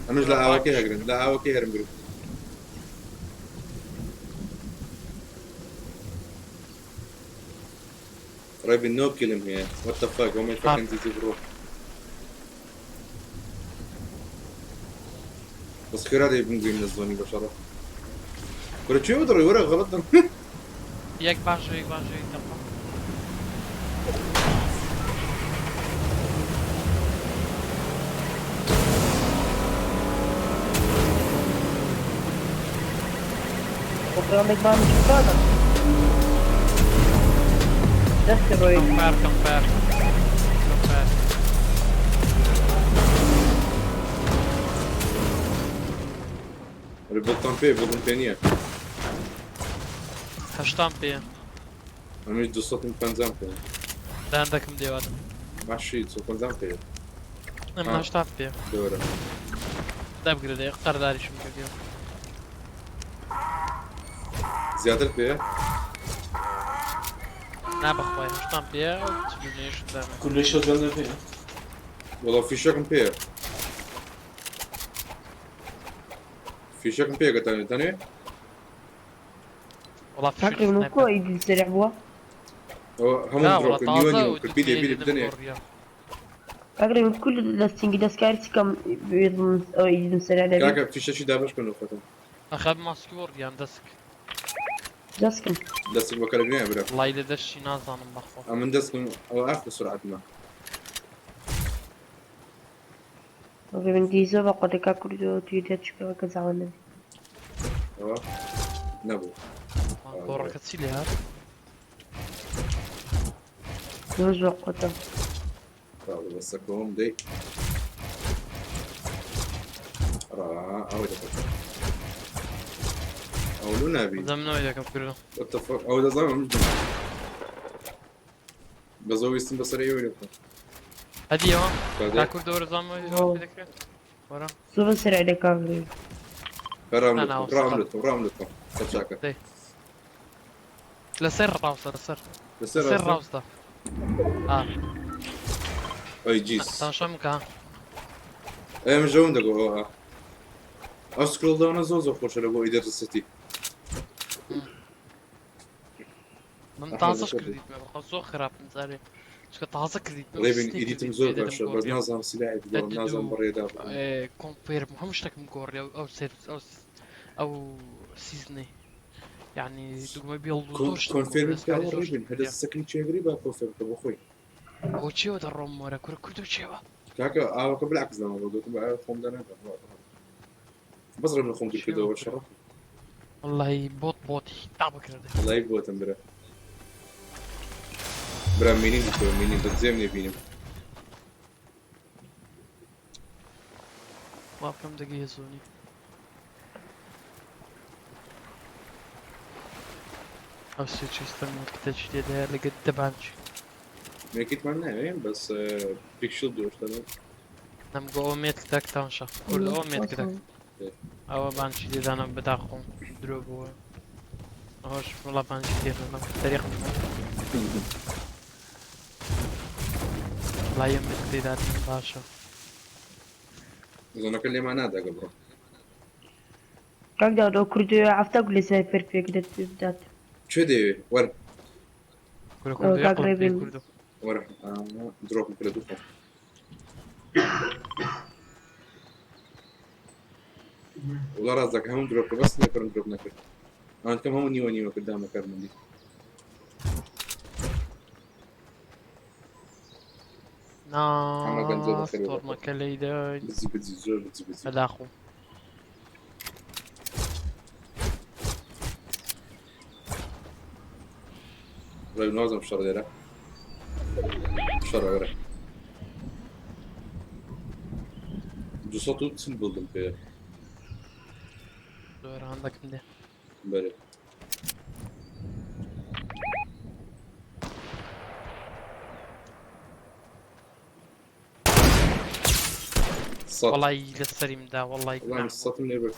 ئەمەش لە ئاوەکەی هەگرن لە ئاوەکەی هەرم گرن. ڕێبین نۆ کیلم هەیە. What the fuck oh my fucking زیزی بڕۆ. بەس خێرا دەی بمگوین لە زۆنی بەشەڕە. وەرە کوێ دەڕۆی وەرە غەڵەت دەڕۆی. یەک باشە یەک باشە یەک دەقە. خۆ بانگی بکاتە دەستی ڕۆی. کەمپەر کەمپەر کەمپەر. وەرە بڵتان پێ بڵتم پێ نییە. هەشتام پێیە. ئەمیش 250 پێ. داندەکم دێوادم. باشی 250 پێ. ئەم هەشتام پێ. دەوەرە. دابگرە دەی قەرداریشم کردیەوە. زیاتر پێیە؟ نا بەخوای هەشتام پێیە ئەو چلونەیەشم دامێ. گولەی شۆتگەن پێیە؟ وەڵا فیشەکم پێیە. فیشەکم پێیە کە تانێ تانێ؟ وەڵا کاک فیشەکم ڕێبین سنایپەر. کۆ ئیدی سەریع بووە؟ ئەوە هەموو نا درۆپ وەڵا کرد نیوە تازە نیوە و کرد بیدێ دوو بیدێ ئیدم بدەنێ. گۆڕیە. کاک ڕێبین کول لە سینگی دەستکاری چ کەم ئەو ئیدم سەریع دەبی؟ کاکە فیشەکی دابەش کەن خۆتان. ئەخە ماسکی وەڕیان دەسک. دەستکم. دەستک بە کەرەک نییە برا. وەڵای لە دەشتی نازانم بەخوا. ئەمن دەستکم ئەوە ئاخر سرعەتمە. ڕێبین دیزۆ بە قۆتەکە کوردۆ توی دەچکە کە زاوە نەبی. ئەوە نەبوو. گۆڕەکە چی لێ هات؟ زۆر زۆر قۆتە. تازە بەسەکەوم دەی. ڕا ئەوەی دەکەم. ئەو لو نابی. دەمنەوەی دەکەم کردم. What the fuck ئەوە دەزانم ئەمن بەس ئەو ویستم بەسەر ئێوەی دەکەم. هەدیەوە؟ کادێ. تا کوردە وەرە زانم ئەوە پێ دەکرێت؟ وەرە. زۆر بە سەریع دە کاک ڕێبین. ڕام نا، نا، لەتکەم ڕام لەتکەم ڕام لەتکەم سەرچاکە. دەی. لەسەر ڕاوسە لەسەر. لەسەر لەسەر ڕاستە؟ ڕاوستە. ئا. ئەی جیس. تەماشا بکە. ئێ من ژەوم دەگۆ ئەوە. ئەو سکرۆڵ داونە زۆر زۆر خۆشە لە بۆ ئیدەر سیتی. من ئەحمەد تازەش بەخێر کردیت بەخوا زۆر خراپم جارێ. چونکە تازە کردیت ڕێبین ئیدیتم زۆر باشە بەس نازانم سیلاحی بگۆڕم نازانم بەڕێدا بڕۆم. کۆمپێرم هەموو شتێکم گۆڕی ئەو سێر ئەو ئەو سیزنەی. یعنی دوگمە بێڵ و زۆر شتم گۆڕی کۆنفێرم دەستکاری بکە زۆر شتم ڕێبین هەر کردیە. سەکری چێگری با کۆنفێرم بکە بۆ خۆی. بۆ چیەوە دەڕۆم وەرە کورە کوردو چێوە؟ کاکە ئاوەکە بالعکس داما بۆ گوتم بە ئاوە خۆم داناکەم. بەس ڕێبین خۆم دوور کردەوە شەڕە. واللهی بۆت بۆتی تا بکردە. وەڵی بۆتم برا. برا مینین دیتەوە مینین بەس جێم نییە بینم. وا بکەم دەگەیە زۆنی. ئەو سێ چیستە مێتکتەچی تێدایە لەگەر دەبانچی. مێکیتمان ناوێ بەس پیکشل درۆشتە. نەمگۆ ئەوە مێتکتەک تەماشا کورد ئەوە مێتکتەک. ئەوە بانچی تێدانە بەداخۆم درۆ بووە. ئەوەش وەڵا بانچی تێدانە تەریقم. وەڵا ئەم مێتکتەی دادنم باشە. زۆنەکە لێمان نادا بڕۆ. کاک داود ئەو کوردۆیە حەفتا گولەی سنایپەر پێک بدات. کوێ دەیەوێ وەرە. کورە کوردۆ کاک یەقڵم پێ ڕێبین. کوردۆ. وەرە درۆپم کرد دوو خۆم. وەڵا ڕاست دەکەم هەموو درۆپ کرد بەس سنایپەرم درۆپ نەکرد. ئەوان کەم هەموو نیوە نیوە کرد دامە کارمەندی. نا ئەمە گەنجە بەخێر بێ. ستۆرمەکە لێی دای. بزی بزی زۆر بزی بزی. بەداخۆم. ڕێ نازم شەڕ لێرە. شەڕ وەرە. 240 بڵدم پێیە. زۆر هەندەکم دێ. بەرێ. سەد. وەڵی لەسەریم دا وەڵی وەڵام سەتم لێ برد.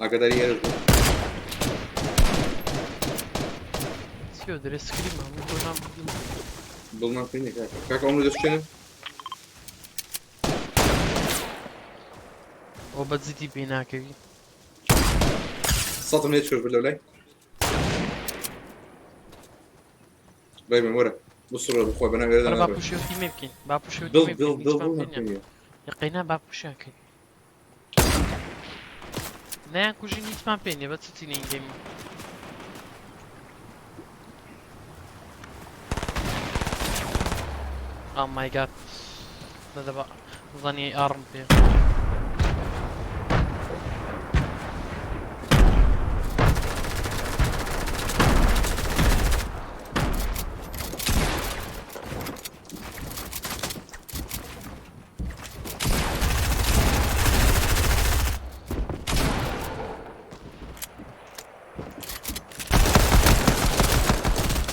ئاگاداری ئێرەش بوو. چیۆ دەرێ سکریم هەموو تۆ نام دڵمان پێ نییە کاکە. کاکە ئەوم لە دەست چێنە؟ ئەو بە جدی پێی ناکەوی. سەتم لێ چۆش برد لەولای. ڕێبین وەرە. بسڕە بخۆی بەناو ئێرەدا وەرە با نابێت. پوشێ و تیمێ بکەین. با پوشێ و دڵ تیمێ دڵ بکەین. دڵ هیچمان دڵ پێ نییە. ناکەین. یەقینا با پوشیان کەین. نەیان کوژین هیچمان پێ نییە بە چ چینین گەمی. Oh my god. دەدەبا زانی ئاڕم پێ.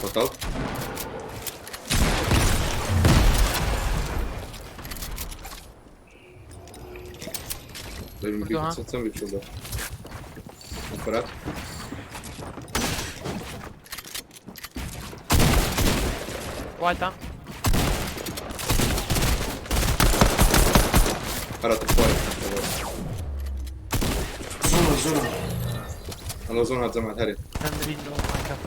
بەتاڵ. کوردۆ ها؟ چەند بچووە فرات وایتە فرات خوای زۆرە زۆرە. ئەمە زۆر هات جەماعەت هەرێ. تەمرین oh my god.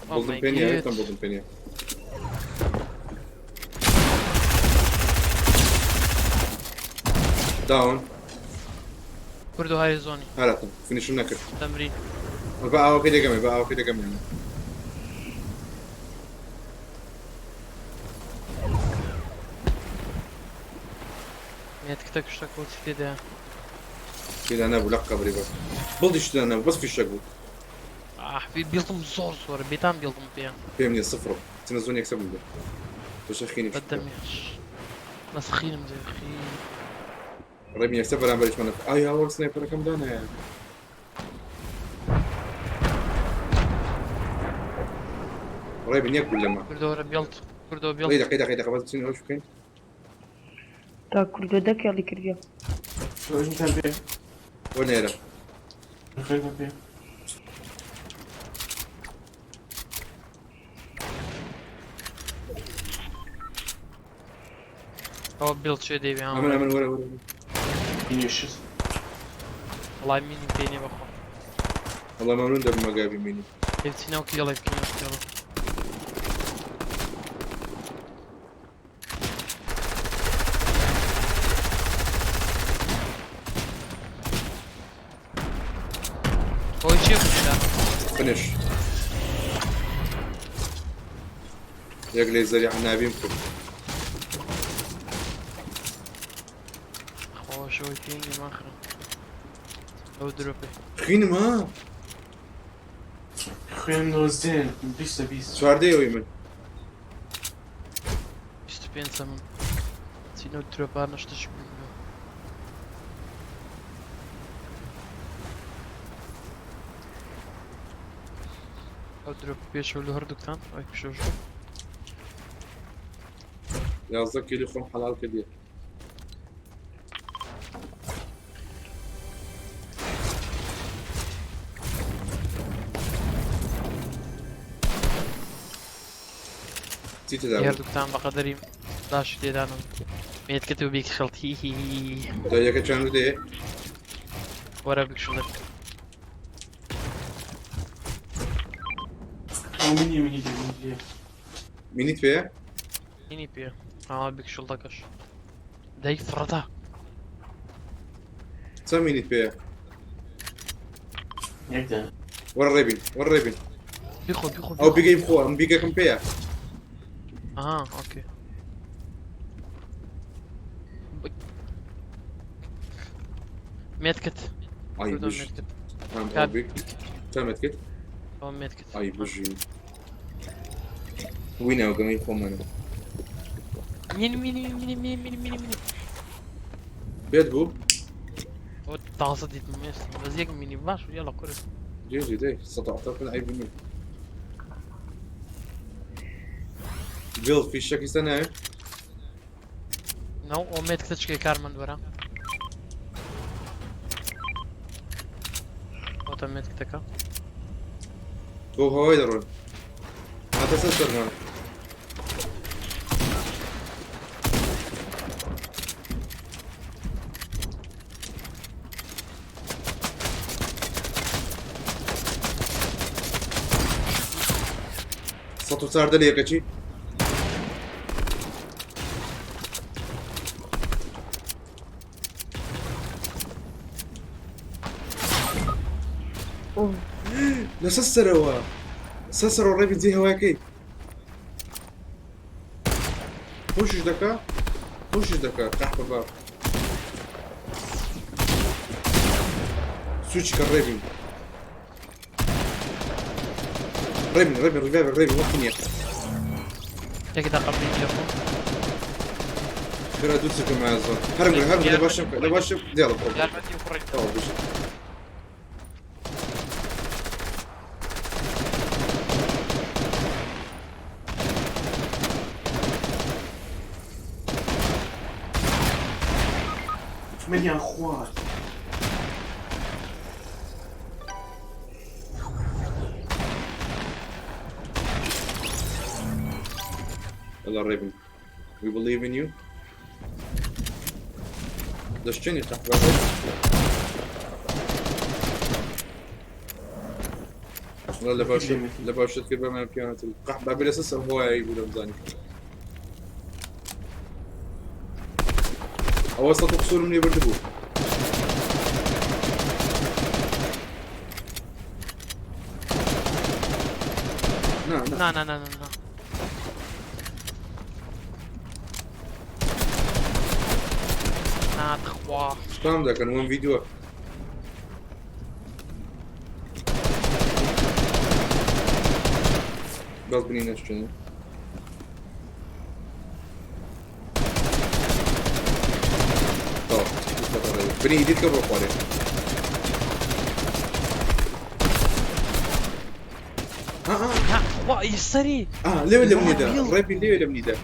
Oh بڵدم my پێ نییە god. هێتم بڵدم پێ نییە. داون. کوردۆ هەرێ زۆنی. هەراتم فینیشم نەکرد. تەمرین. بە ئاوەکەی دەگەمێ بە ئاوەکەی دەگەمێ. مێتکتە کوشتە کۆچی تێدایە. تێدا نەبوو لە قەبری بەس بڵدیش تێدا نەبوو بەس فیشەک بوو. ئاح بیڵدم زۆر زۆرە بێتان بیڵدم پێیە. پێم نییە سفرە چنە زۆن یەکسەر بوو بەشە خینی بەدەمیش. مەسخینم دێ خین. ڕێبین یەکسەر بەرامبەریشمان نەکرد. ئای هاوار سنایپەرەکەم دانایە. ڕێبین یەک گول لەمە. کوردۆ وەرە بێڵت کوردۆ بێڵت. دەی دەقەی دەقەی دەقە بەس بچین ئەوش بکەین. تا کوردۆ دەکێڵی کردیە. ئەوژنتان پێ. وەنێرە. خێرتان پێ. ئەوە بێڵ چێ دەیوێ ها. ئەمن ئەمن وەرە وەرە. فینیشت. وەڵای مینی پێ نییە بەخوا. وەڵا مەمنون دەبم ئەگەر بمینی. دەی بچینەوە کێڵێ بکەین کێڵێ. ئەوەی چییە کوشتە؟ فنش. یەک لێزەری عەنابیم کرد. خۆش ئەوەی پێ نییە ماخرە. ئەو درۆپێ. خینم ها. خوێن نۆزدەیە بیستە بیست. چواردەی ئەوەی من. 25 من. چینەوە درۆپانە شتش بوو. ئەو درۆپ پێشەوە لە هەردووکتان ئەوی پێشەوە. 11 کیلو خۆم حەڵاڵ کردیە. چی تێدا بوو؟ هەردووکتان بەقەدەری داشی تێدانم. مێتکەت و بیکشڵت هی هی هی. دا یەکە چیان بدەیە؟ وەرە بیکشڵێت. ئەو منی منی لێ منی لێ. مینیت پێیە؟ مینی پێ. ئاوا بیکشڵتەکەش. دەی فڕەدا. چەند مینیت پێیە؟ یەک دانە. وەرە ڕێبین وەرە ڕێبین. بیخۆ بیخۆ ئەو بیگەی بخۆ ئەم بیگەکەم پێیە. ئاها ئۆکەی. مێتکت. ئای کوردۆ بژ. مێتکت. ئەم ئەو بیگ. تا مێتکت؟ ئەو مێتکت. ئای بژی. وینەوە گەمەی خۆمانە. مینی مینی مینی مینی مینی مینی مینی. بێت بوو؟ ئەوە تازە دیتم ئێستا بەس یەک مینی باش یاڵا کورە. جێ جێ دەی 170 عیب نییە. بێڵ فیشەکی سە ناوێ؟ نەو ئەو مێتکتە چکەی کارمەند وەرە. ئەوتە مێتکتەکە. بۆ هەوای دەڕۆن. هاتە سەر سەرمان. 114 لە یەکەچی؟ لەسەر سەرەوە سەر سەرەوە ڕێبی جێ هەواکەی خۆشیش دەکا خۆشیش دەکا قەحپە باب سوچ کە ڕێبین ڕێبین ڕێبین ڕێبین ڕێبین وەختی نییە یەک دقە بین لەخۆ خێرا دوو چکم زۆر هەرم هەرم لە باشم لە باشم دێڵە یارمەتی کوڕێک تەواو بژی منیان خوارد. يلا ريبن We believe in you. دەشتێنی قەحبە والله لە باش لە باشت کرد بە من پیانەتر قەحبە بێ لەسەر سەر هۆیایی بوو دەمزانی ئەوە سەد و قسوورم لێ بردبوو نا نا نا نا نا نا نا نا تخوا سپام دەکەن وەم ڤیدیۆ بەس بنی نەشتێنێ بنی ئیدیت کە بۆ خوارێ ها خوا سەری لێوێ لە منیدا ڕێبی لێوێ لە منیدا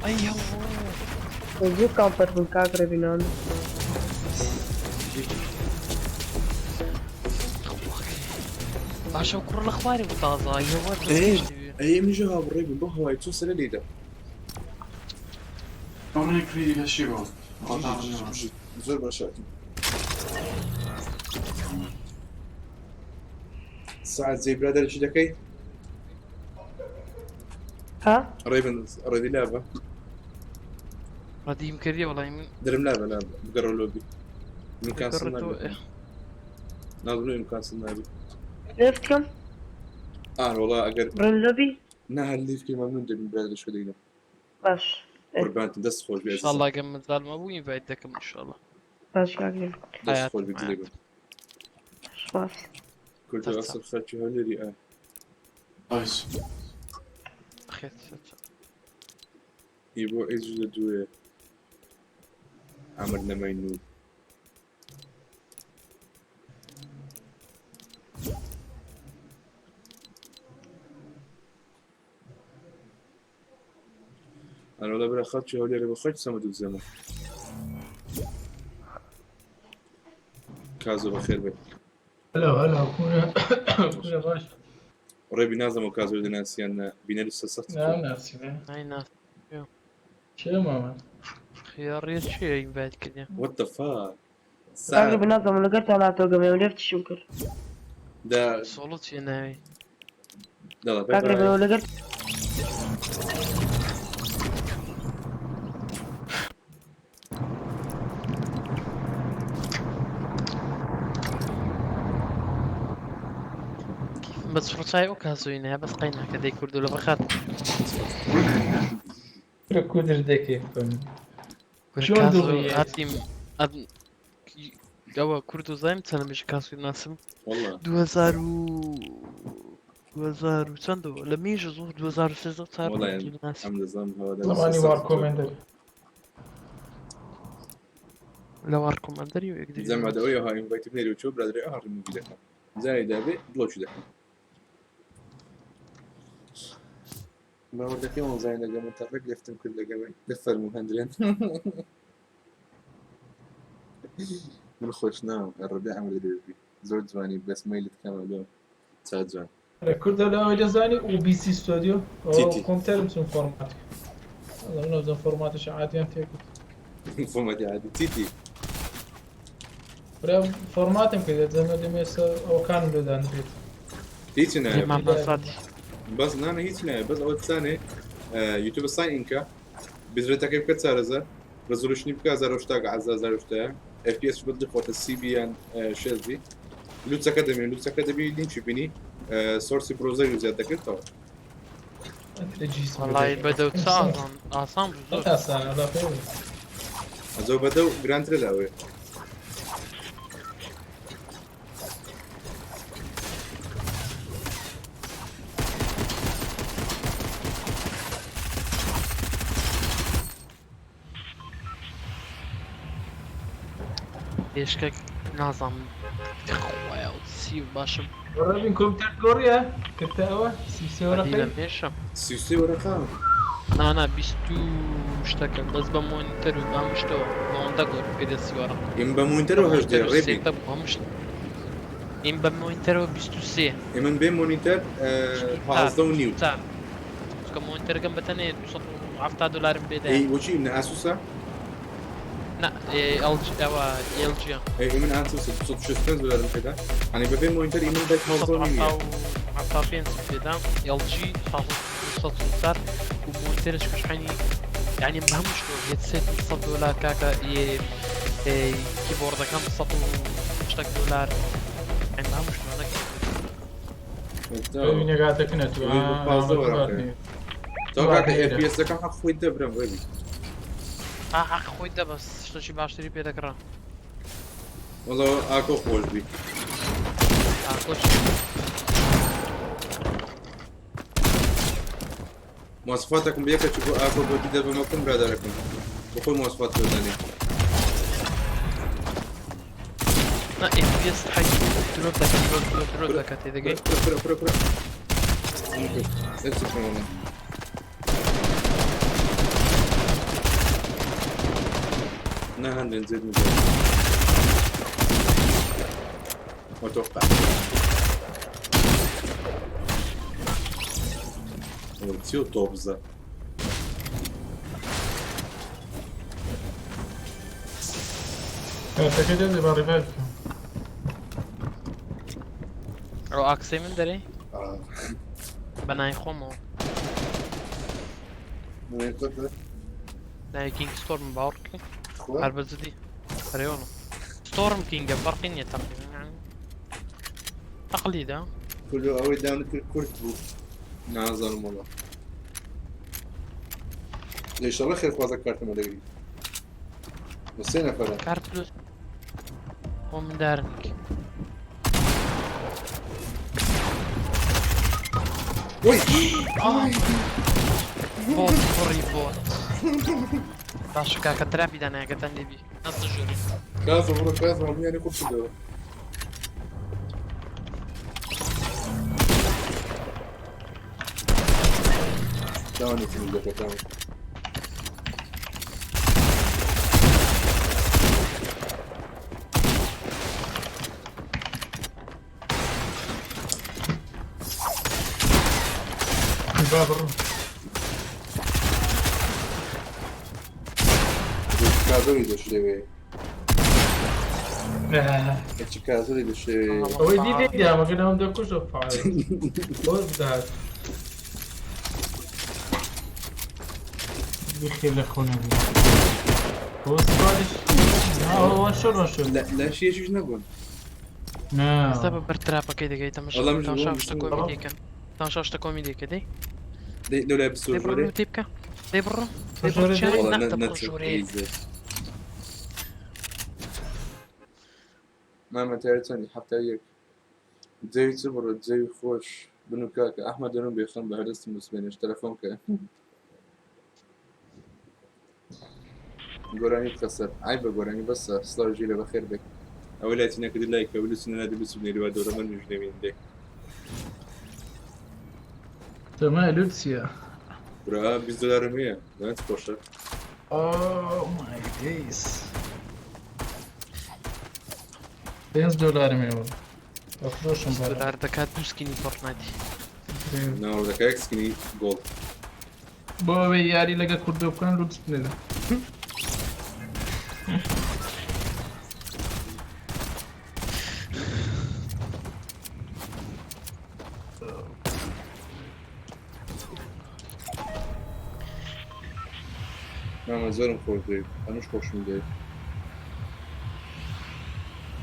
ئەی هەوڵ زوو کامپەر بوون کاک ڕێبینان باشە و کوڕ لە خوارێ بوو تازە یەوە ئەی منیش هاو ڕێبی بۆ هەوای چۆن سەرە لێدا ئەو منی کریدی لە شی بوو زۆر باشە ساعت زی برادەر چی دەکەی ها ڕێبن ڕێدی لابە ڕەدیم کردی وەڵی من درم لابە لابە بگەڕە لۆبی ئیمکان سڵ گەڕێتەوە نابێ نازم ئیمکان سڵ نابێ لێفت کەم ئان وەڵا ئەگەر بڕن لۆبی نا هەر لیف کەی مەمنون دەبین برادەر شوێ دەینم باش قوربانتم دەست خۆش بێ ان شاء الله گەم مەجال مەبوو ئینڤایت دەکەم ان شاء الله باش کاک ڕێبین دەست خۆش بێ دڵی بم سپاس کوردە ئەسڵ خەڵکی هەولێری ئا ئایس خێت ئی بۆ ئیج لە دوێ ئەمر نەمای نوو ئەرۆ لە برا خەڵکی هەولێرە بە خۆی سەمە دوو زەمە کازۆ بەخێر بێت هلا هلا كورة كورة باش ڕێبی نازم و کازۆ دەناسیان بینەری سەرسەخت نعم نفسي ئەی نا شو ماما خیاڕیە چییە ئینڤایت کردی What the fuck کاک ڕێبین نازم لەگەر تا ناتۆگەم ئێوە لێفتیشم کرد دا سۆڵۆ چیە ناوی دەڵە کاک ڕێبین ئەوە لەگەر بەس ڕچای ئەو کاسۆی نایە بەس قەیناکە دەی کوردو لە بەخات كودر دەکەی چۆن کاسۆ دڵی هاتیم ئەوە کورد و زایم چەند میش کاسوی ناسم والله 2000 و 2000 و چەندەوە لە میژ زۆر 2013 چار والله ناسم ئەم دەزانم هەوا زمانی وار کۆمێندەر لە وار کۆماندەری و یەکدی زەمە دەوەی ها ئینڤایت بنێری و چۆ برادری ئا ڕیموڤی دەکەم جاری دابێ بلۆکی دەکەم باوەڕ دەکەی وەزای لەگەڵ من تەڕێک لێفتم کرد لەگەڵی دەفەرموو هەندرێن من خۆش ناوم ڕبێ ئەمر درێژبی زۆر جوانی بەس مەیلت کەمە لۆ چا جوان کوردە لە ئەوەی دەزانی ئو بی سی ستۆدیۆ تیتی. کۆمپیوتەرم چون فۆرمات نەزم فۆرماتش عادیان تێکرد فۆرماتی عادی تیتی برا فۆرماتم کرد زەمە دەمێسە ئەوەکانم لێدانرێت هیچ نایە مامەساتی بەس نانە هیچ نایە بەس ئەوە تسانێ یوتیوب ساین ئینکە بزرێتەکەی بکە چارەزە ڕزولوشنی بکە 1080 عزا 1080 FPS بدلی خۆتە سی بی یان شێست بی. لوچەکە دەبێ لوچەکە دەبی لینکی بینی سۆرسی برۆزەری زیاد دەکردەوە. وەڵی بەدەو چ ئاسان ئاسان بوو زۆر. ئاسانە لا پێ ئەزۆ بەدەو گرانترە لە ئەوێ. بێشکە نازانم خوایە و سی و باشم. ڕەبین کۆمپیوتەر گۆڕیە کردە ئەوە 33 وەرەقەی لە مێشە 33 وەرەقە نانا 20 و شتەکە بەس بە مۆنیتەر و بە هەموو شتەوە ئەوەندە گۆڕ پێدە سی وەرەقە. ئیم بە مۆنیتەرەوە هەژدە ڕێبین. هەموو شت ئیم بە مۆنیتەرەوە 23. ئێمن بێ مۆنیتەر 15 و نیو. چونکە مۆنیتەرەکەم بەتەنێ 270 دلارم پێدا. ئەی بۆچی منە ئاسوسە؟ نا LG ئەوە LG. ئەی من ئاسوسە 265 دلارم پێدا. یعنی بەبێ مۆنیتەر ئیمن بە 15 و نیو. 75 پێدا LG 604 و مۆنیتەرش کەشحانی يعني بە هەموو شتەوە headset 100 دلار کاکە کیبۆردەکەم 100 شتێک دلار يعني بە هەموو شتەوە نەکرد. نەگاتەکنە تو تۆ کاکە FPS ەکەم حەق خۆی دەبرم ڕێبی. حەق خۆی دە بەس شتێکی باشتری پێ دەکڕا. وەڵا ئاکۆ خۆش بی. ئاکۆ چی؟ مواصفاتەکم بێکە چ بۆ ئاکۆ بۆ دیدە بەمەکەم برادەرەکەم بۆ خۆی مواصفات پێدانێ. نا FPS حەی درۆپ دەکات درۆپ درۆپ درۆپ دەکات تێدەگەی؟ کورە کورە کورە کورە نا هەندێن زێد مزێد وأتوقع تيو توبزة کارتەکەی دەبێ بە ڕیڤایڤ بکەم. ئەو ئاکسەی من دەرێ؟ بە ناوی خۆمەوە. ناوی کینگ ستۆرم باوەڕ بکەی هەر بە جدی هەرێوەڵە ستۆرم کینگە فەرقی نییە تەقریبا یعنی تەقلیدە. كله ئەوەی دانت کرد کورت بوو نازانم وەڵا ئینشەڵڵا خێرخوازە کارتەمە دەگری بە سێ نەفەرە کارت لۆ بۆ مندارنیک. وەی بۆت کوڕی بۆت. باشە کاکە تراپی دانایەکەتان لێبی نەستە ژووری. کازم بڕۆ کازم هەموویانی خۆ کردەوە. تاوانێکی دەکەتەوە. با بڕۆ. کازۆری دەشێوێ. چ کازۆری دەشێوێ. ئەوەی دی لێ دیامەکە لەوەم دەکوشت فعال. بۆ بدات. بخێر لە خۆ نەبی. بۆ سوالش وان شۆر وان شۆر. لە شێشیش نەبوون. نا. ئێستا بە بەر تراپەکەی دەگەی تەماشا وەڵا منش تەماشا بووم، شتە بووم. کۆمیدیەکەن تەماشا شتە کۆمیدیەکە دەی دەی لەو لای بسۆ دەی بڕۆ ژۆرێ. لوتی بکە دەی بڕۆ دەی بڕۆ ژۆرێ چیان دەی؟ وەڵا نا دە بڕۆ نەچوو ژۆرێ. ئیزێ. مامە تیاری چەندی 71. جەوی چ بڕۆ جەوی خۆش بن و کاکە ئەحمەد دەرم بێخەم بە هەرستم بسبێنێش تەلەفۆن کە. گۆرانی بخە سەر عیبە گۆرانی بەسە سڵاو ژیرە بەخێر بێ. ئەوە لایتی نەکردی لایکە ولوس نادی بچم لێرەوە دەورە من نوێژ نەبین دێ. تەمای لوتسیە. برا 20 دلارم هەیە دەنت خۆشە. Oh my days. 5 دلارم هەیە وەڵا. ئەفرۆشم بەرە. دلار دەکات دوو سکینی فۆرتنایتی. ناوە دەکات یەک سکینی گۆڵد. بۆ ئەوەی یاری لەگە کوردۆ بکەن لوتس بنێرە. مامە زۆرم خۆش دەوێت هەمووش خۆشم دەوێت.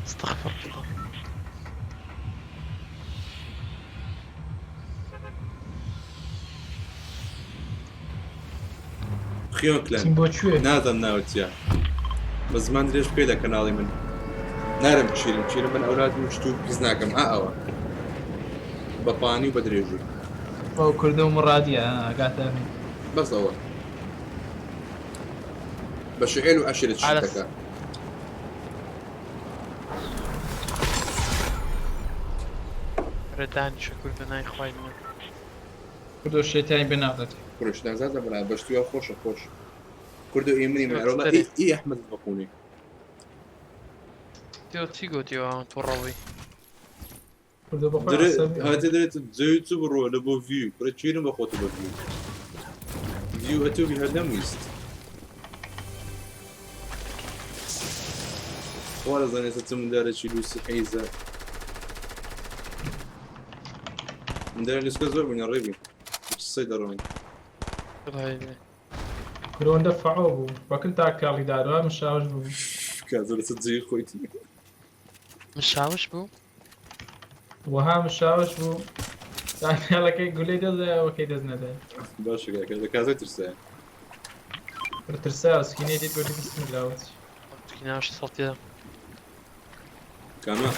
استغفر الله. خیۆن کلان چین بۆ کوێ؟ نازانم ناوت چیە بە زمان درێژ بکەی لە کەناڵی من نارم چیرم چیرم من ئەولاد و شت و پیس ناکەم ئا ئەوە بە پانی و بە درێژی ئەو کوردە و مڕادیە ئاگاتە بەس ئەوە بە شعێل و عەشرت شتەکە دانیشە کوردە نای خوای من کوردۆ شەیتانی بێ ناقەتی. کوڕە شتان زادە برا بەشتویا خۆشە خۆش کوردۆ ئی منی من ئەرۆڵا ئی ئی ئەحمەد بەقونی. تۆ چی گۆتی وا توڕە بووی؟ کوردۆ بەخۆی درێ عەسەبیە. هاتێ درێت جەوی چ بڕۆ لە بۆ ڤیو کوڕە چیرم بە خۆتە بە ڤیو ڤیو ئەتۆ بی هەر نەمویست خوا دەزانێت چ مندارێکی لوسی حیزە مندارە لوسکە زۆر بووینە ڕێبی سەی دەڕۆین کورۆندە فعۆ بوو بەکن تا کاڵی داروا مشاوش بوو کازە لەسەر جێی خۆیتی مشاوش بوو وەها مشاوش بوو تا کاڵەکەی گولەی دەست دایەوەکەی دەست نەدای باشە کاکە لە کازە ترسایە ترسا سکینەی دیت گوتی بسم الله وتی سکیناش سەڵتێ کامە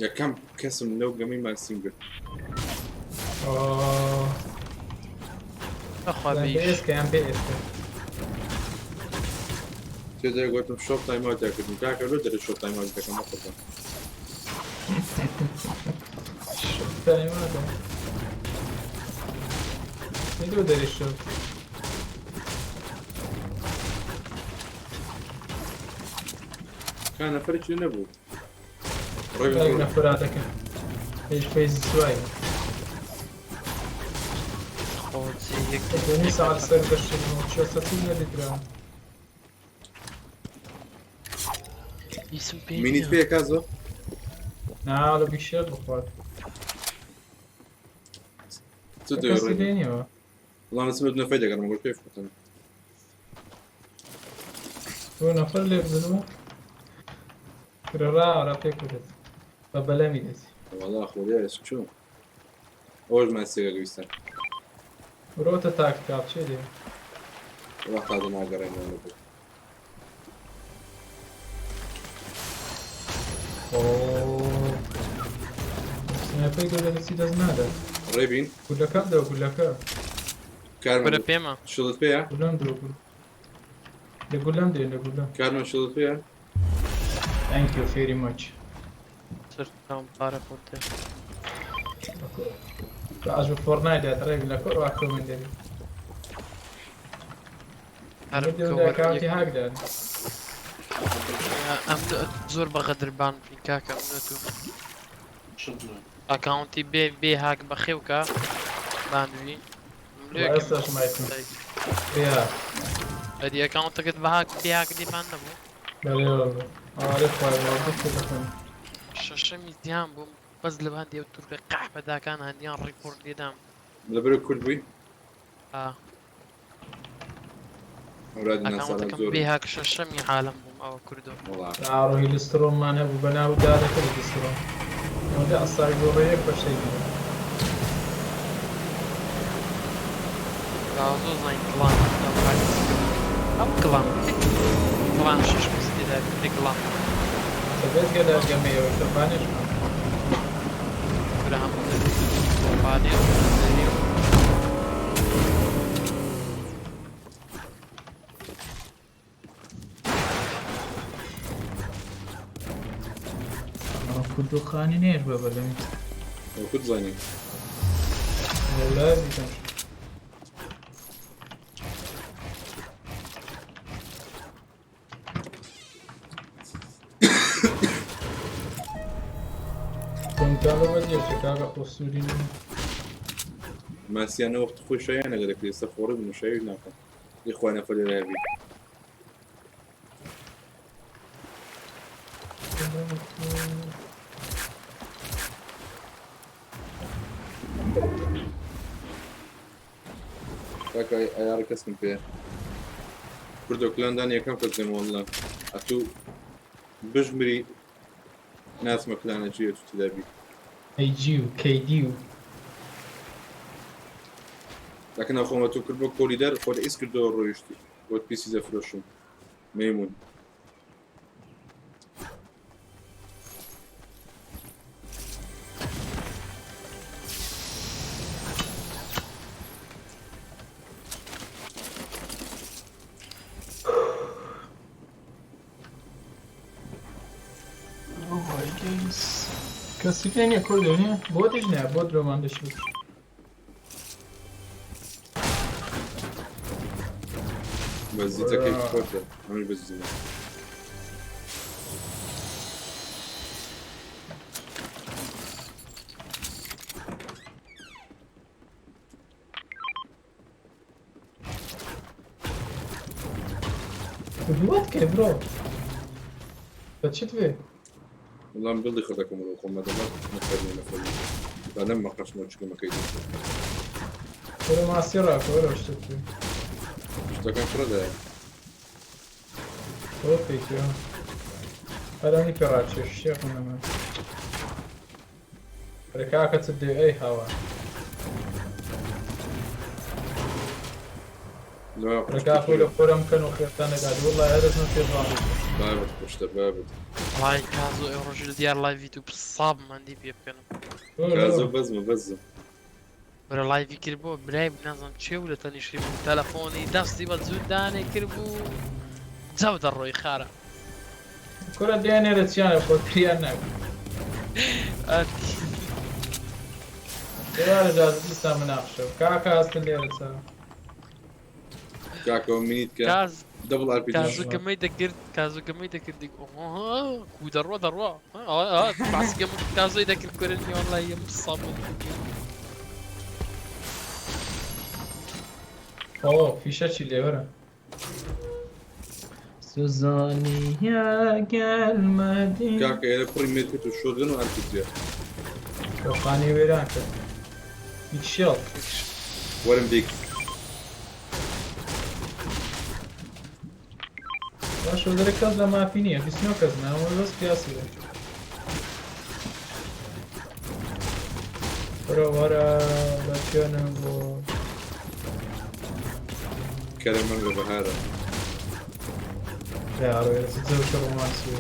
یەکەم کەسم لەو گەمەی ماسیم گرت بەخوا یان بێ ئێسکە یان بێ ئێسکە تێدا گوتم شۆپ تایم ئاوت کردم کاکە لۆ دەرێ شۆپ تایم ئاوت دەکەم بەقوربان شۆپ تایم ئاوت لۆ دەرێ شۆپ کا نەفەرێکی نەبوو ڕێک نەفراتەکە پێش پێش سوای دۆنی ساعت سەر دەشتن چۆ سەتی نەدیترا مینیت پێ کازۆ نا لە بیشێر بخوات چ دەوێ وەڵا من سمت نەفەی دەگەڕم گۆ پێ بکەم تۆ نەفەر لێ بدەنەوە کرەڕا ڕا پێک بدەێت بە بەلەمی دێت وەڵا خۆ چۆن ئەوەش ماسیەکە گویستە ڕۆتە تاک کاپ چێ دێ وەڵا تازە ناگەڕێنەوە لە بۆ سنایپەر گەورە هیچی دەست نادات. ڕێبین گولەکەم دەوە گولەکە. کارمەند کورە پێمە. شڵت پێیە؟ گولەم دەوە گول. لە گولەم دێ لە گولەم. کارمەند شڵت پێیە؟ Thank you very much. سەرچاوم پارە خۆت دێ. باش بە فۆرنایت دات ڕێبین لە کۆر وا کۆمێنت دەبی. هەر ئەمە بکە دەوە وەرە ئەکاونتی یەک هاک دان. ئەم زۆر بە غەدربان بین کاکە ئەم نە تو. ئەکاونتی بێ بێ هاک بەخێوکە باندوی ئێستاش مایکم بێ هاک. ئەدی ئەکاونتەکەت بە هاک بێ هاک لێمان نەبوو؟ بەڵێ واللە. ئارێ خوایە واڵدە تەلەفۆن. شەشەمی زیان بووم بەس لە باندی ئەو تورکە قەحپەداکان هەندیان ڕیپۆرت لێدام. لەبەر کورد بووی؟ ئا. ئەولادی ناسالان ئەکاونتەکەم زۆرن. بێ هاک شەشەمی عالەم بووم ئەوە کوردۆ. وەڵا. ئاڕۆ هیلسترۆممان هەبوو بە ناو دارەکە هیلسترۆم. ئەوەندە ئەسای گۆڕێ یەک بەشەی نییە. زۆر زانین کڵان ئەو پاکیزی کردن. ئەم کڵان کڵان شەش کەس تێدا بێ کڵان. سەبێت گەلە گەمەیەوە تۆپانێشمان. کورە هەموو دەبێت تۆپانێ و دەری و کوردوخانی نێش بە بەلەمی. کورد زانی. وەڵا بیکەم. کۆنتاڵە وەزیەتە کاکە خۆ سووری نییە. ماسیانە وەخت خۆی شایان نەگە دەکرێت ئێستا خۆڕی بوون شایش ناکەن ئی خوا نەفەر لێ بی. کاکە ئەیاڕ کەسم پێ کوردۆ کلاندان یەکەم کەس دێم واللە ئەتوو بژمری ناسمە کلانە چیە تو تێدا بی. ئەی جی و کەی دی و. لەکن خۆمە تۆ کرد بۆ کۆلیدەر خۆت ئیس کردەوە ڕۆیشتی بۆت پیسی دەفرۆشم مەیمون. کەسی پێ نییە کوردێ نییە بۆتیش نییە بۆت لۆمان دەشێت. بەزیتەکەی خۆتە ئەمەش بەزیتە. What کەی برۆ؟ بە چیت بێ؟ وەڵام دڵی خەتەکەم ڕۆ خۆم مەدەمە نەفەرمی نەفەرمی با نەم مەقەشمەوە چکەمەکەی دی. وەرە ماسی ڕاکە وەرە شتت بێ. شتەکان فرە دایە. ئەوە پێکیەوە. هەرانی پێ ڕاکێش شێخ نەما. ئەرێ کاکە چت دێ ئەی هاوار. لا ڕێگا خۆی لە خۆرم کەن و خێرتان نەگات وەڵڵا هەرەزم پێ ڕابێت. بابت قشتە بابت. وڵای کازۆ ئێ ڕۆژ لە دیار لایڤی تو ساب مەندی پێ بکەنم. کازۆ بەزمە بەزم. برا لایڤی کرد بۆ برای نازانم چێ بوو لە تەنیشتی بوو تەلەفۆنی دەستی بە زوو دانێ کرد بوو جەو دەڕۆی خارە. کورە دێنێ لە چیانە خۆ تریان ناکە. ئێوارە جاز دیسان مناقشە کاکە هەستن لێرە چاو. کاکە منیت کە کاز دەبڵ ئار پی جی. کازو گەمەی دەکرد کازو گەمەی دەکرد کو دەڕوا دەڕوا باسی گەمە کازۆی دەکرد کورنی وەڵڵای ئەم ساب ئەوە فیشە چی لێوەرە. Suzaniye gelmedi. کاکە ئێرە کوڕی مێرکت و شۆردن و ئار پی جیە. خانی وێران کرد. هیچ شێڵ. وەرم بیک. باشە دەرێ کەس لە مافی نییە 29 کەس ناوە بەس پیاسی بێ. وەرە وەرە بە چێنم بۆ کەرە مەنگە بەهارە. لا تتزوج ڕۆمانسی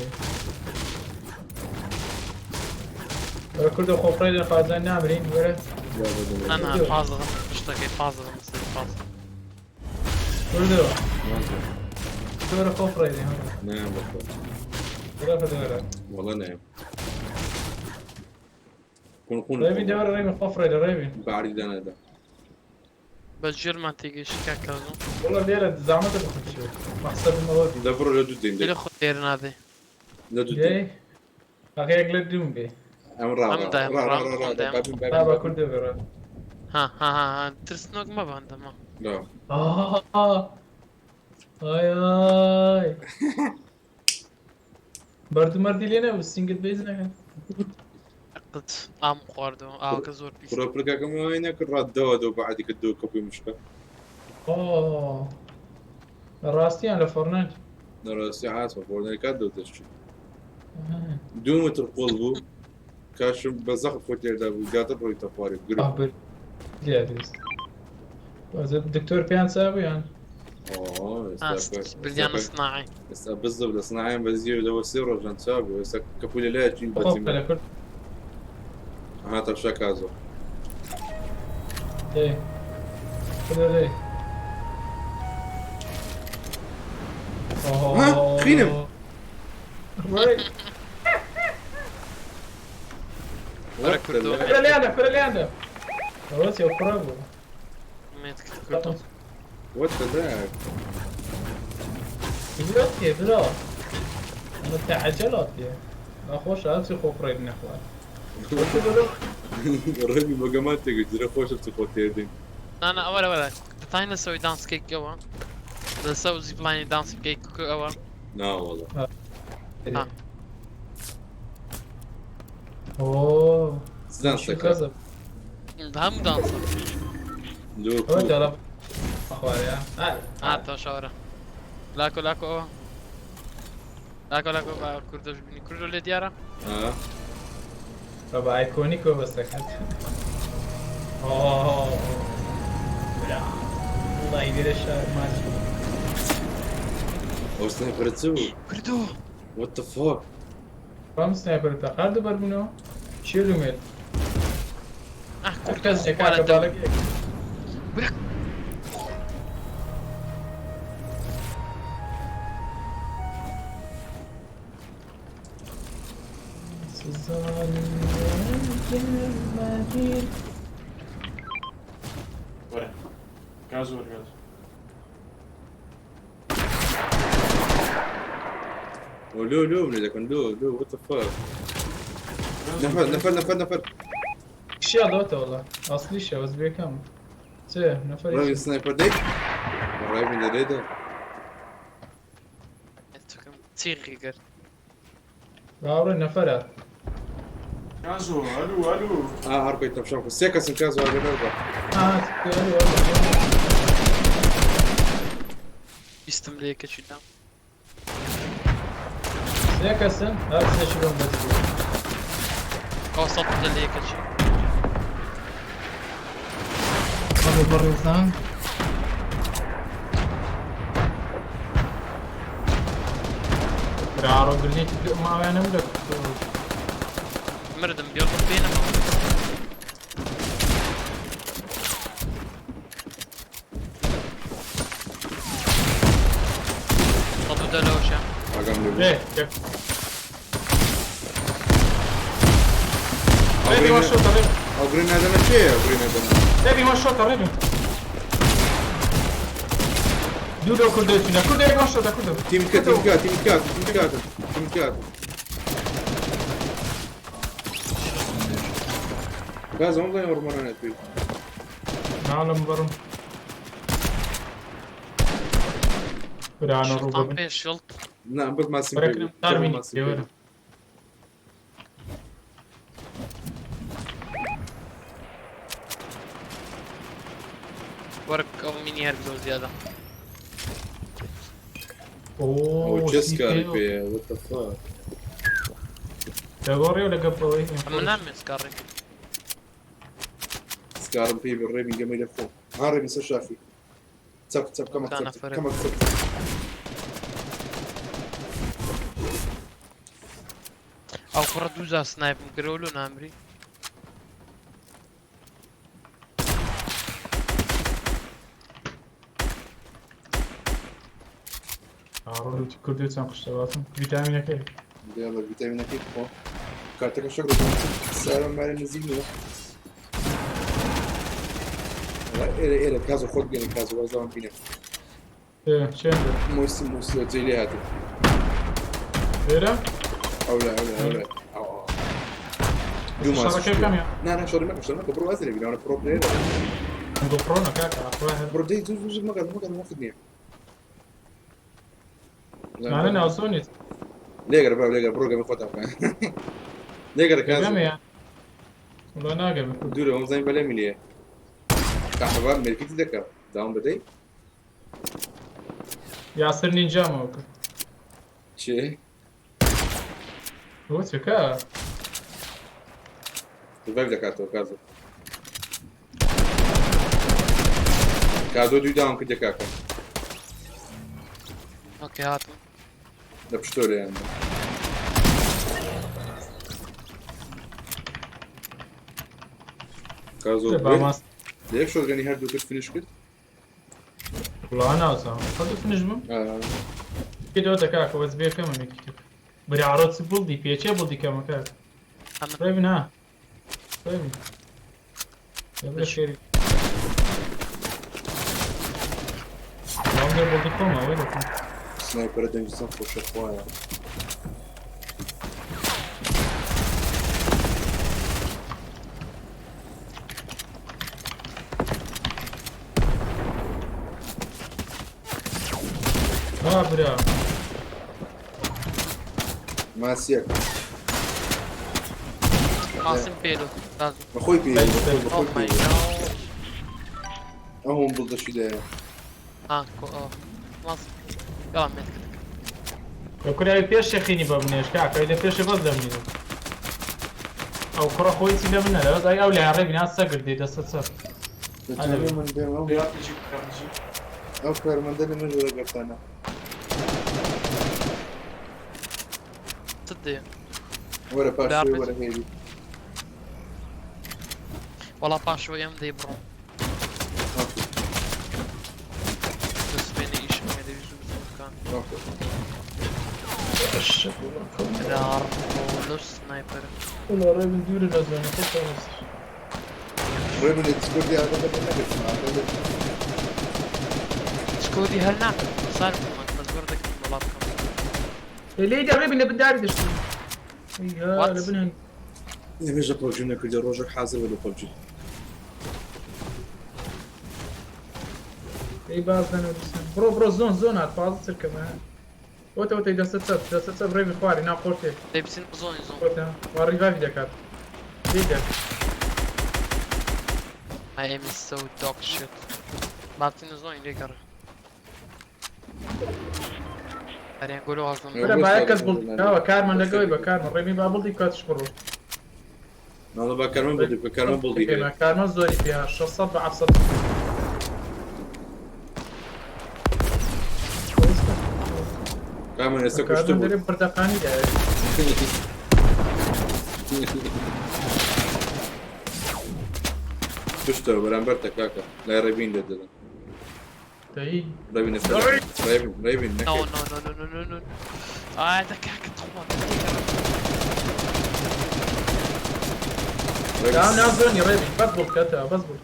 وەرە کوردە خۆفڕی لە خازان نامرین وەرە. لا بەدەم. ئەنا پاز دەدەم شتەکەی پاز دەدەم سەری پاز. کوردەوە وەرە خۆفڕی لێ وەرە. نایەم بەخۆ. وەرە فدەوەرە. وەڵا نایەم. قون قون. ڕێبی دەوەرە ڕێبی خۆفڕی لە ڕێبی. بەعری دانادا. بە ژێرمان تێگەیشتی کاک کازۆ. وەڵا لێرە زەحمەتە بخۆم چی مەقسەدم ئەوە بی. لە بڕۆ لە دوو دێن لێرە خۆ لێرە نادەی. لە دوو دێن. ئەخ یەک لە دووم بێ. ئەم ڕا ئەم دایم ڕا ڕا ڕام ڕا خۆم دایم. بابم با بابم بە کوردە بێ ڕا. ها ها ها ها ترسنۆک مەباندەمە. لا. ئاه ئای ئای. بەرد و مەردی لێ نەبوو سینگت بەیز نەکەن. قت ئام خواردەوە ئاوەکە زۆر پیس. کوڕە پرکەکەم وای نەکرد ڕا دەوە دەوە بەعدی کرد دەوە کەپوی مشکە. ئۆ لە ڕاستیان لە فۆرنایت. لە ڕاستی عاسمە فۆرنایت کات دەو دەچی. دوو متر قوڵ بوو کاشم بە زەخت خۆی تێردا بوو زیاتر ڕۆیتە خوارێ گرم. دکتۆر پێیان چا بوو یان؟ بردیان صناعي. ئێستا بزب لە صناعیان بەزیەوە لەوە سێ ڕۆژان چا بوو ئێستا کەپوی لە لایە چین بەزیم. ها تەمشا کازۆ. لێ لێ ها خینم. فرە لێیانە فرە لێیانە. ئەوە چی ئەو کوڕە بوو. What the heck? برا برا. ئەمە تەعجەلاتیە. ناخۆشە هەرچی خۆ فڕێ نەخوات. ڕێبی بەگەمان تێگەشت درە خۆشە چ خۆ تێردین. نا نا وەرە وەرە دەتوانین لەسەوەی دانسکەی ئەوە لەسەر زیپلاینی دانسکەی ئەوە. نا وەڵا. ها. ئۆ دانسەکە. هەموو دانسە. لۆ ئەوە دەڵە خوارە. هاتەوە شەوەرە. لاکۆ لاکۆ ئەوە. لاکۆ لاکۆ با کوردەش بینی کوردۆ لێ دیارە؟ بابا ئایکۆنیکۆ بەسەکەت. ئۆ برا. وەڵڵاهی لێرە شار ماچ بوو. ئەو سنایپەرە چ بوو؟ کوردۆ What the fuck؟ بەم سنایپەر تەقار دەبەربوونەوە چێل و مێل. ئاه هەر کوردۆ کەس خوا کاکە لە دەم باڵەکەیەک. برا وەرە گاز وەرە گاز. لۆ لۆ منێ دەکەن لۆ لۆ what the fuck؟ نەفەر نەفەر نەفەر نەفەر. شیا دۆتە وەڵا ئەسلیشە بەس بێکەم چێ نەفەری ڕای سنایپەر دەی ڕای من دەرێدا. چیغی کرد. باوەڕێ نەفەرە. گازۆ ئەلو ئەلو. ئا هەر کۆی تەمشام کرد سێ کەسن کازۆ ئاگادار بە. بیستم لە یەکەکی دام. سێ کەسن هەر سێکی بەم بەس بوو. ئەو سەد لە یەکەکی. بەڵێ بەڕێزان. براڕۆ گرنێکی ماویانم لە مردم بێڵم بێنەمەوە. سەد و دە لەوەشە. ئاگام لێ بوو. ئێ ڕێبی وان شۆتە ڕێبی. ئەو گرنادەنە کێیە؟ ئەو گرنادەنە؟ ڕێبی وان شۆتە ڕێبی. دوو لەو کوردە چونە کوردە یەک وان شۆتە کوردە. تیم کە تیم کە تیم کە تیم کە تیم کە گاز ئەم زانی ڕمانە توی. ناڵم بڕم. برانە ڕوو شڵتان ببن. پێ شڵت. نا بەس ماسیم پێ بەرەکرم بوو. تارمینی ماسیم پێ پێوەرە. بوو. وەرک ئەو مینی هەر زۆر زیادە. ئەو ئۆ چێ سی سکاری پێ. پێیە؟ What the fuck؟ دەگۆڕێ و لەگە بەوەی ئەمە نامێ سکاڕی. سکارم پێی بێ ڕێبین گەمەی لە خۆ. ها ڕێبین سەر شاخی. چەپ چەپ کەمەک تا چەپ نەفەرێک. کەمەک چەپ. ئەو کوڕە دوو جار سنایپم کردەوە لۆ نامری. ئاڕۆ لوتی کوردی چەند قشتە باسم ڤیتامینەکەی. دێڵە ڤیتامینەکەی بخۆ. کارتەکە شەک دەکەم سارە مارە نزیک نییە. وەڵا ئێرە ئێرە کازۆ خۆت بگەنە کازۆ وازاوم بینە. چێندە؟ مۆسی مۆسی جێی لێ هاتوو. لێرە؟ ئەولا ئەولا ئەولا. ئەو ئەو. دوو ماسی شەڕەکەی بکەم یا؟ نا نا شەڕی مەکە شەڕ مەکە بڕۆ واز لێ بینە ئەوە پرۆ پلەیەرە. گۆ پرۆنە کاکە ئەخوا هەر. بڕۆ دەی زوو زوو زوو مەکە مەکە وەخت نییە. نانە ناوزۆنیت. لێگەرە بابە لێگەرە بڕۆ گەمە خۆتان بکەن. لێگەرە کازم. گەمە یا؟ وەڵا ناگەمە. دوورە ئەم زانین بەلێ ملیە. کاحەبا مێرکیتی دەکا. داوم بدەی؟ یاسر نینجامەوە کرد. چێ؟ بۆ چکە؟ ریڤایڤ دەکاتەوە کازۆ. کازۆ دووی داوم کردە کاکە. ئۆکەی هاتم. لە پشتۆ لێیان دا. کازۆ لە یەک شۆتگەنی هەردوو کرد فینیش کرد؟ وەڵا نازانم. خۆت فینیش بووم؟ کێ دەوە کاکە بەس بێکەمە مێکی برا چ بڵدی پێچێ بڵدی کەمە کاک. ڕێبین ها. ڕێبین. دەبێ شێری. بەڵام بڵدی خۆمە ئەوەی دەکەم. سنایپەرە دەنگی چەند خۆشە خوایە. ها برا. ماسیەک. ماسیم پێ لۆ. بەخۆی پێ Oh بەخۆی my پێ. God. ئەوم بڵدەشی دایە. ها کۆ ئەوە. ماس. یاڵا مێتکە. لە کوراوی پێش شەخینی بە منێش کاکە لە پێشێ بەس دەمنی. ئەو کوڕە خۆی چی لە من نەدە بەس ئەی ئەو لای ڕێبی ناس سەگردی دەستە چەپ. دەتوانێ من بێم ئەو؟ RPG RPG. ئەو کارمەندە لە مێژە لەگەڵتانە. چت دێ؟ وەرە پاش بە شوێ RPG. وەرە هێوی. وەڵا پاش شوێ ئێم دەی بڕۆم. okay. لە سبەینێ ئیشم هەیە دەبی زوو بچم دوکان. okay. لە ڕۆلۆ sniper. وەڵا ڕێبن دوورە لە zone ەکە تاوەس. ڕێبن لە Discord ی ئاگادار نەگرتم ئاگادار. Discord ی هەر ناکەم سار بووم بەس وەردەگرم وەڵا بکەم. لێی دە ڕێبن لە بن داری دەشتی. ئەیها What? لە بن هەن. لە مێژە PUBG نەکردی ڕۆژێک حازر بە لە PUBG. ئەی باز دەنەوە دیسان. بڕۆ بڕۆ zone zone هات 15 چرکەمە. ئەوتە ئەوتەی دەستە چەپ دەستە چەپ ڕێبن خواری ناو قۆرتێ. دەی بچین zone ی zone. قۆرتە وا revive ی دەکات. لێی دە. My aim is so dog shit. با بچینە zone ی لێگەڕێ. ئەرێن گۆلۆ هەڵزم. برا با یەک کەس بڵ کاوە کارمان لەگەڵی بە کارمان ڕێبین با بڵدی بکاتش بڕۆ. ناڵە با کارمەند بڵدی بکە کارمەند بڵدی هەیە. پێمە کارمان زۆری پێ 600 بە 700. کارمەند ئێستا کوشتە کارمان بوو. دەرێ پرتەقانی دایە. پشتەوە بەرامبەرتە کاکە لای ڕێبین لێت دەدەن. دەی. ڕێبین ئێستا ڕێبین ڕێبین No نەکەی. no no no no no no. ئای دە کاکە تخوا لێگەڕێ. دا ناو زۆنی ڕێبین بەس بڵ کەتە بەس بڵ.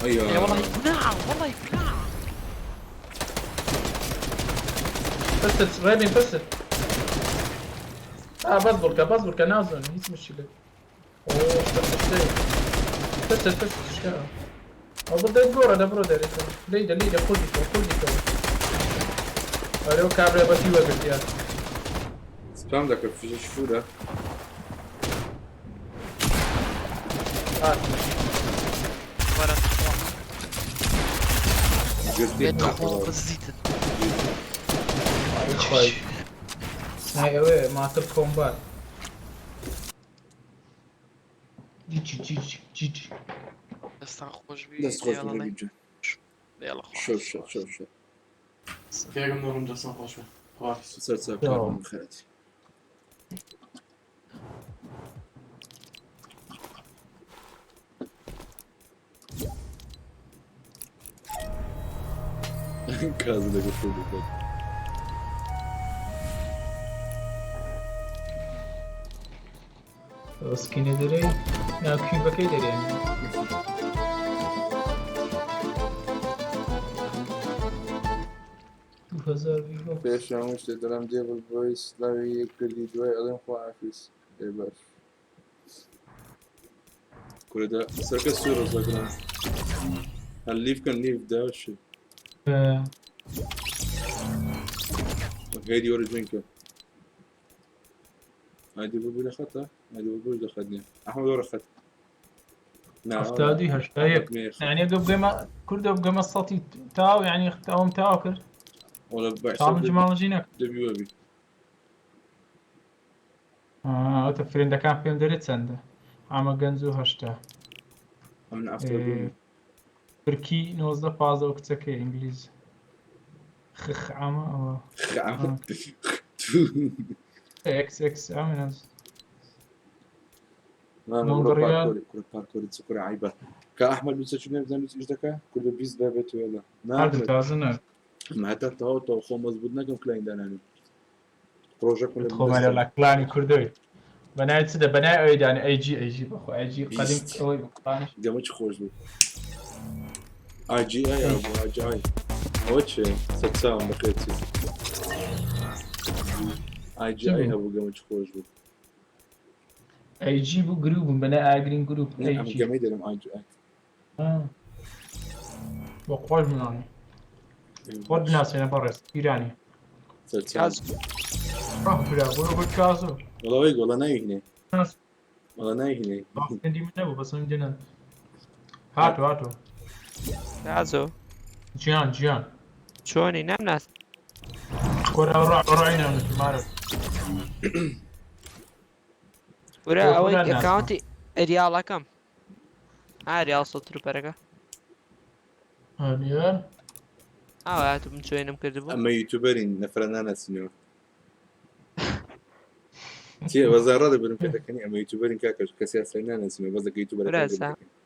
ئەیە. ئێ وەڵی گوناحە وەڵی گوناحە. پشتت ڕێبین پشتت. آه بس بڵکە بەس بڵکە ناو زۆنی هیچ مشکلە. ئۆه پشتت شتێ. پشتت پشتت شتێ. ئەو بڵ دەی گۆڕە دە بڕۆ دەرێتەوە. لێی دە لێی دە قوردی کەوە قوردی کەوە. ئەرێ ئەو کابرا بەتی وەگرتیان. سپام دەکرد فشش فورە. هات. وەرە تخوا. گرتی بێ تخوا بزیتت. خۆی. نای ئەوەیە ماتر کۆمبات. جی جی جی جی جی. دەستان خۆش بی. دەست خۆش بی دێڵە ڕێبین جان. دێڵە خۆش. شەو شەو شەو شەو. پێگەم نۆڕم دەستان خۆش بێ. خواحافظ. سەر چاو کارمەند خەرەتی. کازە لەگەڵ خۆی دەکات. سکینە دەرێ ناو کیوبەکەی دەرێ. دوو هەزار ڤیڤۆ. پێش هەموو شتێ دەڵێم دێڤل بۆی سلاوی کردی دوای ئەڵێم خواحافیز. ئێ باش. کورە دە سەرکە سوورە زەگرم. هەر لیڤ کەن لیڤ داشی. هێدی وەرە جوێن کە. ئایدی بۆ لە خەتە؟ ئایدی بۆ لە خەت نییە. ئەحمەد وەرە خەت. نا 72 81. یعنی ئەگە بگەمە کوردە بگەمە سەتی تاو یعنی ئەوم تاو کرد. وەڵا تاوم جماڵجی نەکرد. دەبی وەبی. ئەوتە friend ەکان پێم دەرێ چەندە؟ ئەمە گەنج و 80. ئەمن 72. تورکی 19 15 ئەو کچەکەی ئینگلیز. خخ ئەمە ئەوە. خ ئێکس ئێکس ئەمە ناز. نا نا بڕۆ مۆنگڕیال. پارکۆری کورە پارکۆری چ کورە عیبە. کە ئەحمەد لوسە چونە بزانم لوس ئیش دەکا؟ کوردە 20 بە بێت وێڵە. هەردوو ناکرێت. تازە نەر. ئەمە هەتا تەواو تەواو خۆم مەزبوط نەکەم کلاین دانانم. پرۆژەکم لە خۆ دەستە. لە کلانی کوردەوەی. بەناوی چ دە بەناوی ئەوەی دانێ ئەی جی ئەی جی بەخۆ ئەی جی قەدیم 20. ئەوەی بوو کلانش. گەمە چ خۆش بوو. ئای جی ئای ئەبوو ئای جی ئای. ئەوە چێ؟ سەرچاوم بەخێرچی. ئای جی چی ئای بوو؟ هەبوو گەمە چ خۆش بوو. ئەی جی بوو گروپ بوون بەناوی ئاگرین گروپ نه ئەی ئەم جی. گەمەی دەرم ئای جی ئای. بۆ خۆش مناڵی. خۆت بناسێنە بەڕێز پیرانی. سەرچاوم. ڕاه برا بۆ بۆ کازۆ. وەڵا وەی وەڵا ناوی وەڵا ناوی هندی من نەبوو بەس من دێنن. هاتۆ هاتۆ. کازۆ جیان جیان. چۆنی نامناس. کۆرا ڕای نامنوتی مارە. ورا بۆ ئەوەی خۆیان ناسم. ئەکاونتی ئەریاڵەکەم. ئاریاڵ سۆ تروپەرەکە. هەنیار ئاوا هاتبووم جۆینم کردبوو. ئەمە یوتوبەرین نەفرە ناناسینەوە چیە وەزارە دەبرم پێ دەکەنی ئەمە یوتوبەرین کاکە کەسی ئاسایی ناناسینەوە بەس دەکە یوتوبەرەکان براسا. دەکەن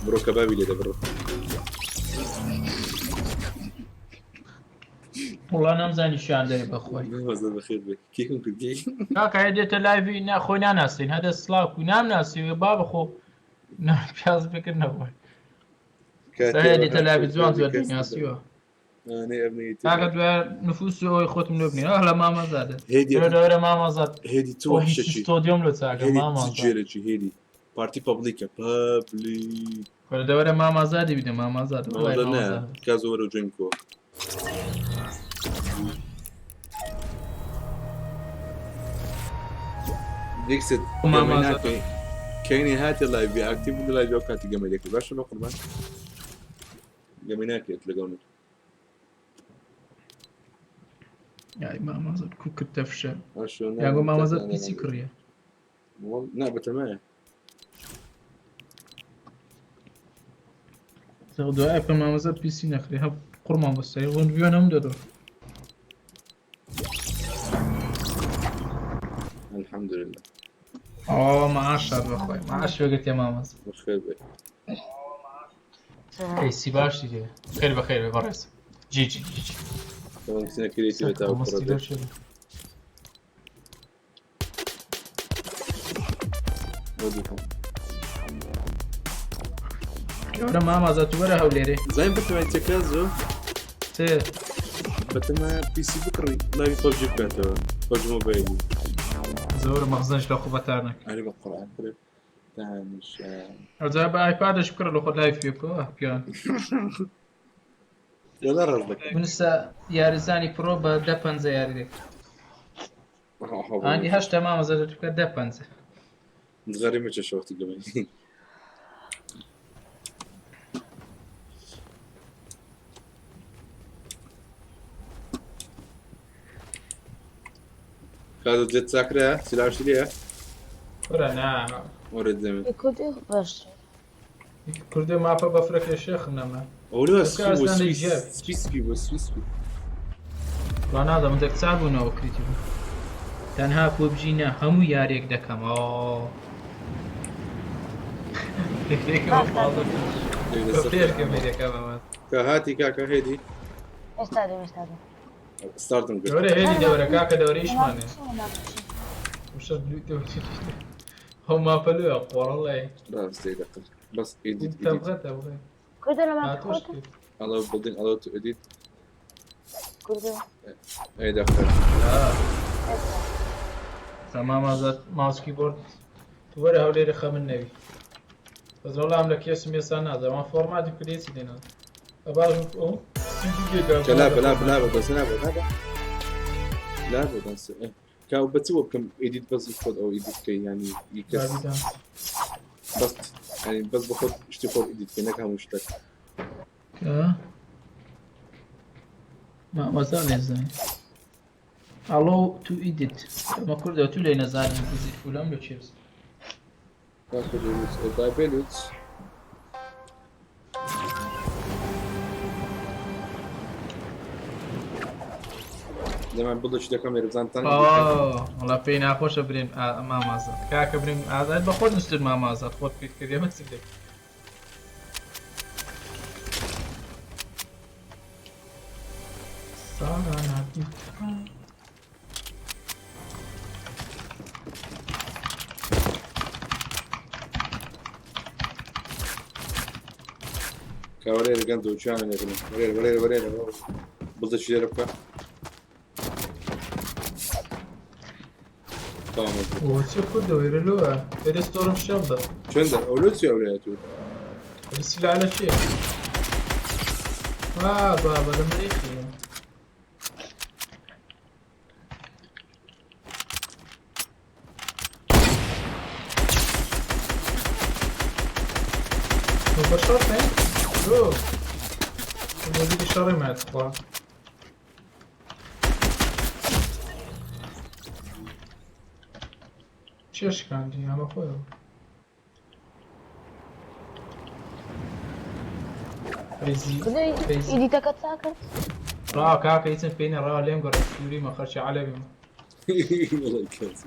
بڕۆ کەبابی لێ دەبڕۆ وڵا نامزانی شیان دەرێ بەخۆی مامۆستا بەخێر بێ کێکم کردی کاکە هەر دێتە لایڤی نا خۆی ناناسین هەدە سڵاو کو نامناسی بابە خۆ نا پیاز بکرد نەبووە سایە دێتە لایڤی جوان زۆر ناسیوە کاکە دوای نفوس ئەوەی خۆتم لۆ بنی ئەه لە مامەزادە هێدی دەورە مامەزاد هێدی تو ئەو هیچ وحشەکی ستۆدیۆم لۆ چاکە هێدی چ مامەزاد جێرەکی هێدی پارتی پەبلیکە پەبلیک وەرە دەوەرە مامازادی بدە مامازاد وەڵای مامۆستا نا مامازاد کازۆ وەرە جوێن کۆ دێکست گەمەی مامازاد ناکەی کەینی هاتێ لایڤ ئاکتیڤ بوو لایڤ ئەو کاتی گەمەی دەکرد باشە بە قوربان گەمەی ناکرێت لەگەڵ من یای مامازاد کو کردە فشە باشە یاگۆ نابم مامازاد تەنها پیسی نامێنێت کڕیە نا بەتەمایە دوای بکە مامازاد پیسی نەخری هە قڕمان بەسەری وەن بیۆنەم دەدۆ الحمدلله ئەوە معاش بەخۆی معاش وەگرتێ مامەز بەخێر بێ کەیسی باشی لێ خێر بەخێر بێ بەڕێز جی جی جی جی تەمام سینە کرێتی بێت ئەو مەستی کوڕە بێت دەرچێ بۆ دووکەم گەورە مامازاد تو وەرە هەولێرێ زین بەتەمای چەکە زۆ تێ بەتەمای پیسی بکڕی لاوی پەبجی بکاتەوە پەبجی مۆبایلی زۆر مەخزنش لە خۆ بەتار نەکە ئەرێ بە قورئان کرێ دانیشە ئەوجا بە ئایپادش بکڕە لە خۆت لایڤ پێ بکەوە پیان وەلا ڕاست دەکەم بنووسە یاریزانی پرۆ بە دە پەنجە یاری دەکرد ئاندی هەشتا مامەزاد بکە دە پەنجە غەری مەچە شەوەتی گەمەی کازە جێت چاکرە سلاوشی لێیە کورە نا وەرە دەمێت کوردی باش کوردی ماپە بەفرەکە شێخم نەما ئەولە دەکە سپی بۆ ئەسلان سپی لە سپی سپی بۆ سپی سپی وا نازانم دەک چاک بوونەوە کریتی بوو تەنها پۆبجی نا هەموو یاریەک دەکەم ئەو کە هاتی کاکە هێدی ئێستا دێم ئێستا دێم ستارتم کرد دەورە هێدی دەورە کاکە دەورە ئیشمانێ هەو ماپە لۆیە قۆڕەڵێ ڕاستێ دەقە بەس ئیدیت ئیدیت تەبغە تەبغە کوردە لە ماپی هاتۆش خۆتە کرد ئەڵۆ بڵدین ئەڵۆ تو ئیدیت کوردە ئەی دەقە مامازاد ماوس کیبۆرد تو وەرە هەولێرە خەمن نەوی بەس وەڵام لە کێسم ئێستا نازانم فۆرماتی کوردی چی دێنا ئەباش ئەو کە لا بلا بلا بەس لا بلا لا بەس کاو بەچ بکەم ئیدیت بەس خۆت ئەو ئیدیت بکەی ینی کەس بەس ینی بەس بە خۆت شتی خۆت ئیدیت بکەی نەک هەموو شتێک مامەزا لێزانین ئەڵۆ تو ئیدیت ئەمە کوردە تو لێ نەزانین ئیزیت فولەم لە چێز کاکە بێلوچ با بێلوچ زەمان بڵێکی دەکەم لێرە بزانتان وەڵا پێی ناخۆشە برێن مامازاد کاکە برێن ئازاد بە خۆت نووسرت مامازاد خۆت پێت کردێ بەس دێت ساڵانە کاوەرێرە گەنج و چیانە لێکن وەرێرە وەرێرە وەرێرە بڵێکی لێرە بکە تمام چی کوردە وێرە لۆە ئێرە ستۆرم شەڵدە چەندە ئەو لۆ چی ئەولایە تو سلالە چییە وا بابە لە مەریخیە بە شەڕ لۆ مۆزیکی شەڕی مات خوا چێ شکاندی ئەمە خۆیەوە. فەیزی کودەی فەیزی ئیدیتەکەت چاکرد؟ ڕا کاکە هیچم پێ نیە ڕا لێم گەڕێ سووریمە خەرچی عەلەبیم. وەڵای کەس.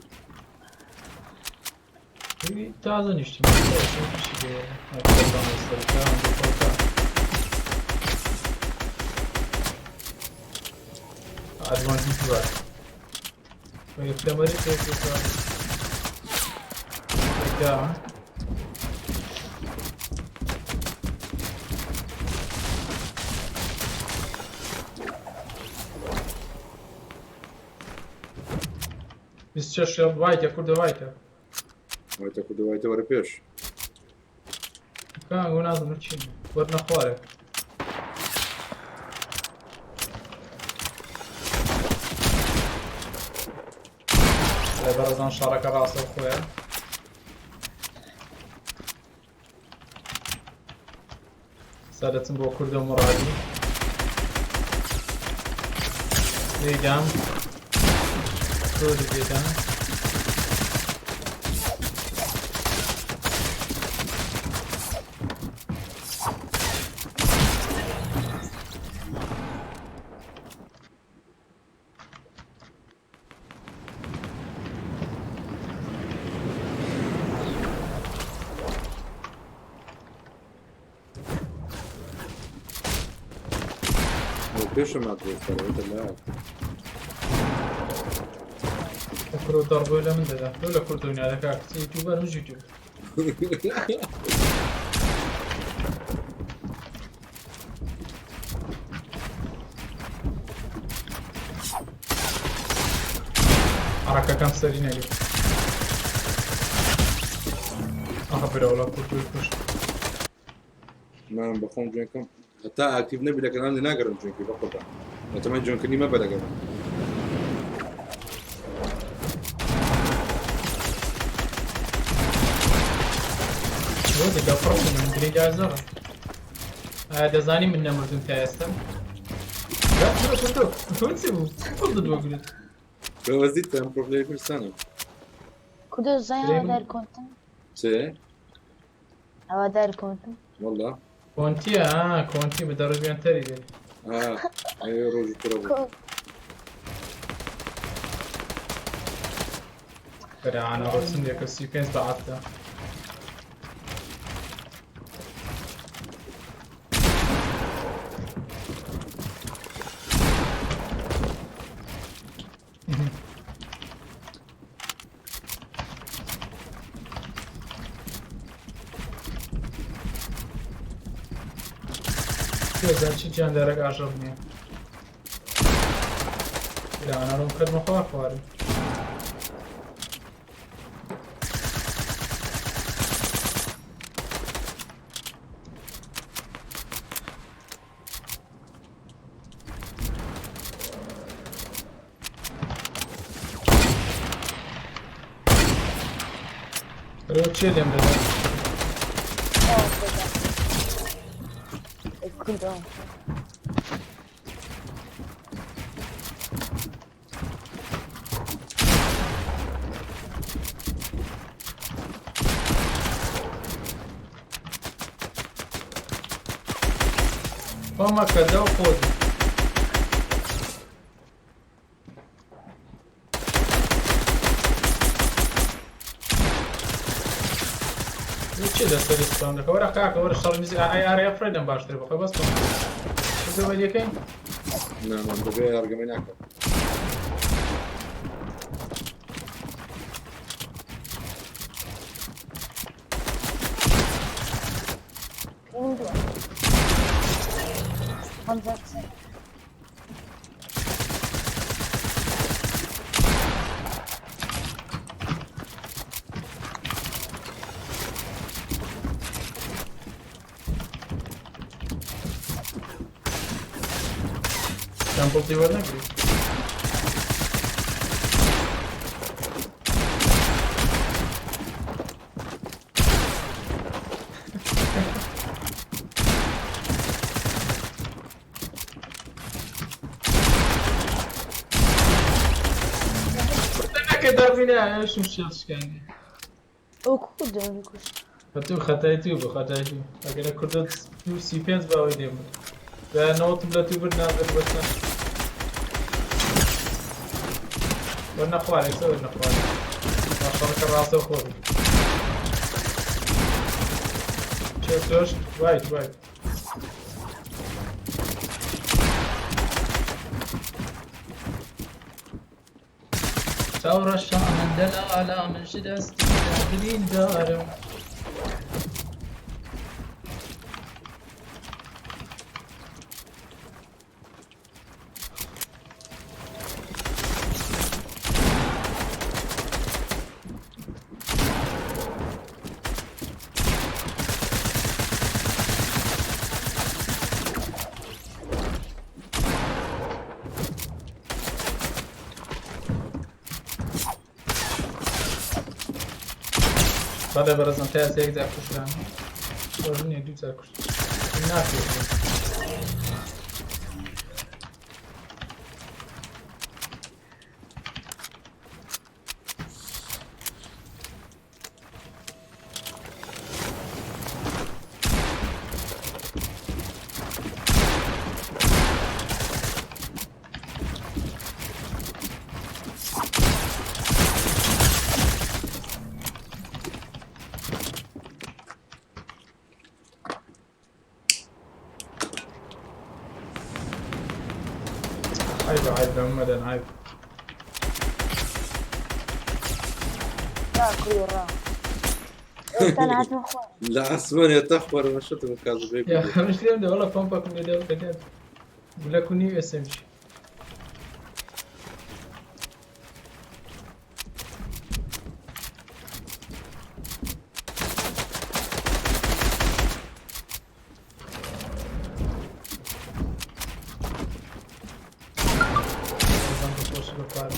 تازە نیشتیم ئەدوانتی دووە یەکتەمەری پێ 26 وایتە کوردە وایتە وایتە کوردە وایتە وەرە پێش. کاک نازم چی وەرنە خوارێ. لە بەڕێزان شەڕەکە ڕاستە خۆیە. سەرەتم بۆ کوردە مڕادی لێدام زۆری لێدام. ئەو پێشم هاتووە سەرەوە لە لە کورە دەڕبۆ لە من دەدا تۆ لە کورد دنیا دەکا کچی یوتیوبەر مش یوتیوب. عەرەکەکەم سەری نەگرت. ئاخە برا وەڵا کوردوی کوشت. من بەخۆم جوێنکەم هەتا ئاکتیڤ نەبی لە کەناڵ ناگەرم جوێنکی بەخۆتان بەتەمای جوێنکردنی مەبە لەگەڵم. بۆ دەگە پڕ من گرنگا زەڕە. ئایا دەزانی من نەمردم تا ئێستا؟ تۆ چی بوو؟ خۆت دووە گرت. بەوەزیت ئەم پرۆفیلی کوردستانە. کودە زای درێ من؟ هەوادار کۆنتم چێ؟ هەوادار کۆنتم. والله کۆنتیە ها کۆنتی بە دەڕبیان تەری بێت. ئەوێ ڕۆژی ترە بوو. بەرانە ڕۆچن یەکە 35 بە عەفتە. چێزان چی گیاندارێک ئاژەڵ نییە؟ لەوانە ڕوم کردمە خوا خوارد. ئەرێ چێ لێم دەدا؟ کوردە خۆمە کەدە و خۆت. چێ لەسەری سپام دەکە؟ وەرە کاکە وەرە شەڕ نزیک ئای ئاریا فرێدەم باشتر بخۆ بەس بۆ بەریەکەی. نا من دەبێ ئەرگەمە ناکەم. دووە 53. چەند بڵتی وەرنەگری؟ نەکە دەڕبینە شمشێر شکانی. ئەو کوردە کوشت. تو خەتای تو بوو خەتای تو ئەگەر کوردە 35 باوەی لێ بوو بە نەوتم لە تو برد نازر بەسە وەرنە خوارێ سە وەرنە خوارێ شەڕەکە ڕاستە خۆ چێ تۆش وایت وایت چاوڕەشە من دەلالا من ژ دەستی بریندارم بەڵێ بەڕێزم تا ئێستا یەک جار کوژرام ڕۆژ نییە دوو جار کوشت ناکرێت. عیبە عیب لەم مەدەن عیب. ڕا کوری ڕا ئێستا هاتمە خوارێ. لە عاسمانێ تەخوەرە مەشتم کاز بێ یا خەمش لێم دە وەڵا پەمپەکم لێ دە دەکات گولەک و نیو SMG. خۆشی بە پارە.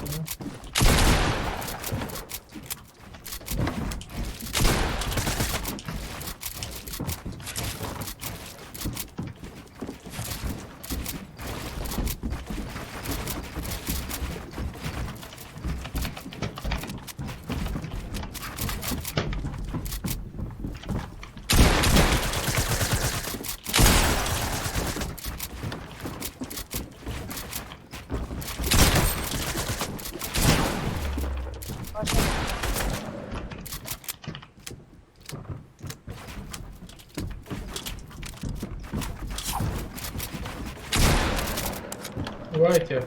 باشە وایتە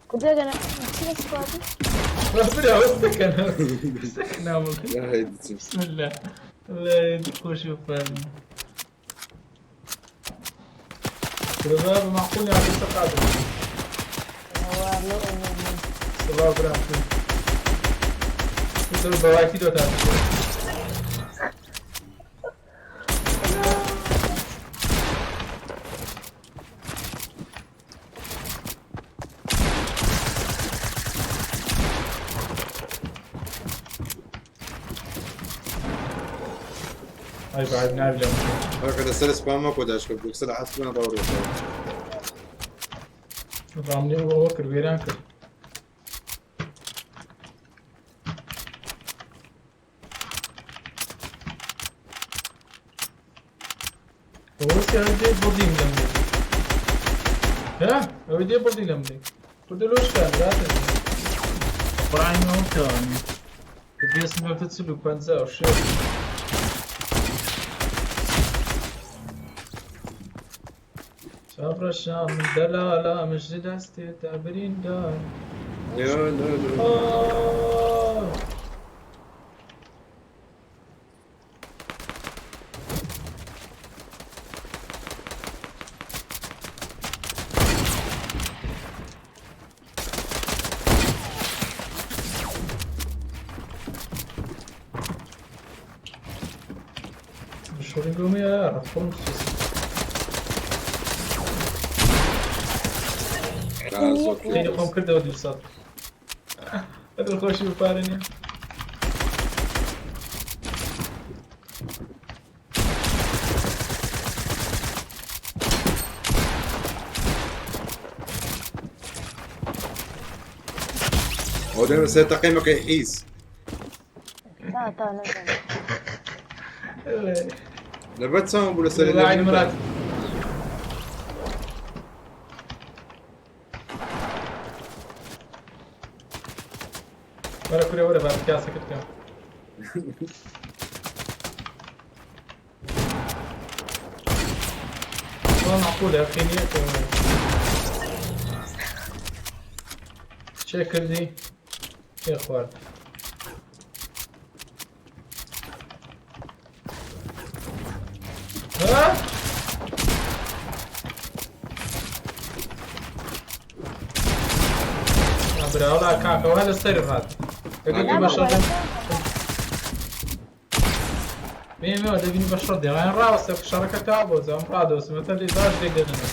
کوردە گەنە چی لە سوپاتی؟ برا وەستەکەن وەستەکەن بسم الله الله يهديك خۆشی بخوارن بابا معقول يعني تقعد هەوا لەو ئەمێنێ. سڵاو برام تو بەواکی دۆتا عیب عیب نابی لەم هەکە لەسەر سپام مەکۆ داشکە بکسە لە عاسمان ڕاوڕێ ڕامنی ئەوە کرد وێران کرد ئەوە ئەوە دێ بڵدیم لەم لێ ها ئەوە دێ بڵدی لەم لێ کوردە لۆشکان راتن قڕانی ئەوە کەوانی بێسم بەتە 40 و 56. چاوڕەشام دەلالا مژ دەستێ تا بریندار لا لا لا آه. Entschuldigung, ja, زۆر خێری خۆم کردەوە 200 ئەگەر خۆشی بپارە نییە. ئەو دەمە سەر تەقیمەکەی حیز. تا تا نەزانم. لەبەر چاوم بوو لەسەر عید مراد. وەرە کورە وەرە با پیاسەکە بکەم. والله معقولة يا أخي نيته. چێ کردی؟ چێ خوارد؟ ها؟ برا وڵا کاکەوە لەسەر هات دەگەڵ بە شەڕ بێمەوە دەبینی بە شەڕ دێوان ڕاوەستە شەڕەکە تا بۆ زەم ڕادەوەستمەتە لێ باش لێک دەدەنەوە.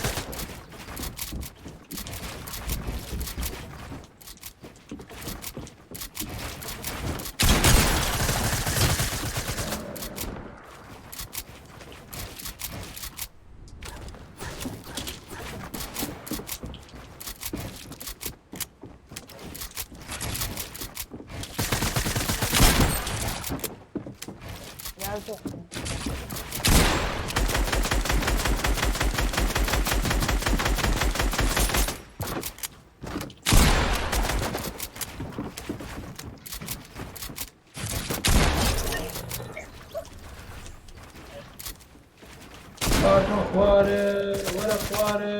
هاتمە خوارێ وەرە خوارێ.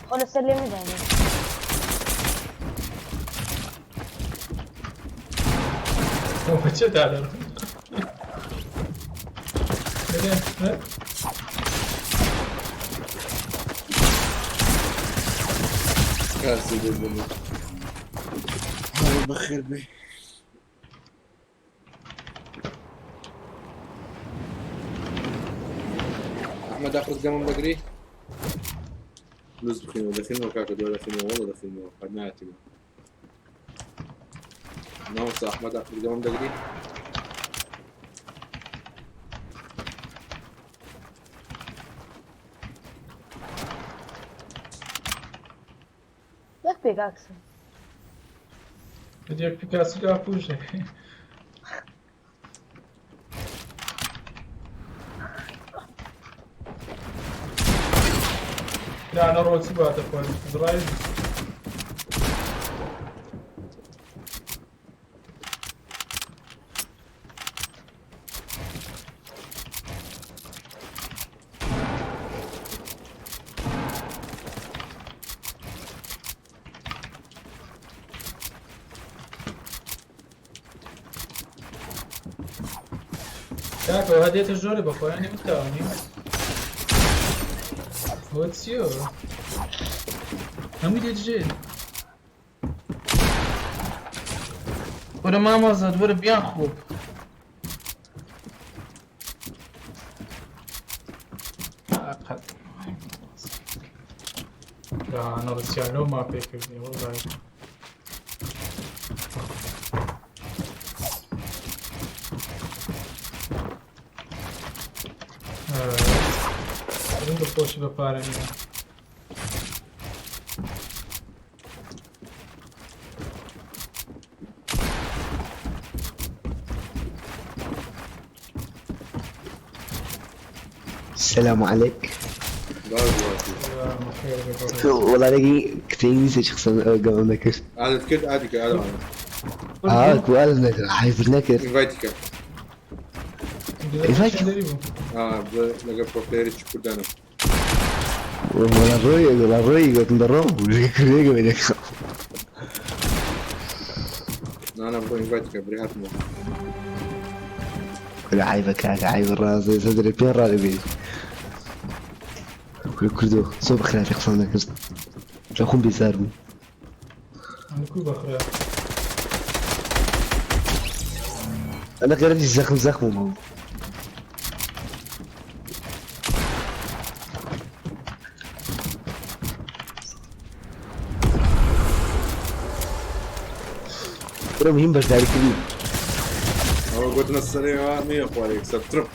خۆ لەسەر لێ نەدانێ. بە چێ دادەڕ؟ کاسی ببینی. هەڵ بەخێر بێ. ئەحمەد ئاخر گەمم دەگری؟ لوز بخینەوە دەخینەوە کاکە دوای دەخینەوە وەڵە دەخینەوە هەر ناتیمە. مامۆستا ئەحمەد ئاخر گەمم دەگری؟ یەک پێکاکسم. یەک پیکاسی لا پوش دەکەی. لا نەڕۆ چی باتە خوارد زڕای. کاکە هەدێتە ژۆرە بە خۆیانی متاوانی هۆ چییە هەمووی دێت ژێر. وەرە مامۆزاد وەرە بیان خۆ. لا نەڕسیان لەو ما پێکردنی وەڵڵای. دڵخۆشی بە پارە نییە. السلام عليك. والله لقي كتير شخصا قبل نكر. عادت کرد عادی کە عادە. اه كوال نكر حيف نكر. ئینڤایتی کە. ئینڤایت لەگەڵ پرۆپلەیەری کوردانە. والله ڕۆی والله ڕۆی گوتم دەڕۆم کوردێک بێ. نانا بڕۆ ئینڤایتی کە بری هاتمەوە. ولا عيبة كاك عيب الراس صدري بين رالي بي كل كردو صوب خلافي قصان نكر لخون بيزار بو. کو بەخرا؟ انا غير زخم زخم بو. ترى مهم بەشداری کردن. ئەوە گوتنە سەرەوە مێ خوارێ یەکسەر ترپ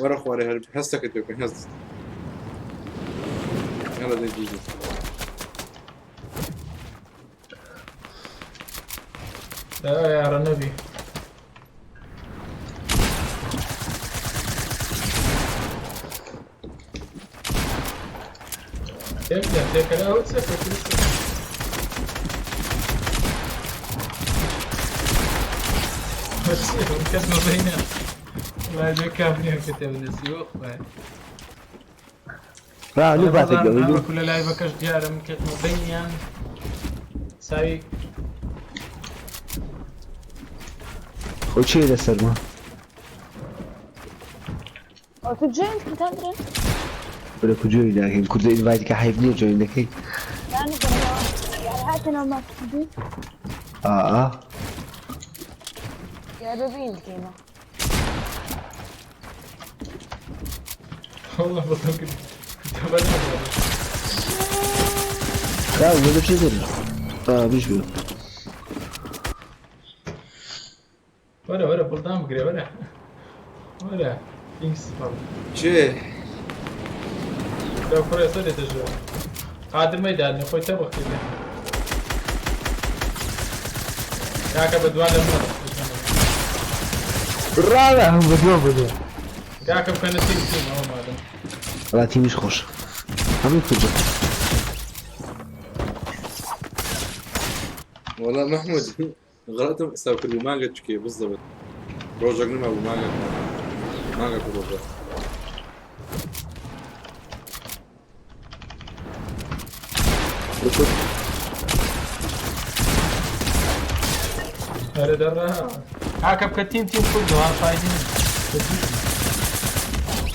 وەرە خوارێ هەر هەستەکەت پێ بکەن هەست يلا دي جي جي لا يا النبي تبدا تاكل او تسافر بس كسمة بينا لا جو كامل كتب نسيوخ را لو باتێک ئەمە کولە لایڤەکەش دیارە من کەتمە بینیان ساوی خۆ چێ لەسەرمە ئەو تو جوێن کتان درێن بەرە کو جۆی ناکەین کوردە ئینڤایت کە حەیف نییە جۆین دەکەین يعني هاتنا ما تدي ئا ئا يا ببين كيما والله بطل كنت لا ولا بشي زر اه مش بيه وەرە وەرە بڵدان بگرێ وەرە وەرە ئینگس چێ لەو کوڕێ سەر دێتە ژوور قادر مەیدانێ خۆی تەبخ کردێ کاکە بە دوا لە منە ڕاوە هەم بەدوا بەدوا کاکە بکەنە تیم تیم ئەوە مادەم وڵا تیمیش خۆش هەمووی کوردە والله محمود غلطم حساب کرد بوو مانگە چکێ بالضبط ڕۆژێک نەما بوو مانگە مانگە ڕۆژە ئەرە دەڕە کاکە بکە تیم تیم کوردەوە فایدی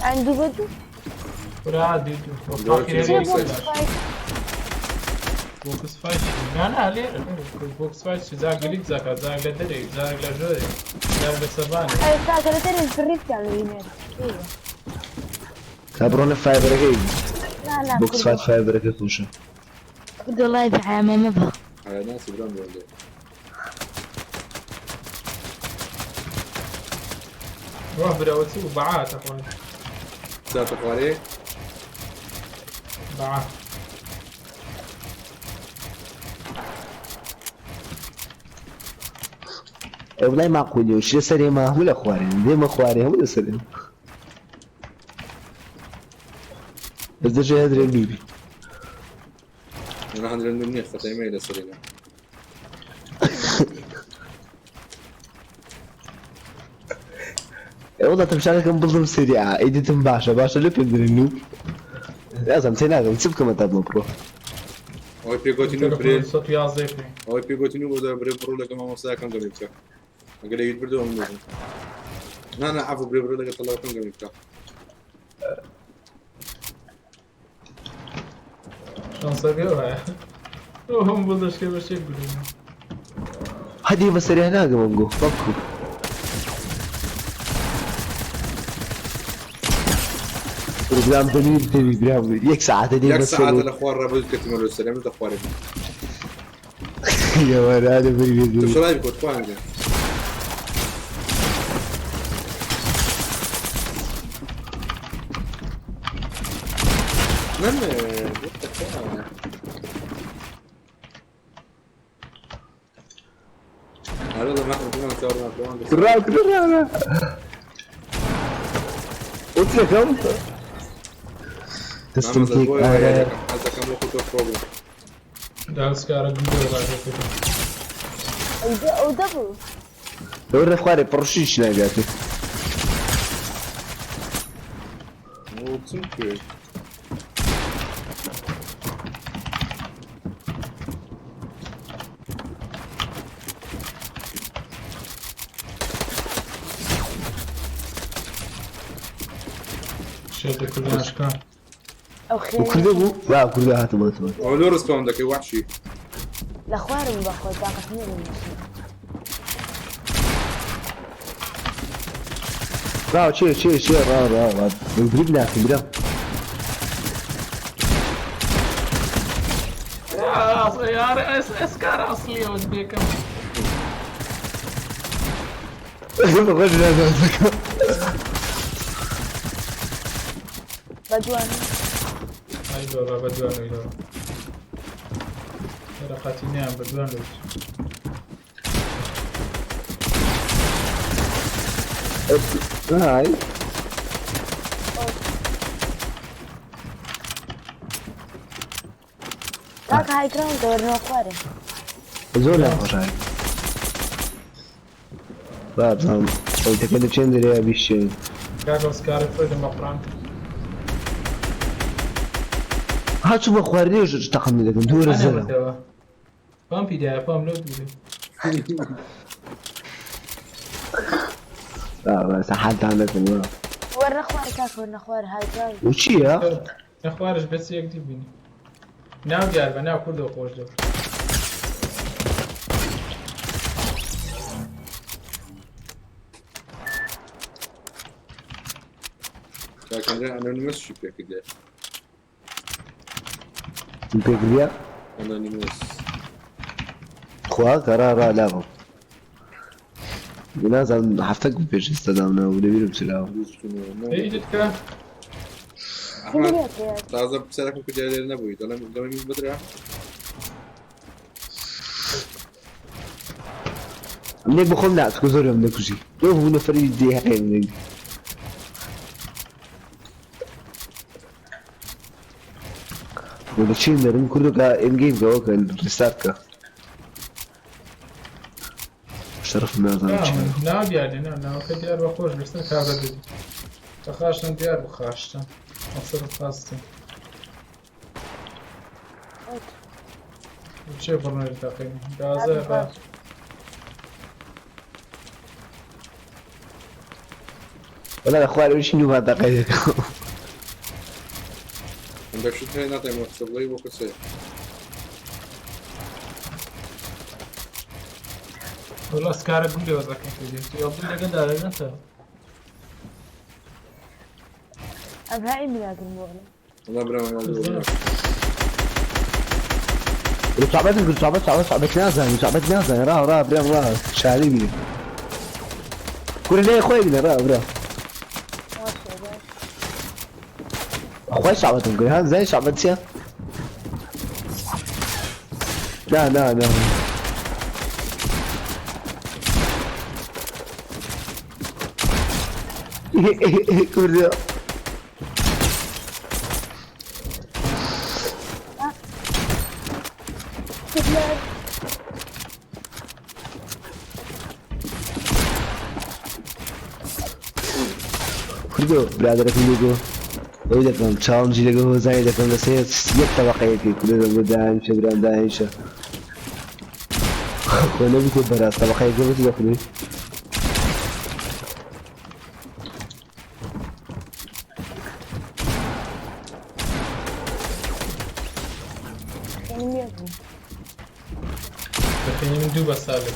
عنده بدو ورا دوو دوو چیە بۆکس فایت بۆکس فایت نا نا لێرە لێرە بۆکس فایت زاگ گلیک زاکا زاگ لە دەرێ زاگ لە ژۆرێ زاگ لە سەبانێ کاکە لە دەرێ بڕیتیان لێ تا بڕۆنە فایبەرەکەی لا لا بۆکس فایت فایبەرەکە خۆشە كنت والله بحياة ما بها على ناس برام ولا ڕۆح برەوە چی بوو بەعات ئەخوان ساتە خوارێ بەعات ئەو لای ماقولی و شرە سەرێ ما هەموو لە خوارێن دێمە خوارێ هەموو لە سەرێن بەس دەژێ هەدرێن دووری أنا هندرين منيح خطي ما لسرينا والله تمشاكم بڵم سریعە ئیدیتم باشە باشە لە پێم درێن و ئازم تێ ناگەم چ بکەمە تا بڵم بڕۆ ئەوەی پێگوتین و برێ 111 پێ ئەوەی پێگوتین و بۆ برێ بڕۆ لەگەڵ مامۆستاکەم گەمی بکە ئەگەر ئەویت بردەوە من بردم نا نا عەفو برێ بڕۆ لەگەڵ تەڵاوەکەم گەمی بکە شانسەکە وایە ئەو هەم بۆ دەشکێ بە شێک بگرم هەدی بە سەریع ناگەم ئەمگۆ بەڵکو برام دەمیر دەمی برام یەک ساعتە دێ یەک بە سەعاتە سەر لە خوار ڕابردوو کەتیمە لۆ سەرێ من لە خوارێ یاوەرانە بری تۆ شڵای بکۆ خوان گە نەمێ what the fuck? هذا ما احنا كنا نصور مع ڕا ڕا قلت لكم دەستم تێک ئارە حەزەکەم وەکو تۆ پرۆ بوو داوسکارە گوندەوە باشەکە ئەو دەبوو لەوەر خوارێ پڕشیش ناگاتێ ئەوە چم کرد شێتە کوردانشکان ئەو خێر کوردە بوو وا کوردە هاتم هاتم ئەوە لۆ ڕسپاون دەکەی وحشی لە خوارم بەخۆی تاقەت نییە لە ڕا چێ چێ چێ ڕا ڕا ڕا بریب ناکەم برا یارە ئەسکارە ئەسلیەوە بێکەم بەخۆش نازانم. بە جوانی. ئای بابا بە دوان لۆیدەوە. ڕقەتی نیان بە دوان لۆیت. هاي. کاکە high ground دەوەرنەوە خوارێ. زۆر ناخۆشە. با بزانم ئەوتەکە دەچێن دەرێ بیشێن. کاکە سکارت فرۆشم بە قورئان. هاتوو بە خواردنی تەقم دەکەم دوورە زەرە. پامپی دایە پام لەو دوورێ. بەس حالتان دەکەم. وەرنە خوارێ کاکە وەرنە خوارێ high ground. و چییە؟ لە خوارش بەس یەکدی بینی. ناو دیار بە ناو کوردەوە خۆش دەبێت. کاکەندرا ئەنۆنیمەس چی پێکردێ؟ پێکردە؟ ئەنۆنیمەس. خوا کەڕا ڕا لابم. نازانم هەفتەک پێش ئێستا دامنا و لەبیرم چراوە. تازە پرسیارێکم کرد لێرە نەبووی دەڵێم دەڵێم بدرا. منێک بخۆم نا چکە زۆرم دەکوژی. لەو هەموو نەفەری دێ هەقێ منێک. بۆ چین دەرم کوردەکە ئێم گەیم کەەوە کە ڕیستارت کە. شەرفم نازانم چی. ناو دیارێ نا ناوەکە دیار بە خۆش بەستر کابرا دەدی. بە خاشتن دیار بوو خاشتن. مەقسەد خاستن. چێ بڕنەری تاقی گازە بە وەڵا لە خوارەوە چی نوو تاقی دەکەم. عندك شو تاني نعطي مؤخذ بۆ کەسێ. والله سکارە گوندێ وەزەکەی کردی. يڵدی لەگەڵ دارە نەتە. ئەبهایی مناگرم بۆ ئەڵێ. والله برام صعبت صعبت صعبت صعبت نازانم صعبت نازانم ڕا ڕا برام ڕا شاری بینم. کورە لێ خۆی بینە ڕا برا. خۆی صعبتم کرد ها زای صعبت چییە؟ نا نا نا. کوردە کوردۆ برادەرەکەم لێگۆ ئەوی دەکەم challenge ی لەگەڵ هۆزانی دەکەم لەسەر یەک تەبقەیەکی کوردە دەگۆ داهێنشە برام داهێنشە. خۆ نەبیتێ بەراز تەبقەیەکە بچی دەخوری. خێنم یەک بوو. دەخێنی من دوو بەسا لێ.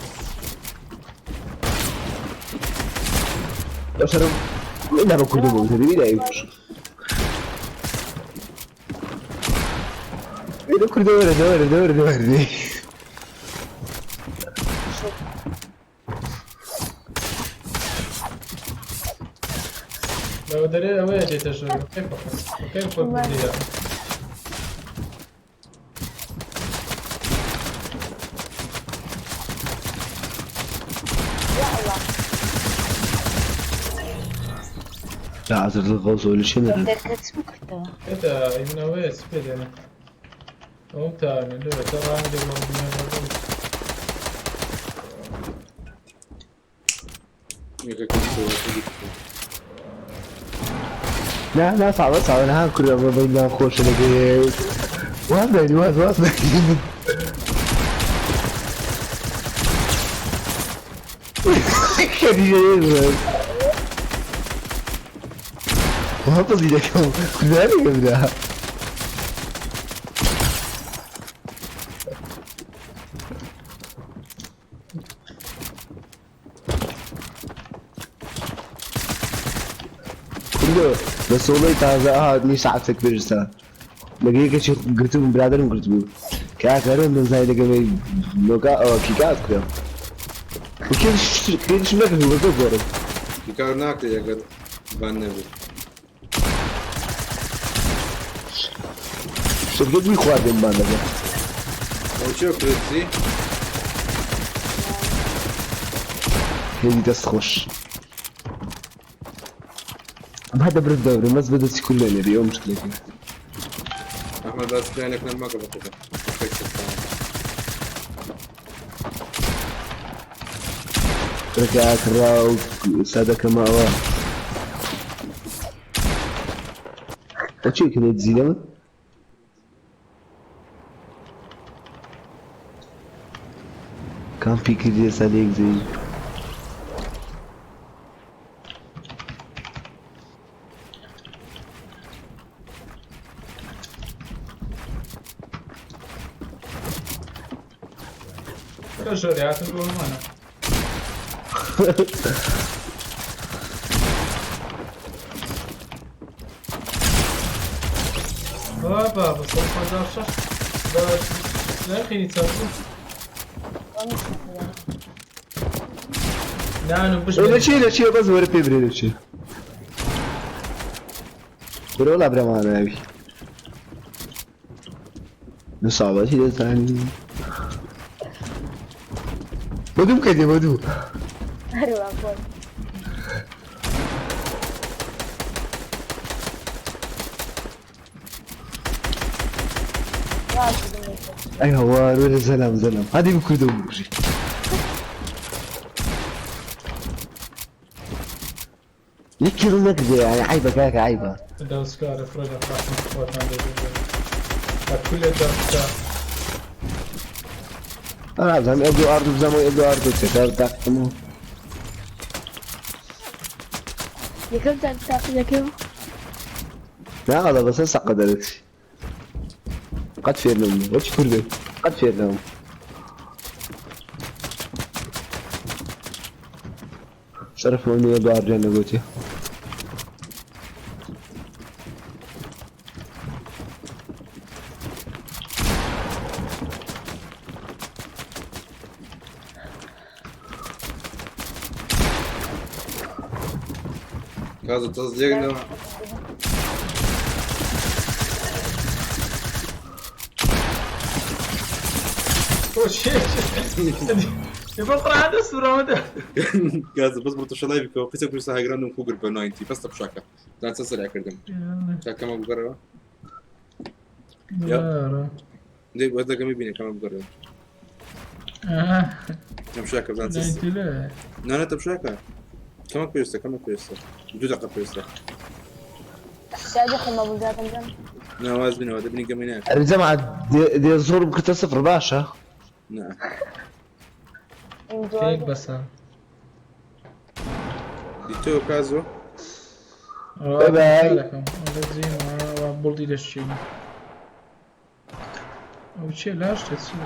ئەو شەرم لا بە کوردۆ بۆ دەبی دای. لە کوردۆ وەرە دەوەرە دەوەرە دەوەرە. لەوە دەرێ ئەوەیە دێتە ژوور. کەی کەی خۆی بردیە. لا عزر الغوص ولا شنو دەرکەت چ بکردەوە؟ ئێتا ئیمنەوەیە چ پێ دێنێ. ئەوم تاوانێ لەوێ تا ڕانی لێ بۆ بینە بەردەم. لا لا صعبة صعبة ها كل ما بيننا خوش لقيت واز واز واز وهبط دەکەم کوردانێکم دا. کوردۆ بە سۆڵەی تازە هاتنی ساعتێک پێشتا لەگەی کەچی گرتبووم برادەرم گرتبوو کاکەرم دەزای لەگەڵ لۆکا ئەوە کیکات کرا. کێنیشم نەکردو بە زۆر زۆرم. کار ناکرێت ئەگەر بان نەبێت. شرکت بی خواردن بان دەکەن. ئەو چێ کرێتی؟ هێدی دەست خۆش. ئەم هەدە برد دەورم بەس بەدەستی کولێ نەبی ئەو مشکلێکی. ئەحمەد باس پلانێک نەماکە بەخۆ. ركعات الراو سادة ماوە وچی كده تزيد كان في كده ساليك زي کە ژۆری هاتن بۆ ئەمانە. بابا بە 156 بە نرخی چەند نانم بش لە چی لە چی بەس وەرە پێ برێ لە چی برۆ لا برەماناوی نصابەتی دەزانی بەدوو کردی بەدوو هەروە خۆی. ئەی هەوار وەرە زەلام زەلام هەدی بکردە بکوژی یەکی دڵ نەکردێ یعنی عیبە کاکە عیبە. دەسکارە فرە خۆتان دەبێت كل دەسکار. أنا أزعم إدواردو بزعم إدواردو تكار تاقمو. یەکەم جار تاقی دەکەم. لا هذا بس هسه قدرت قد فير لهم وش كردي قد فير لهم شرف مني إدوارد جانا قوتي. كازو تصديق يبقى هذا الصورة مدى. كازو بس برتو شلاي بكو قيسا كل ساعة جراندوم كوجر ب 90 بس تبشاكا لا تسرع كردم كما بقرا يا دي وهذا كم يبيني كما بقرا تبشاكا بس لا لا لا تبشاكا كما كويسة كما كويسة دو دقة كويسة. تحتاج خما بولدات جنب. لا واز بني هذا بني كمينات. الجماعة دي زور بكتا صفر باشا. نعم. فيك بس. ديتو كازو. باي باي. بولدي دشين. أو شيء لاش تسوي.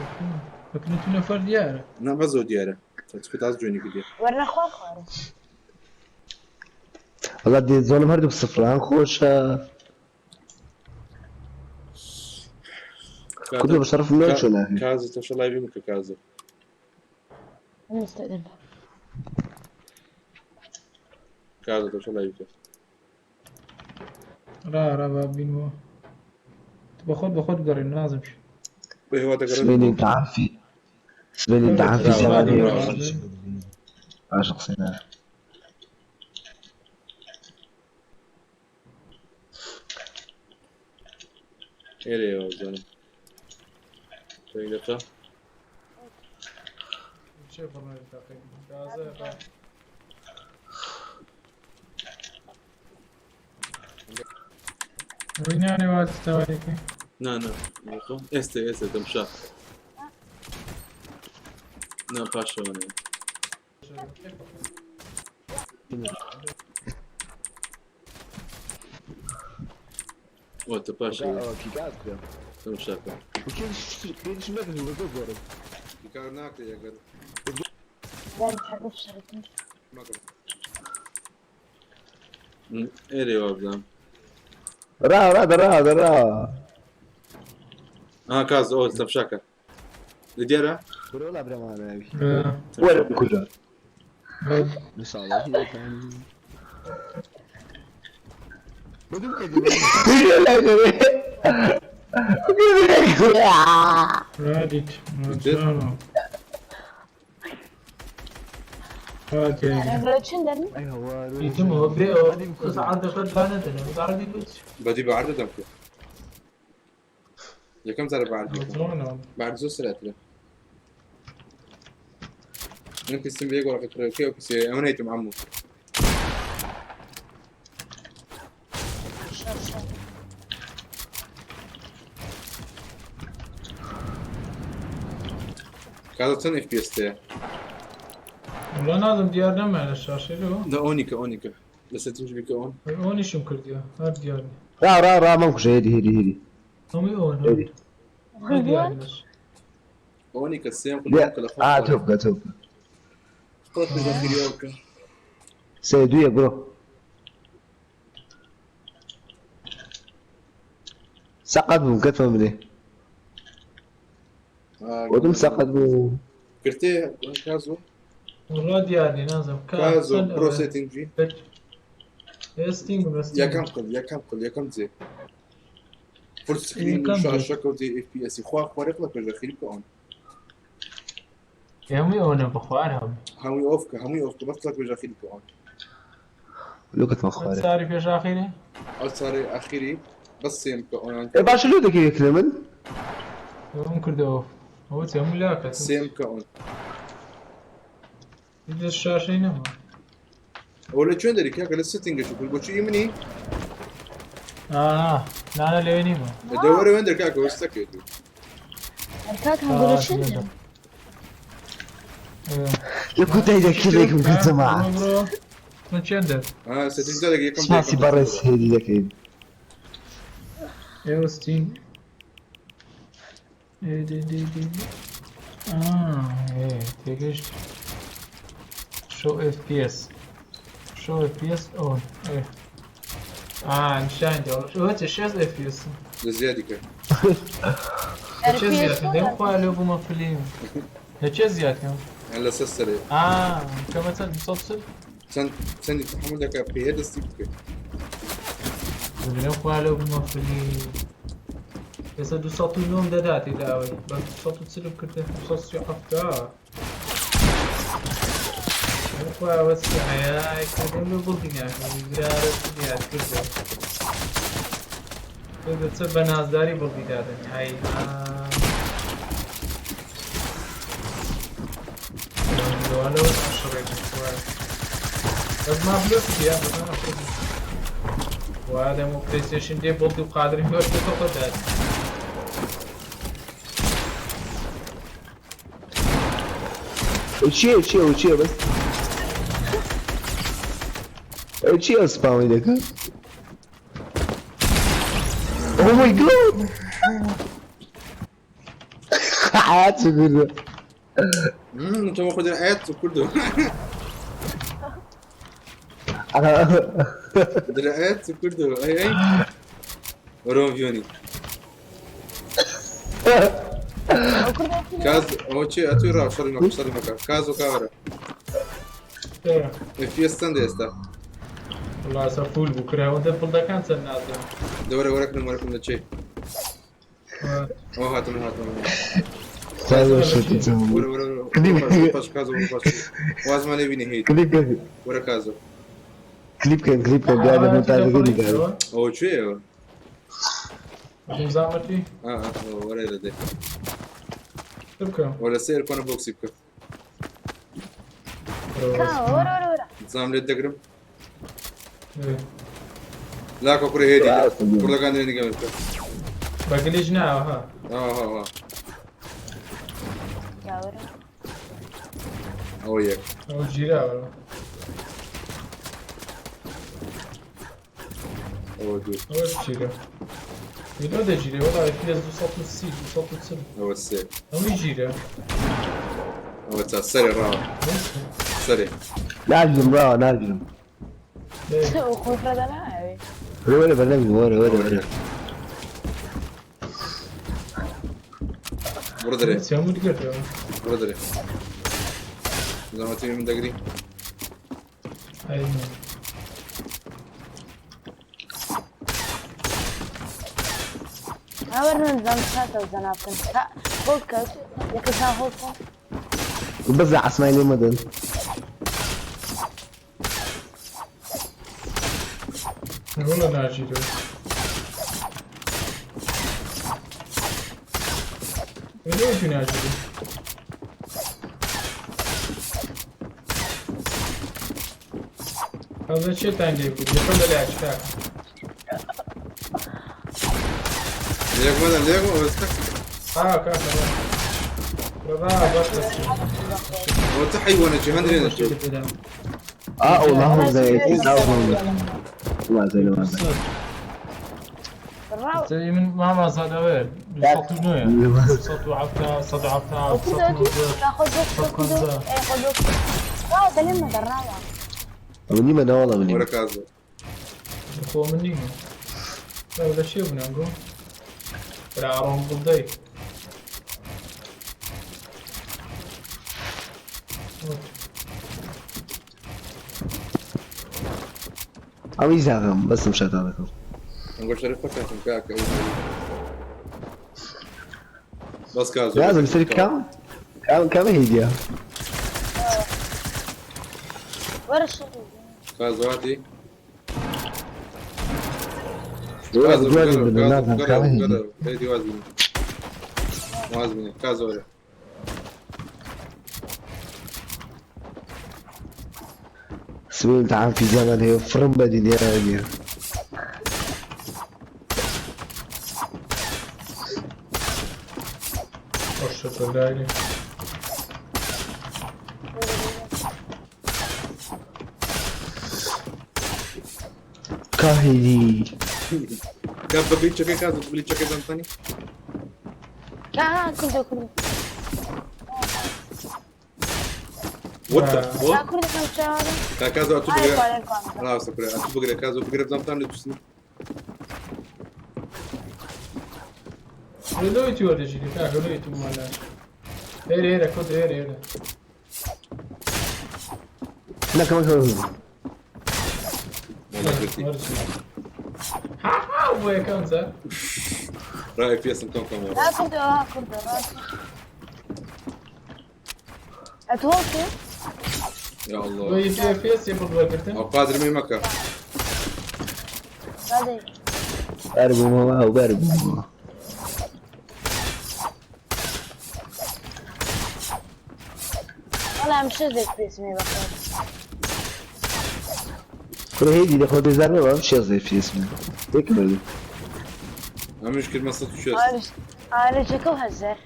لكن نفر ديارة. نعم بزو ديارة. تسكت عز جوني كدير. ورنا خوار خوار. والله دي زون هردو بصفر خوش. كله بشرف من شو ناهي. كازو تشاء الله يبيمك كازو. أنا مستأذن. كازو تشاء الله يبيمك. لا لا بابين هو. باخد باخد قرن لازم شي. هو ده قرن. سبيني انت عارفي. سبيني انت عارفي زمان. عاشق سنة. ايه يا زلمه. دقيقة. وين يعني وقت تستواليك؟ لا لا este este تمشى. لا باشا وانا. وات باشا. تمشى. ايه وابزام. را را را را. اه كاز او تمشاكا. ديارة؟ ولا برمانا ولا بكرة. بدي بعرض دمك یەکەم جارە بەعرض بعد زۆر سرعترە من کەسم بێ گۆڕەکە کڕێکەی ئەو کەسێ ئەمە نەیتم عەمو کازە چەند FPS تەیە؟ وەڵا نازم دیار نەما لە شاشەی لۆ دە ئۆنیکە ئۆنیکە لە سێتینج بیکە ئۆن ئۆنیشم کردیە هەر دیار نیە. را را را مەمکوژە هێدی هێدی هێدی هەمووی ئۆن هێدی هەر دیار نیە. ئۆنیکە سێم لێ ئا تۆ بکە تۆ بکە قڵت پێش بکە. سێ دوو یەک بڕۆ. سەقەت بووم کەتمە منێ وتم سەقەت بوو. گرتێ کازۆ؟ وەڵا دیار نیە نازم کازۆ بڕۆ سێتینجی ئێستینگ یەکەم قل یەکەم قل یەکەم جێ فول سکرین یەکەم جێ. شاشەکە و FPS خوا خوارێ قڵە پێش دەخیری بکە ئۆن. هەمووی ئۆنە بەخوار هەم هەمووی ئۆف کە هەمووی ئۆف کە بەس قڵە پێش دەخیری بکە ئۆن. لۆ کەتمە خوارێ. ساری پێش ئاخیری ئەو سارێ ئەخیری بەس سێم کە ئۆن. ئێ باشە لۆ دەکەی یەک لە من؟ ئەوم کردەوە ئەوە چی هەموو لاکەت سێم کە ئۆن. دەست شاشەی نەما. ئەوە لە کوێن دەری کاکە لە سێتینگە چوو بۆچی منی؟ ئا نانە لەوێ نیمە. دەوەرە وێن دەر کاکە وەستەکەیت. کاک هەنگۆرە چەندە؟ لە کۆتایی دەکردێکم کرد جەماعەت. من چێن دەر؟ ئا سێتینج دەرێک یەکەم سپاسی بەڕێز هێدی دەکەین. ئێوە ستین ئێ دێ دێ دێ دێ. ئا ئێ تێگەشت. شۆ FPS شۆ FPS ئۆن ئێ ئا نیشان دەوە ئەوە چێ شێست FPS لە زیادی کرد. لە چێ زیاد کردم دەم خوا لۆ بوومە فلیم لە چێ زیاد کەم؟ لەسەر سەرێ. ئا کەمە چەند 240 چەند چەندی تحمل دەکا پێ دەستی بکەیت. دەم خوا لۆ بوومە فلیم ئێستا 209 دەداتی لە ئەوەی بەس 240 کردە 237 خوا وەسی حەیای کردم لۆ بڵدی ناکەم درارە زیاد کردە دەچە بە نازداری بڵدی دادەن هەی لەوە شڕێک بەس ما بلۆکی دیا بەس ما وا دەم و پلەیستەیشن دێ بڵدی و قادری بۆ دات. چییە چییە و چییە بەس ئەو چییە ئەو سپامی دەکات؟ Oh my god! حياة كله. انت ماخذ الحياة كله. الحياة كله اي اي وروم فيوني كاز او چی اتوی را شری مکە شری مکە کازۆ کاوەرە FPS چەندە ئێستا؟ وەڵا ئێستا فول بوو کرا ئەوەندە بڵدەکان چەند نازم دەوەرە وەرەکەم وەرەکەم لە چێ ئەو هاتم هاتم وەرە وەرە وەرە پاش کازۆ پاش وازمان لێ بینی هیت وەرە کازۆ کلیپ کەن کلیپ کەن بیا لە مۆنتاژەکەی دیکە. ئەوە کوێیەوە؟ زامەتی وەرە لە دێ بکە وەرە سێر کۆنە بۆکسی بکە. وەرە وەرە وەرە. زام لێت دەگرم. لاکە کوڕی هێدی کوڕەکان دێنی گەمە بکە. بەگلیش ناوە ها. ها ها وەرە. ئەوە یەک. ئەوە گیراوە. ئەوە دوو. ئەوە گیرە. لۆ دەگیرێ وەڵا FPS 230 240 ئەوە سێ. هەمووی گیرە. ئەوە چا سەرێ ڕاوە. سەرێ. ناگیرم ڕاوە ناگیرم. خۆی فرەدەناوێ. وەرە وەرە بەرنەگرم وەرە وەرە وەرە. بڕۆ دەرێ. هەموو گرتەوە. بڕۆ دەرێ. زەمەتی من دەگری. هاوەرن زەم چاتە زەنا بکەن هۆڵ کەس یەکەشان هۆڵ کەن. بەس لە عەسمای لێ مەدەن. وەڵا ناژیرەوە. لۆ تو ناژیری؟ ئەوە چێتان لێ بوو لەکەم لە لاش کاکە. لێک مەدەن لێک مەدەن بەس ها کاکە ڕا بەس ئەوە چ حەیوانێکی هەندرێ نەچوو اه والله هم زي والله زي ما زي من ماما زادەوێ 209 270 170 150 مني ما والله مني وەرە کازۆ خۆ من نیمە لە چێ بوون ئەنگۆ برا ئارۆم بڵدەی ئەوی زاغم بەسم شەتانەکەم ئەنگۆ شەرف کاتم کاکە بەس کازۆ لازم يصير كم كم كم هي وەرە شەڕ کازۆ هاتی وەرە کازۆ دوای بگەرەوە، بن کازۆ نازم بگەرەوە، کام هي بگەرەوە. هێدی واز بینی واز بینی کازۆ وەرە سوي امتحان في زمن هي فرم بدي دي خۆشە لای كاهدي کا بە بلیچەکەی کازۆ بلیچەکەی دەمتانی ها کوردە کوردە What the ها fuck؟ کوردەکەم چاوە کا کازۆ ئەتوو ئای بگرە کوانێ کوانێ ڕاستە کورە ئەتوو بگرە کازۆ بگرە بزانم لە تووسنی لۆی تو وەردەژیری کاکە لۆی تو مالاش هێرە هێرە کۆت هێرە هێرە لا كمان كمان والله گرتی ها ها بۆ یەکەم جار ڕای پێسم کەم کەم ها کوردە ها کوردە ڕاست ئەتوۆ کرد یا الله لۆی پێ پێسێ بڵ وەرگرتن ئەو قادر مەکە بەدەی باربو ما باربو ما وەڵام شەزێک پێسمێ بەخێر كل هيدي اللي خذ زرنا ما مش يزيد في اسمه تكمل ئەمش کردمە 160 ئارەجەکە و هەزار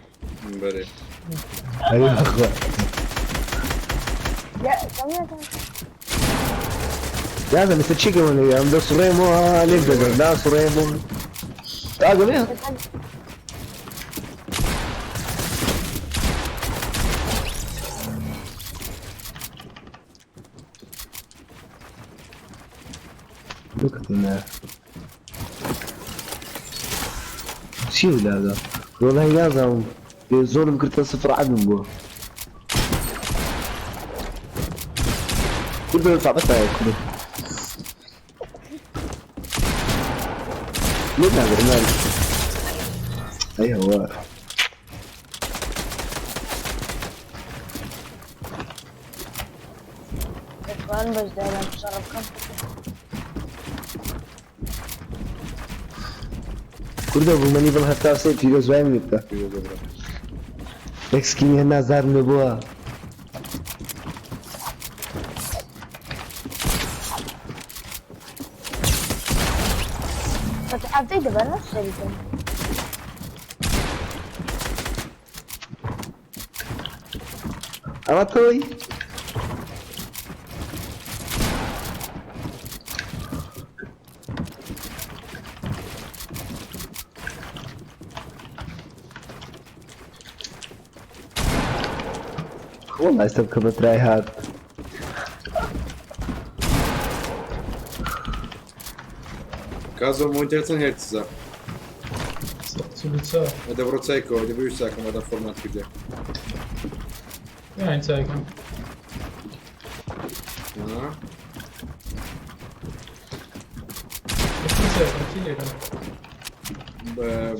بەرێ ايوه اخوة لازم يصير شيء كمان يا عم ده صريمو ليك ده ده صريمو تعال قول لوك چی ولادا والله لازم زۆرم کردە سفر عدم بووە كل صعبتها يا كله ليه نادر مالك ايوه دەتوانم بەشدارم شەڕ بکەم كل ابو مني بل هتا سي في زواي من بتا اكسكيني هنا زار نبوها حەفتەی دەبەر شەریکم اما توي والله استبكى بتراي هاد کازۆ مۆنتەر چەند هێرتزە 144 ئەدە بڕۆ چایکەوە دەبێ چاکەم ئەدەم فۆرمات کردێ یان چاکەم ها؟ چی لێکەم؟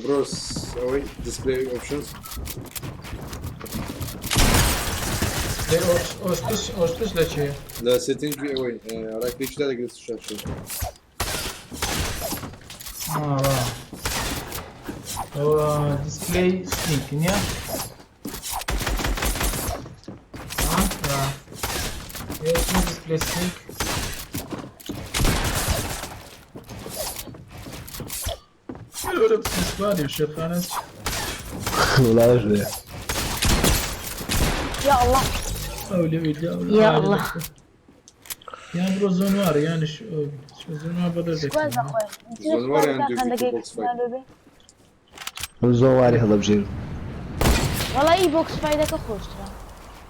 برۆس ئەوەی display options. ئۆشتش ئۆشتش لە چێ؟ لە setting ی ئەوەی right click دا دەگرێت شاشە. ئەوە display setting نییە؟ display setting وڵاش بێ. يا الله. يا يا الله. یان بڕۆ زۆنوار یانش زۆنوار بەدەر سكواد اخوي. زۆنوار یان دوو box fight. زۆواری هەڵەبژێر. والله اي box fight ەکە خۆشترە.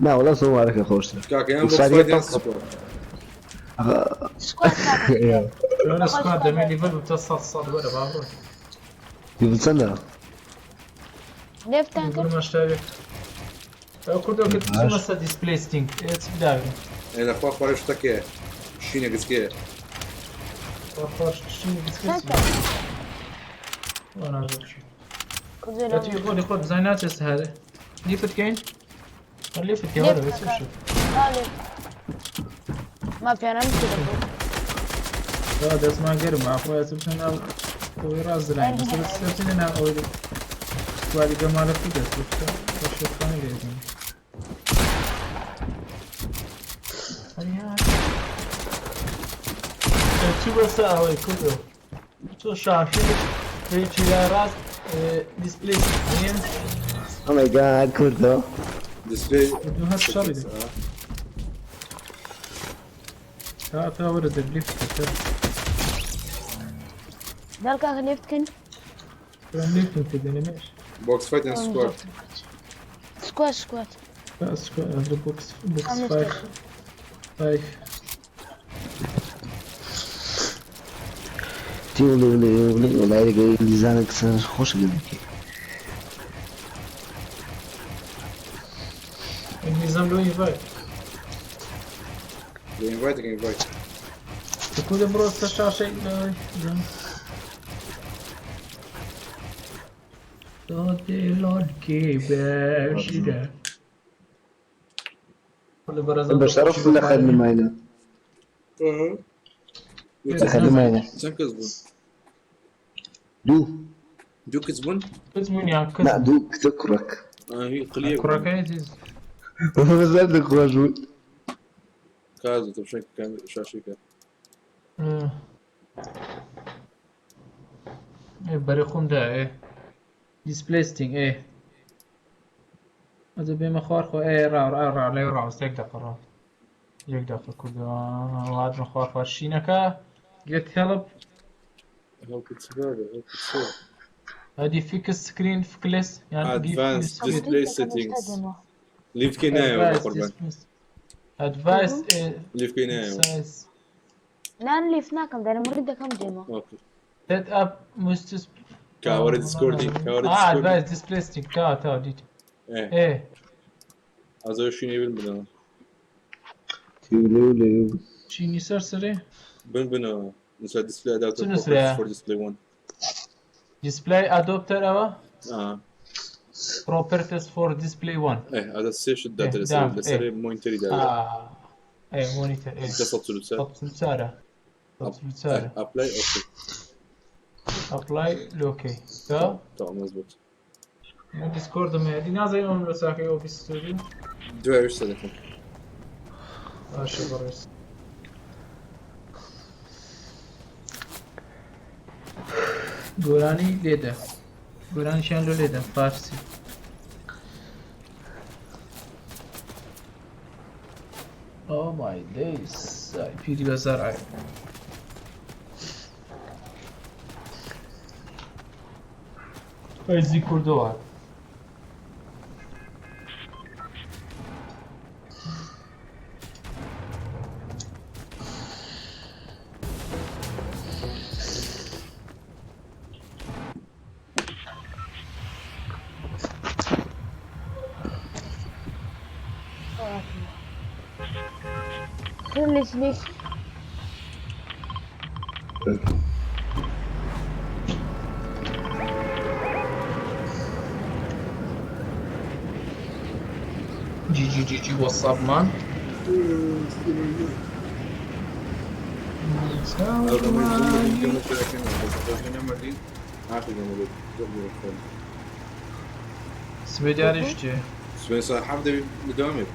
نا وەڵا زۆوارەکە خۆشترە. کاکە یان box fight یان squad. squad کاکە. لۆنە squad دەمێ level بتە سەد سەد وەرە با بڕۆ. level چەندە؟ لێفتان کرد؟ مەشتاوێک. ئەو کوردەوە کە چوومە سەر display setting چ بداوێ؟ ئێ لەخوا خوارێ شتەکەیە شینە گچکەیە. خوا شینە گچکە چی؟ خۆ خۆت بزانین ناچێت سەهرێ لیفت کەین؟ لیفت کەین وەرە بەچ شت. ما فينا نمشي. دەستمان گەرمە خۆی بچە ناو ئەوەی ڕاست دراین بەس بچینە ناو ئەوەی سواری گەمالە پی دەست شێتخانە لێ. چی بەسە ئەوەی کوردۆ تۆ شاشی هیچی لە ڕاست display نییە؟ Oh my god کوردۆ. display هەست شەڕی تا تا وەرە دەبلیفت کرد. دەڵ کاکە لێفت کەن؟ لیفتم کردنە مێش. box fight یان squad. squad squad. squad box box fight fight. تیوڵی وڵی وڵی وڵای لەگەڵ ئینگلیزانە قسە خۆشە لێ. ئینگلیزم لۆ invite. لە invite invite. کوردە بڕۆ سەر شاشەی بەشەرف لە خەرنمایە. لە خەرنمایە. چەند کەس بوون؟ دوو. دوو کچ بوون؟ کچ بوون یان کچ؟ نا دوو کچە کوڕەک. قلیە کوڕەکەی زیز. بەزەر خۆش بوو. کاز تەمشای شاشەکە. بەرێ خۆم دا ئێ display setting ئێ ئەجە بێمە خوار خۆ ئێ ڕا ڕا ڕا لێ ڕاست یەک دەقە ڕا یەک دەقە کوردەوە واتمە خوار خوار شینەکە get help. هەدی fix screen فکلس یان Advanced display settings. لیفکەی نایەوە قوربان. Advanced لیفکەی نایەوە. نان لێفت ناکەم دەرم ڕی دەکەم دێمەوە. Set up مستس کاوەرە دیسکۆردی کاوەرە دیسکۆردی. Advanced display setting تا تا دیت. ئێ ئازەوە شینەی بن بنەوە. تیوڵی وڵی چینی سەر سەرێ؟ بن بنەوە. نووسرا display adapter چ نووسرایە؟ for display 1. Display adapter ئەوە؟ Properties for display 1. ئێ ئازە سێ شت داتە لەسەر لەسەر monitor ی داوە. ئێ monitor ئێ. 144. 144. 144. Apply okay. Apply okay. تا تا مزبوط. من دیسکۆردم هەیە دی نازانم ئەم لە ساکەی OBS Studio. دوای شتە دەکەم. باشە بەڕێز. گۆرانی لێدە. گۆرانیشیان لۆ لێدە فارسی. Oh my days. پیری بەزار ئای. ئەزی کوردەوە. ليش ليش؟ جی جی جی جی وەتساپ مان. سبێ دیارە شتێ. سبێ ساعة حەفت دەبی لەدوامێ.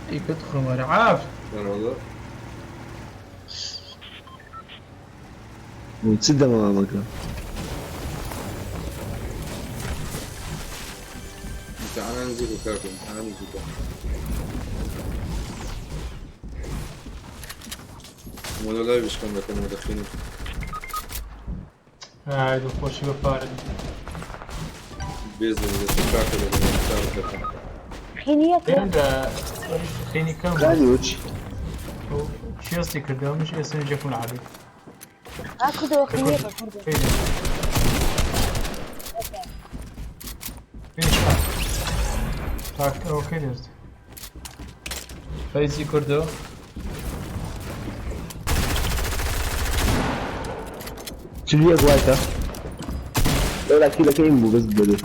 ئەی پێت خۆمەرە عافت. والله. چ دەمەوامەکە؟ امتحان نزيد وكاكو امتحان نزيد. ولا لا بيش كم لكم مدخنين. ئای دڵخۆشی بە پارە. بيزن كاكو لكم. خینیەکە پێنجە خینی کەم بوو. کانی وچ چێستی کردەوە منش ئێستا جەکم لە عەبی. ها کوردەوە خینیەکە کوردە. فينيش تاک ئەوەکەی دەرد فەیزی کوردەوە. چلیە وایتە لەولا کیلەکەیم بوو بەس بەدێ.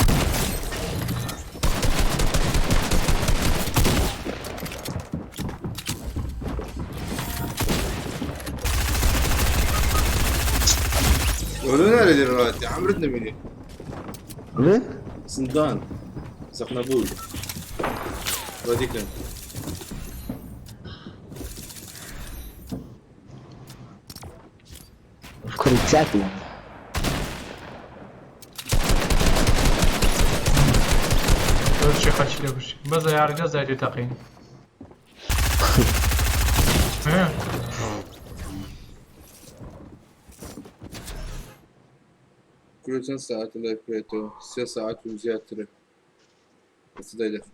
ولا لا دلوقتي عمرتنا مني. ئەڵێ؟ سندان سقنبول رديكن. کوڕی چاک بوو. شي خەرچی لێ کوشت بەس یارگە زای لێ تەقین. كل چەند ساعت لای بێتەوە؟ سێ ساعت و زیاترە. بەس دای دەخ.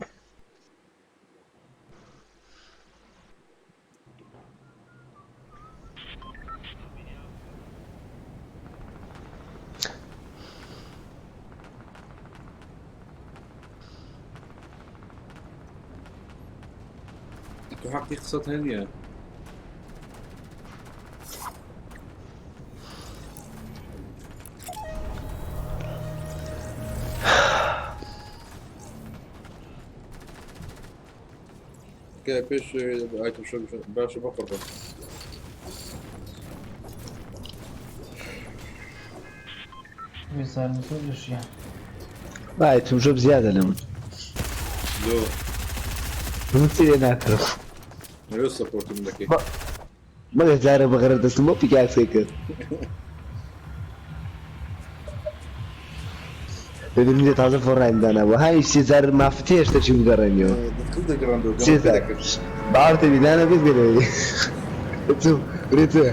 تو حقي قصة هنية. كده بيش ايتم شو باشا بقرب. بیزارم زۆر لە ژیان. بایتم شۆ زیادە لە من. لو من چی لێ ناکڕم. لو سبورت من لك. مەگە جارە بەغەرە دەستم بۆ پیکاکسێ کرد. دەبینی تازە فۆڕایم دانا بوو های سێ جار مافتێ هێشتا چی بگەڕێنیەوە. سێ جار باوەڕتە بیدانە بێت بێنەوە. تو رێتە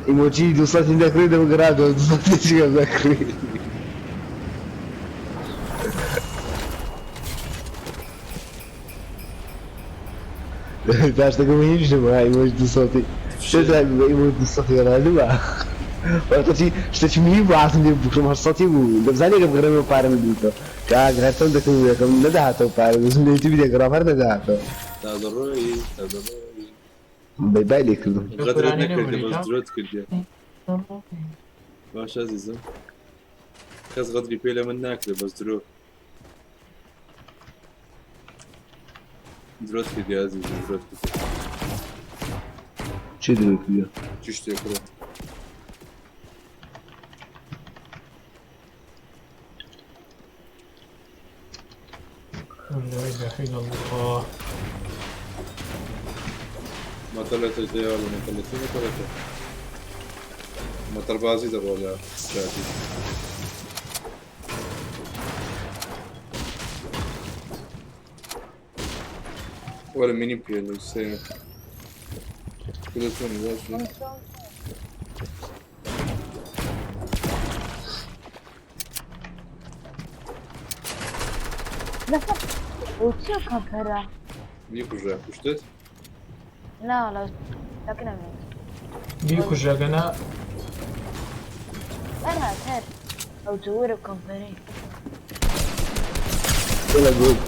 ئیمۆجی دووسەتی دەکڕی دەبگەڕادەوە دووسەتی دەکڕی. داشتەکەم هیچ نەبوو ئیمۆجی دووسەتی سێ جار ئیمۆجی دووسەتی گەڕاندووە. واتە چی شتێکی مهم بوو هاتم لێ بکڕم هەشت سەتی بوو دەمزانی ئەگەر بگەڕێمەوە پارەم بدیتەوە. کاک هەرچەند دەکەم یەکەم نەدەهاتەوە پارە دەچم لە یوتیوبی دەگەڕام هەر نەدەهاتەوە. تازە ڕۆیی تازە ڕۆیی. بای بای لێ کردم. غەدرت نەکردی بەس درۆت کردی. باش ئازیزم کەس غەدری پێ لە من ناکرێ بەس درۆ درۆت کردی ئازیزم درۆت کردی. چی درۆ کردی؟ چی شتێک ڕۆ؟ لا إله إلا الله. ما طلعت ولا ما طلعت ما طلعت ما طربازي دەڕۆ لە شاتی. ولا ميني بيلو سي كل توني واش لەسەر بۆچی کەمپەرە؟ بیکوژە کوشتت؟ نا لە لەکنەمێت. بیکوژەگەنە ئەرا تەر ئەو جۆرە کەمپەرەی.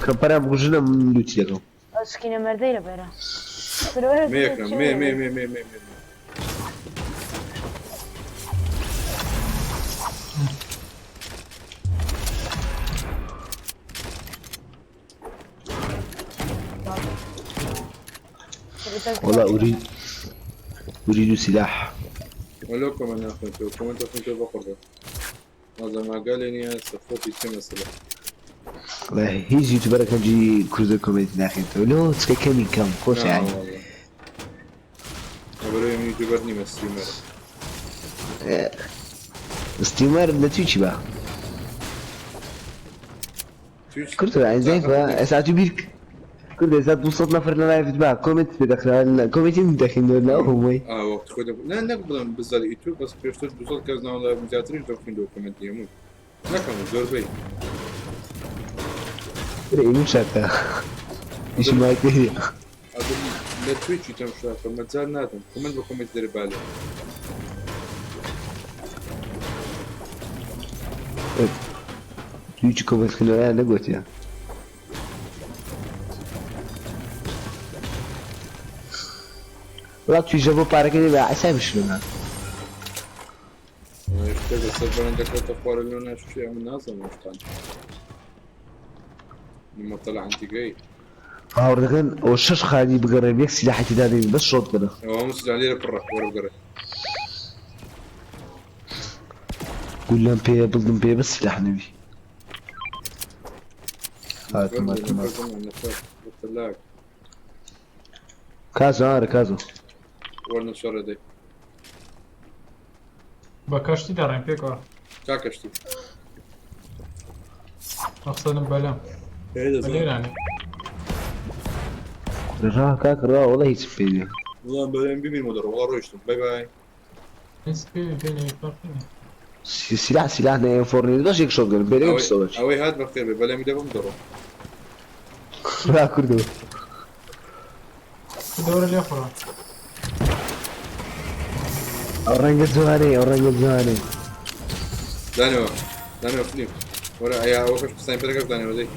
کەمپەرە بگوژنە من لوتی دەکەم. ئەو سکینە مەردەی لەبەرە. مێکەم مێ مێ مێ مێ مێ مێ. والله أريد أريد سلاح. ولو كمان ناخذ كمان تاخذ بقرة هذا ما قال لي سفوتي شي مثلا. والله هیچ یوتیوبەرەکەم جی کوردە کۆمێنتی ناخێنێتەوە لۆ چکە کەمی کەم خۆش یعنی. ئەبەرەوەی من یوتیوبەر نیمە ستریمەرە. ستریمەر لە تویچی با کوردە یعنی زین ئێستا تو بیر کوردە ئێستا 200 نەفەر لە لایڤت با کۆمێنت پێ دەخرا کۆمێنتی دەخینەوە لە هەمووی. وقت خۆی دەبوو نا نەک بڵێم بزاری یوتیوب بەس پێشتر 200 کەس ناو لایڤم زیاتریش دەخوێندەوە کۆمێنتی هەمووی نەکەم زۆربەی. ئێمە شاکە ئیشی مایکێ. لە تویچی تەمشاکە مەجال نادەم کۆمێنت بە کۆمێنت دەرێ بالێ. تویچی کۆمێنت خوێندنەوەیان نەگوتیان. وڵا تویژە بۆ پارەکە دەبێ عیسابی شلۆنا. شتێک لەسەر بەرەن دەکەوتە خوارە لۆ ناشچێ ئەمن نازانم شتان. مطلع عندي هاوڕەکەن ئەو شەش خانی بگەڕێم یەک سیلاحی تێدا نەبی بەس شۆت بنە. ئەوە مسجد لێرە پڕە وەرە بگەڕێ. گولەم پێ بڵدم پێ بەس سیلاح نەبی. هاتم هاتم هاتم. کازۆ ئارە کازۆ. وەرنە شەڕێ دەی. بە کەشتی دەڕێن پێکەوە. کا کەشتی؟ مەقسەدم بەلەم. لێرانێ. ڕا کاک ڕا وەڵا هیچ پێ نییە. وڵام بەلەم ببینم دەڕۆ وەڵا ڕۆیشتم بای بای. هیچ پێ پێ نییە فەرقی نییە. سلاح سلاح نە ئێم فۆر نیە بەس یەک شۆت گەرم بێرە پستۆڵە. ئەوەی هات بەخێر بێ بەلەمی دەبم دەڕۆ. ڕا کوردۆ. دەورە لێ خوڕا. ئەو ڕەنگە جوانەی ئەو ڕەنگە جوانەی. دانەوە دانەوە فلیم وەرە ئەیا ئەوە کەش سنایپەرەکەش دانەوە دەی.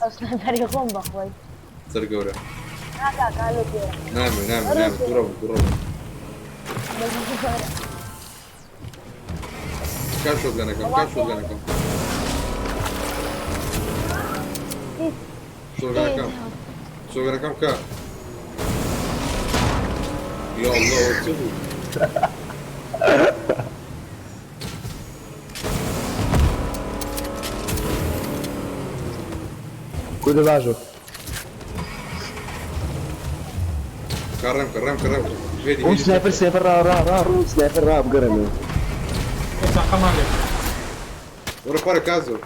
ئەو سنایپەری خۆم بەخۆی. سەر گەورە. نا کاکە لۆ پێرە. نامێ نامێ نامێ دوڕە بوو دوڕە بوو. کا شۆتگەنەکەم کا شۆتگەنەکەم. شۆتگەنەکەم شۆتگەنەکەم کا. یا الله ئەوە چ بوو؟ کوردە باژۆ. کە ڕێم کە ڕێم کە ڕێم کە. هێدی ئەو هێدی. سنایپەر سنایپەر ڕا ڕا ڕا ڕۆ سنایپەر ڕا بگەڕێنەوە. تاقەمان لێ. وەرە خوارە کازۆ.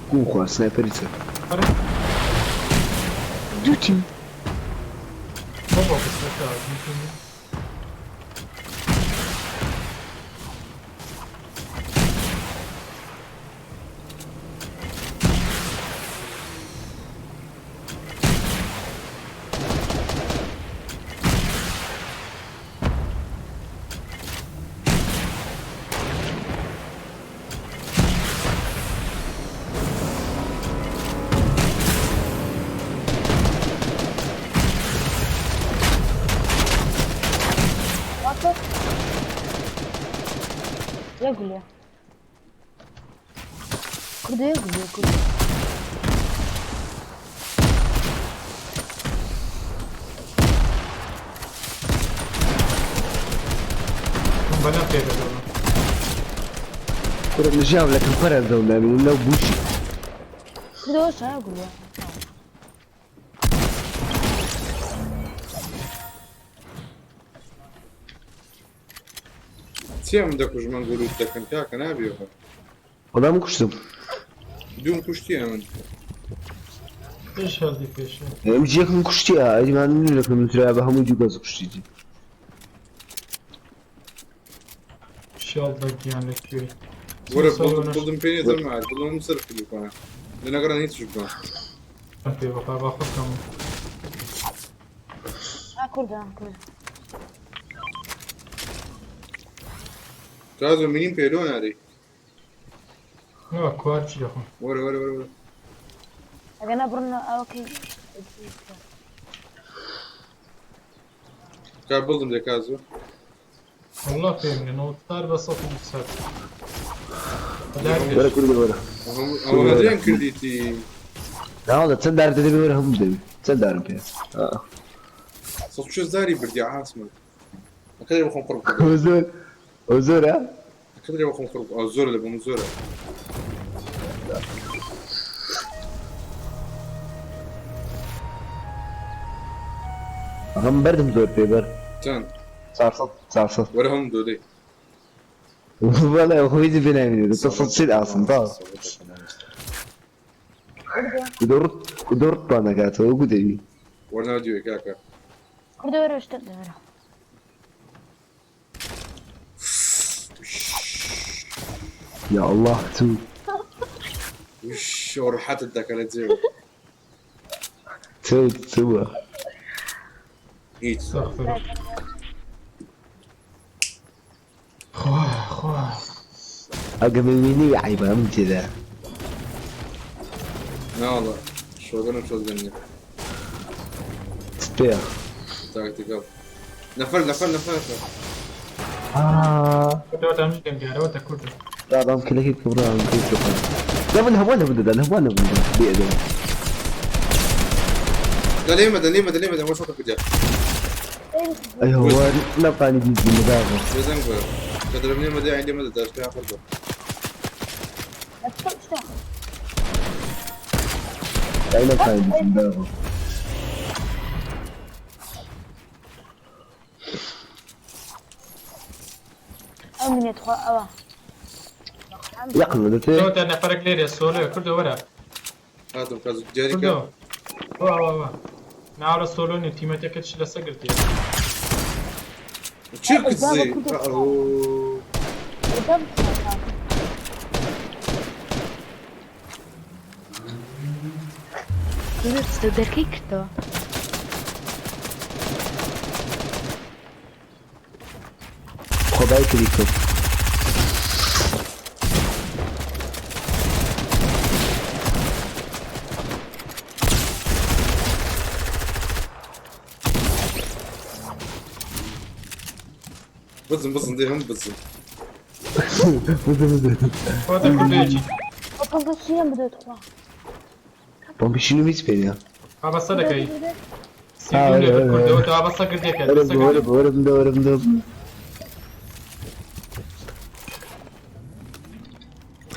گوم خوا سنایپەری چە. دوو تیم. بابا بس یەک گولە. کوردە یەک گولە کوردە. بەلەم پێ دەدەم. کوڕە لە ژیان لە کەمپەرە دەوم نابینم لەو بووچی. کوردە وەشە یەک گولە. چییە من دەکوژمەن گولوت دەکەن کاکە نابیەوە. وەڵا من کوشتم. دووم کوشتیە من. پێش هەڵدی پێشێ. ئەم جێکم کوشتیە ئەدیمان لەکەم نووسرا بە هەموو دوو گەز کوشتیتی. شێڵ بە گیان لەکوێی. وەرە بڵدم پێ نیە دەرمات بڵم سەر فلیپانە. لە نەگەڕان هیچ بکەم. پێ بەخوا با خۆکەم. ها کوردە کوردە. کازۆ منیم پێ لۆ نارێ. نا کوارچی دەخۆم. وەرە وەرە وەرە وەرە. ئەگەر نا بڕنە ئەوەکەی. کا بڵدم دێ کازۆ. والله پێم نیە 94 بە 127. وەرە کوردە وەرە. ئەوە هەدرێن کردیتی. ناوەڵا چەند دار دەبێ وەرە هەموو دەبێ. چەند دارم پێ؟ 106 زاری بردی عاسمە ئەکەدرێ بخۆم قڕ بکەم زۆر ئەو زۆرە ئەکەدرێ بخۆم قڕ ئەو زۆرە لە بۆم زۆرە ئەم بەردم زۆر پێ بەر چەند 400 400 وەرە هەم دۆدەی والله خۆی پێ نامێنێت تۆ 140 ئاسم تا ودورت نەکاتەوە وەکو دەبی وەرناو دیوێ کاکە کوردە وەرە شتت لەوەرە یا الله تو وش ڕحەتت دەکە لە جێوە تو تووە هیچ استغفر خوا خوا ئەگە مەمینی عیبە ئەم تێدا ناوەڵا شۆگەن و شۆزگەن نیە پێ تاکتیکال نەفەر نەفەر نەفەر نەفەر کوردەوە تامش دەنگارەوە تە کوردە لا كلك كبرى لا من هوانا بدا لا هوانا بدا بيئة دا ليه دا ليه دا ليه دا وش وقت بدي اي هو لا بقاني بيجي مداغر بزنگ بقى كدربني مدى عندي مدى داشتها خربة لا بقاني بيجي مداغر ئەو منێت خوا ئەوە يقل تۆ تا نەفەرێک لێرە سۆلۆ کوردە وەرە هاتم كاز جاري کوردۆ كا وا وا وا ناوە سۆلۆ نیە تیمەتەکەت لەسە گرتێ چی کزی أوه. کوردە دەرکەی کردەوە خدای كريكو بزن بزن دي هم بزن بزن بزن کۆتە کوردێکی پەمپەچیان بدەێت خوا بۆمبشینو هیچ پێ ئابەسە دەکەی کوردەوە تا ئابەسە گرتێکە وەرە وەرە بندە وەرە بندە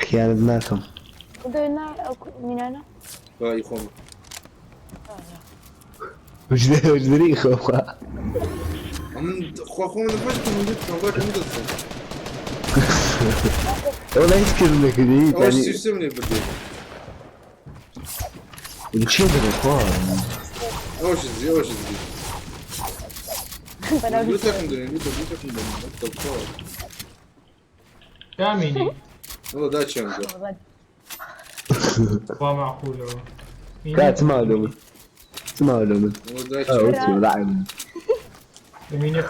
خیانەت ناکەم کوردە نا ئەو مینانە باي خوم وجدري خوا من خو خو من فاش من جد والله كم دزن والله هیچ کردم نەکردی اول يعني شيء سمني بدي چی دەبێت خوا اول شيء زي اول شيء زي لوتك مدري لوتك لوتك مدري طب کامینی والله دا چند وا معقولەوە لا تمالو من تمالو من والله دا اه چند وتي لاعب لمینە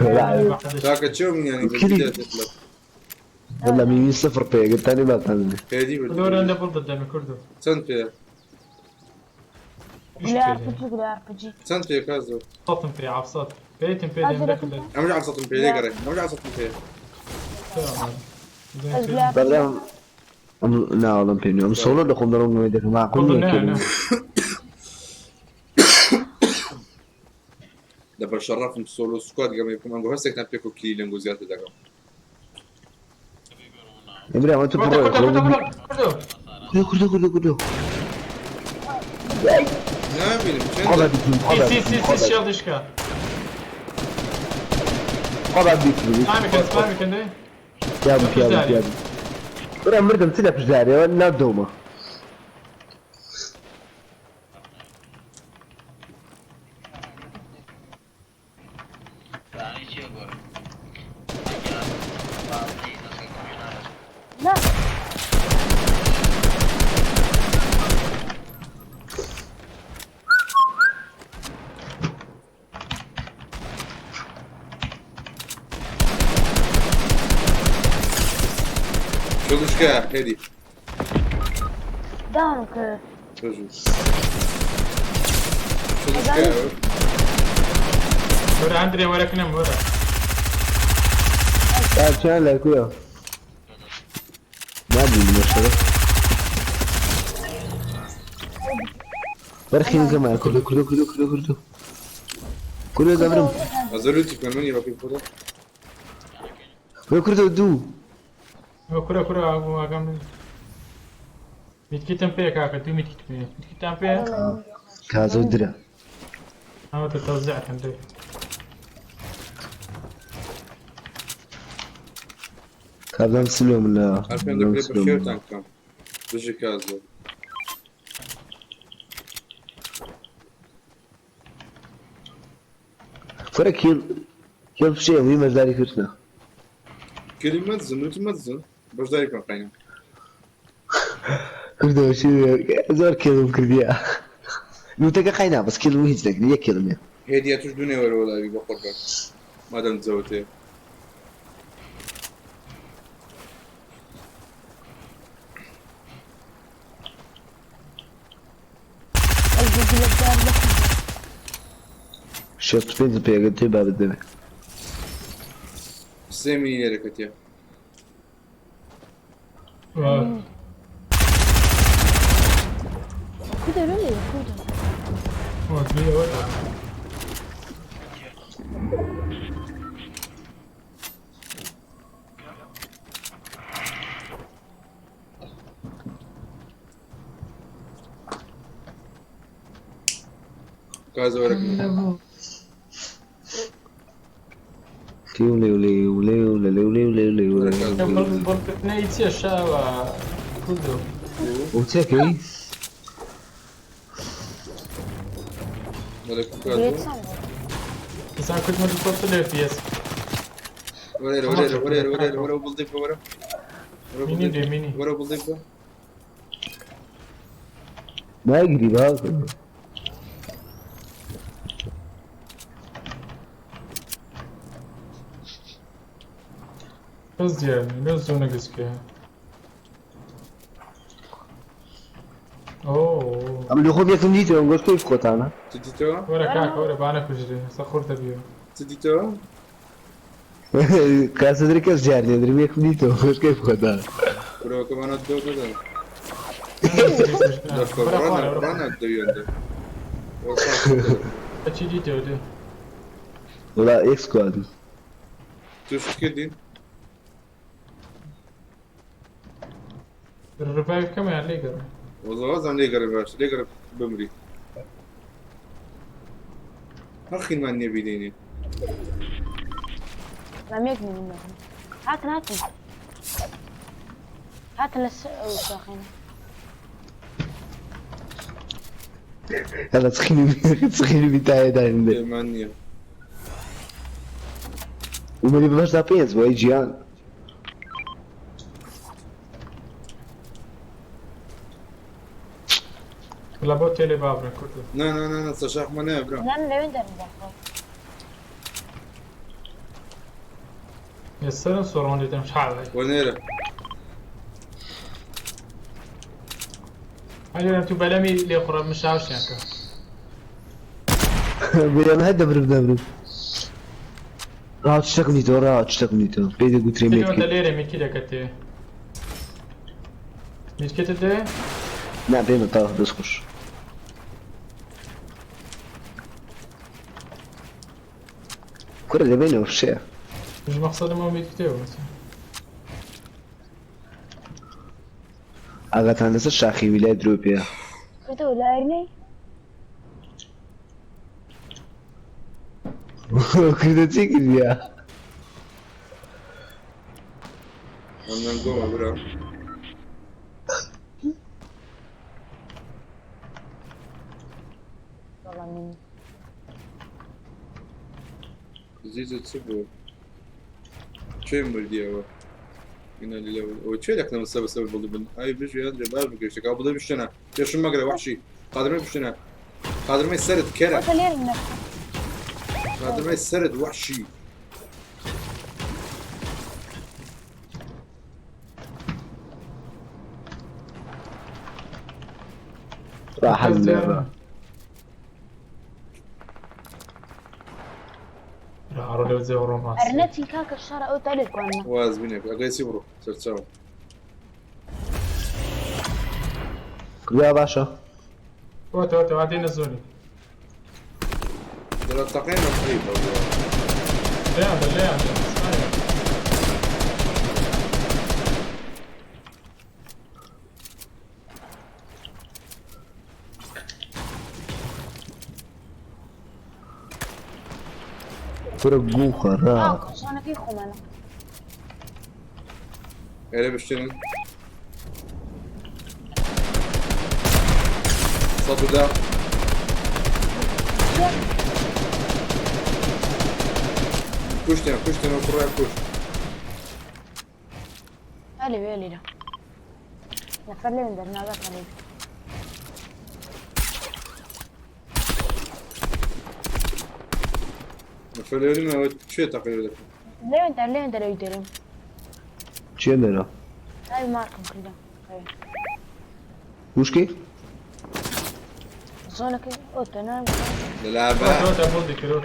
كاكا تشو من يعني كلي. بدي تطلع والله ميمين صفر بي قلت انا ما فهمني هذه دۆرە بدي لە بڵ دەدەمە کوردۆ سنت فيها گولە ئارپجی گولە ئارپجی سنت فيها كازو سەتم پێ عفسەت پێتم پێ دەم دەکرد انا مش عارف صوت فيها ليه قري انا مش عارف صوت فيها گولە بەڵام ئەم نا وەڵام پێ نییە ئەم سۆلۆ لە خۆم دەڕۆم دەکەم معقول والله نییە نا نا کردم. دبر شرفهم سولو سكواد قام يكون عنده هسه كان بيكو كلي لانجو زيادة دقة ئەمرا ئەمە تۆ کوردۆ بڕۆ کوردۆ کوردۆ کوردۆ کوردۆ کوردۆ کوردۆ نابینم خۆ چەندە بیتم خۆ سی سی سی شێڵ دیشکا خۆ بیتم سپامیکەن سپامیکەن دێ پیابم پیابم پیابم برا مردم چ لە پشدارەوە نادۆمە نا شو شكا هادي داونم کرد شو شو شكا وەرە ئەندرێ وەرە کنم وەرە چیان لە کوێ نابینم مەشەرە بەرخینەکەمان کوردۆ کوردۆ کوردۆ کوردۆ کوردۆ کوردۆ دەمرم. ئەزەلوتی کە منی بەپی خۆدا. کوردۆ کوردۆ دوو. کورە کورە ئاگام میتکیتم پێ کاکە دوو میتکیت پێ میتکیتان پێ کازۆ درا. ئەوە تەوزیعکەم دەی. کابرام سلۆم لە هەر پێم دەکرێت بەخێوتان بکەم. بژی کازۆ. کورە کیڵ کیڵ بچێ وی مەزاری کردنە. کلی مەدزن وتی مەدزن بەشداری بکەم قەینا. کوردۆ چی زۆر کێڵم کردیە. لوتەکە قەینا بەس کێڵم هیچ نەکردی یەک کێڵم هەیە. هێدیە توش دوونێ وەرە وەلاوی بەقوربان مادەم جەوتێ. 65 پێگە تێ بابت دەوێ. سێ منی لێرەکەتیە. كده ليه كده کازە وەرە لێو لێو لێو لێو لێو لێو لێو لێو لێو. بڵکردنەی چیە شاوە کوردۆ؟ و چەکەی؟ ئێستا کوردمە دوو لێ پێس. وەرە وەرە وەرە وەرە وەرە بڵدی بکە وەرە. مینی دێ مینی. وەرە بڵدی بکە. ناگری باوکم. بەس دیار نیە بەس زۆر نەگەزکێ. ئۆ ئەم لە خۆم یەکم دیتەوە گۆش کەیف خۆتانە. چ دیتەوە؟ وەرە کاکە وەرە با نەکوژرێ ئێستا خورد دەبیەوە. چ دیتەوە؟ کاسە درێ کەس دیار نیە درم یەکم دیتەوە گۆش کەیف خۆتانە. کورەوەکەمانە دەو نەدەن. ڕانە دەویێندە. چی دیتەوە دێ؟ وڵا یەک سکوادن. توش کردین؟ ڕڤایڤ کەمە یان لێگەڕێ؟ وەزەوازان لێگەڕێ باش لێگەڕێ بمری. هەر خینمان نییە بیدەینێ. رميك من هات هات هات لس وساخينه هلا تسخيني تسخيني بیتایە دایم بێ. پێمان نییە. ومەری بەشدا پێنج بۆی گیان. لە بۆ تێلێ بابرە کوردۆ. نا نا نا نا سەشاخمە نایە برا. نان لوين دارن بخوا ئێستا سۆڕۆن لێدەم شاوە. وەنێرە. ئەگەر تو بەلەمی لێخوڕە مشاوشیان کە. بێم هەر دەبرم دەبرم. ڕاو شتێکم دیتەوە ڕاو شتێکم دیتەوە پێی دەگوترێ تێ مێتکێت. لێرە میتکی دەکەتێ. میتکێتت دەوێ؟ نا پێمە تاوە دەست خۆش. کورە دەبێنەوە شێ. مش مەقسەدم ئەو میتکتێ بوو. ئاگاتان لەسەر شاخی ویلای درۆ پێیە. كده ولا ارني کردە چی کردیە؟ ئەمنان گۆمە برا. والله مني زیزە چ بوو؟ کێ مردیەوە؟ ئینا لله ئەوە کێ دەکەم سەبە سەبە بڵی بن ئای بژی هەندێ باش بگەشتەکە بڵێ بشتنە پێشم مەگرە وەحشی قادرمەی بشتنە قادرمەی سەرت کەرە قلت ليرنا قادرمەی سەرت وەحشی ڕاحەت لێ ڕۆ لەو جێ ڕۆمانس. ارنتي كاك الشارع او تعليق وانا واز بینێ ئەگەی چی بڕۆ سەرچاوە کردیا باشە. وەتە وەتە وا دێنە زۆنی. دەرە تەقەی مەسعی بەوە. لێیان دە لێیان دە سپایە. کورە گوو خۆڕا. زۆنەکەی خۆمانە. ئێرە بشتێنن. 110. کوشتیان کوشتیان ئەو کوڕەیان کوشت. ئەلێ لێرە. نەفەر لێن دەرناگات لێ. نەفەر لێرە چێ تەقەی دەکەن؟ لێن دەر لێن دەرەوی دەرم. چێ دەرە؟ ئای مارکم کردم. وشکی؟ زۆنەکەی ئۆتە نام. لەلابە. وەتە بڵدی کرد.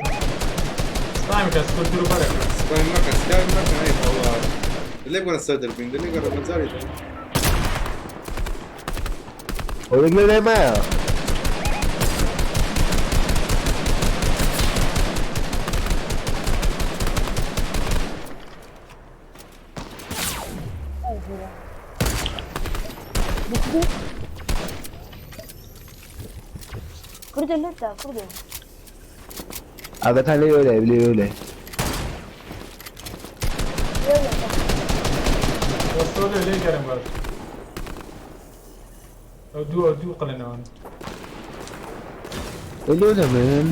سپایم کە سکول درو بەرەکە. سپایم مەکە سپایم مەکە ئەی ئەوە. لێ بگەڕە سەر دەربین لێ گەڕە مەجاری دە. ئەوەک لە لای مایە. کوردە لێتا کوردە. ئاگاتان لێ لێ لێ لێ. وەستۆ لێ لێ گەرم باش. ئەو دوو ئەو دوو قلنەوەن. لۆ دەمن.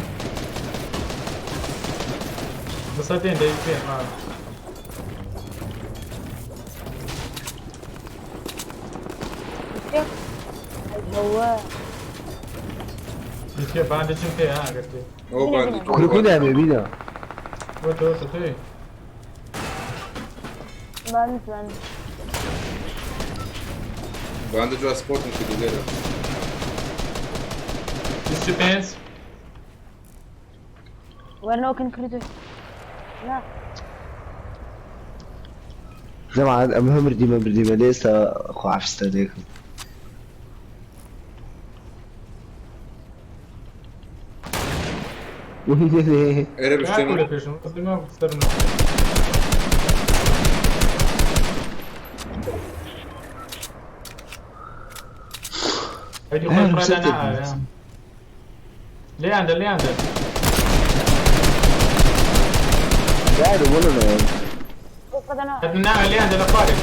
بەسەر دێن دەی پێ ها. هو دیتێ باندێکم پێ ها گرتێ. ئەوە باندی. کورە کو دامێ بینە. وەتە وەتە توی. باند باند. باندە جوا سپۆرتم کردو لێرە. 25. وەرنەوەکن کردو. نا. جەماعەت ئەم هەمردیمە بردیمە لێ ئێستا خواحافیزتان لێکم. ئێرە بشتێنن. لە پێشم ئەسلی ما سەرم. ئەدی خۆی فڕێدا ناوێ. لێیان دە لێیان دە. دارو وەڵە نەوە. ناوێ لێیان دە لە خوارێ.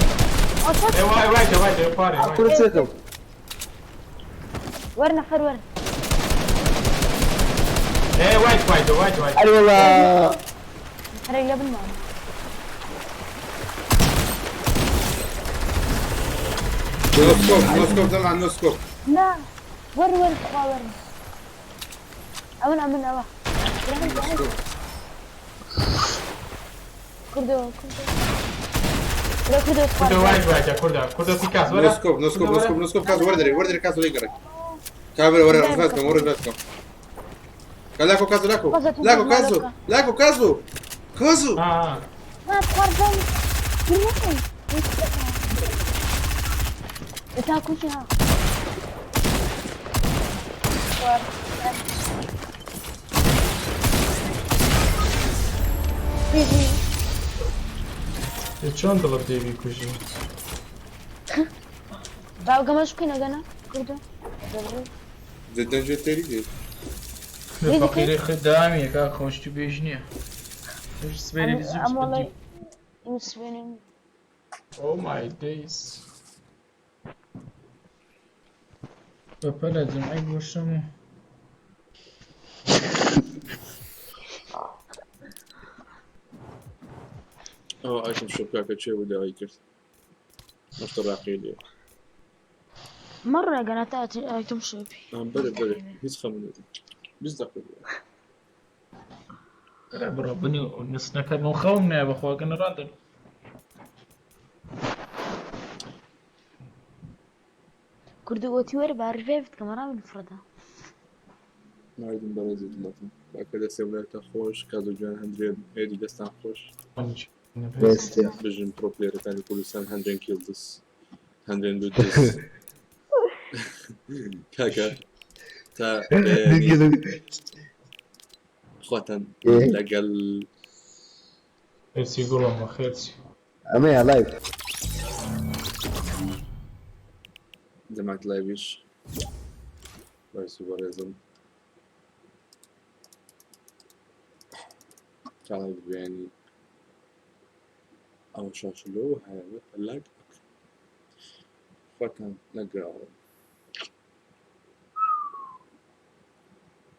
ئێ وای وایتە وایتە خوارێ. کورە چێکم. وەر نەفەر وەر. ئێ وایت وایتە وایت وایت. ئەرێ وەڵا. نەفەرێک لە بنمان. no scope no scope دەما no scope. نا وەر وەر خوا وەر. ئەون ئەمن ئەوە. کوردۆ کوردۆ. لە کوردۆ کوردە وایت وایتە کوردە کوردە پیکاس وەرە. no scope no scope no scope no scope کاس وەردەرێ وەردەرێ کاس لێ گەڕێ. کابرا وەرە ڕزگات کەم وەرە ڕزگات کەم. لاکۆ کازو لاکۆ لاکۆ کازو لاکۆ کازو کازو. ما تخوارزان. تا کوچی ها. چۆن دڵت دێبی کوژی؟ باوگەمەش بکەین ئەگەنا کوردۆ. جدا جێ تێری دێت. فەقیرەی خدامیە کاک خۆش تو بێژ نییە. سبێنێ زوو ئەم وەڵای سبێنێ. Oh my days. بەپەلە جمعەی بۆ شەموو. ئەوە ئایتم شۆپ کاکە چێ بوو داوای کرد. مەشتە ڕاقی لێ. مرة قناة ايتم شوبي. بەرە بەرە هیچ خەم نەدەم. 20 دقیقە. بڕۆ بنی نووسنەکەم خەوم نایە بەخوا گەنە ڕادەن. کوردو گوتی وەرە با ڕیڤایڤت کەم ڕام بفڕدا. مردم بەڕێزی دڵەتم. باکە دەستێ وڵاتە خۆش کازۆ جوان هەندرێن ئێدی دەستان خۆش. بژن پرۆ پلێرەکانی کوردستان هەندرێن کیڵدس هەندرێن دوودس. کاکە تا بەیانی خۆتان لەگەڵ. خێرچی گوڵم بەخێرچی. ئەمەیە لایڤ. جەماعەت لایڤیش بەرز و بەڕێزم تا بەیانی ئەوە شاشلۆ هەیە لاگ خۆتان لەگەڵ.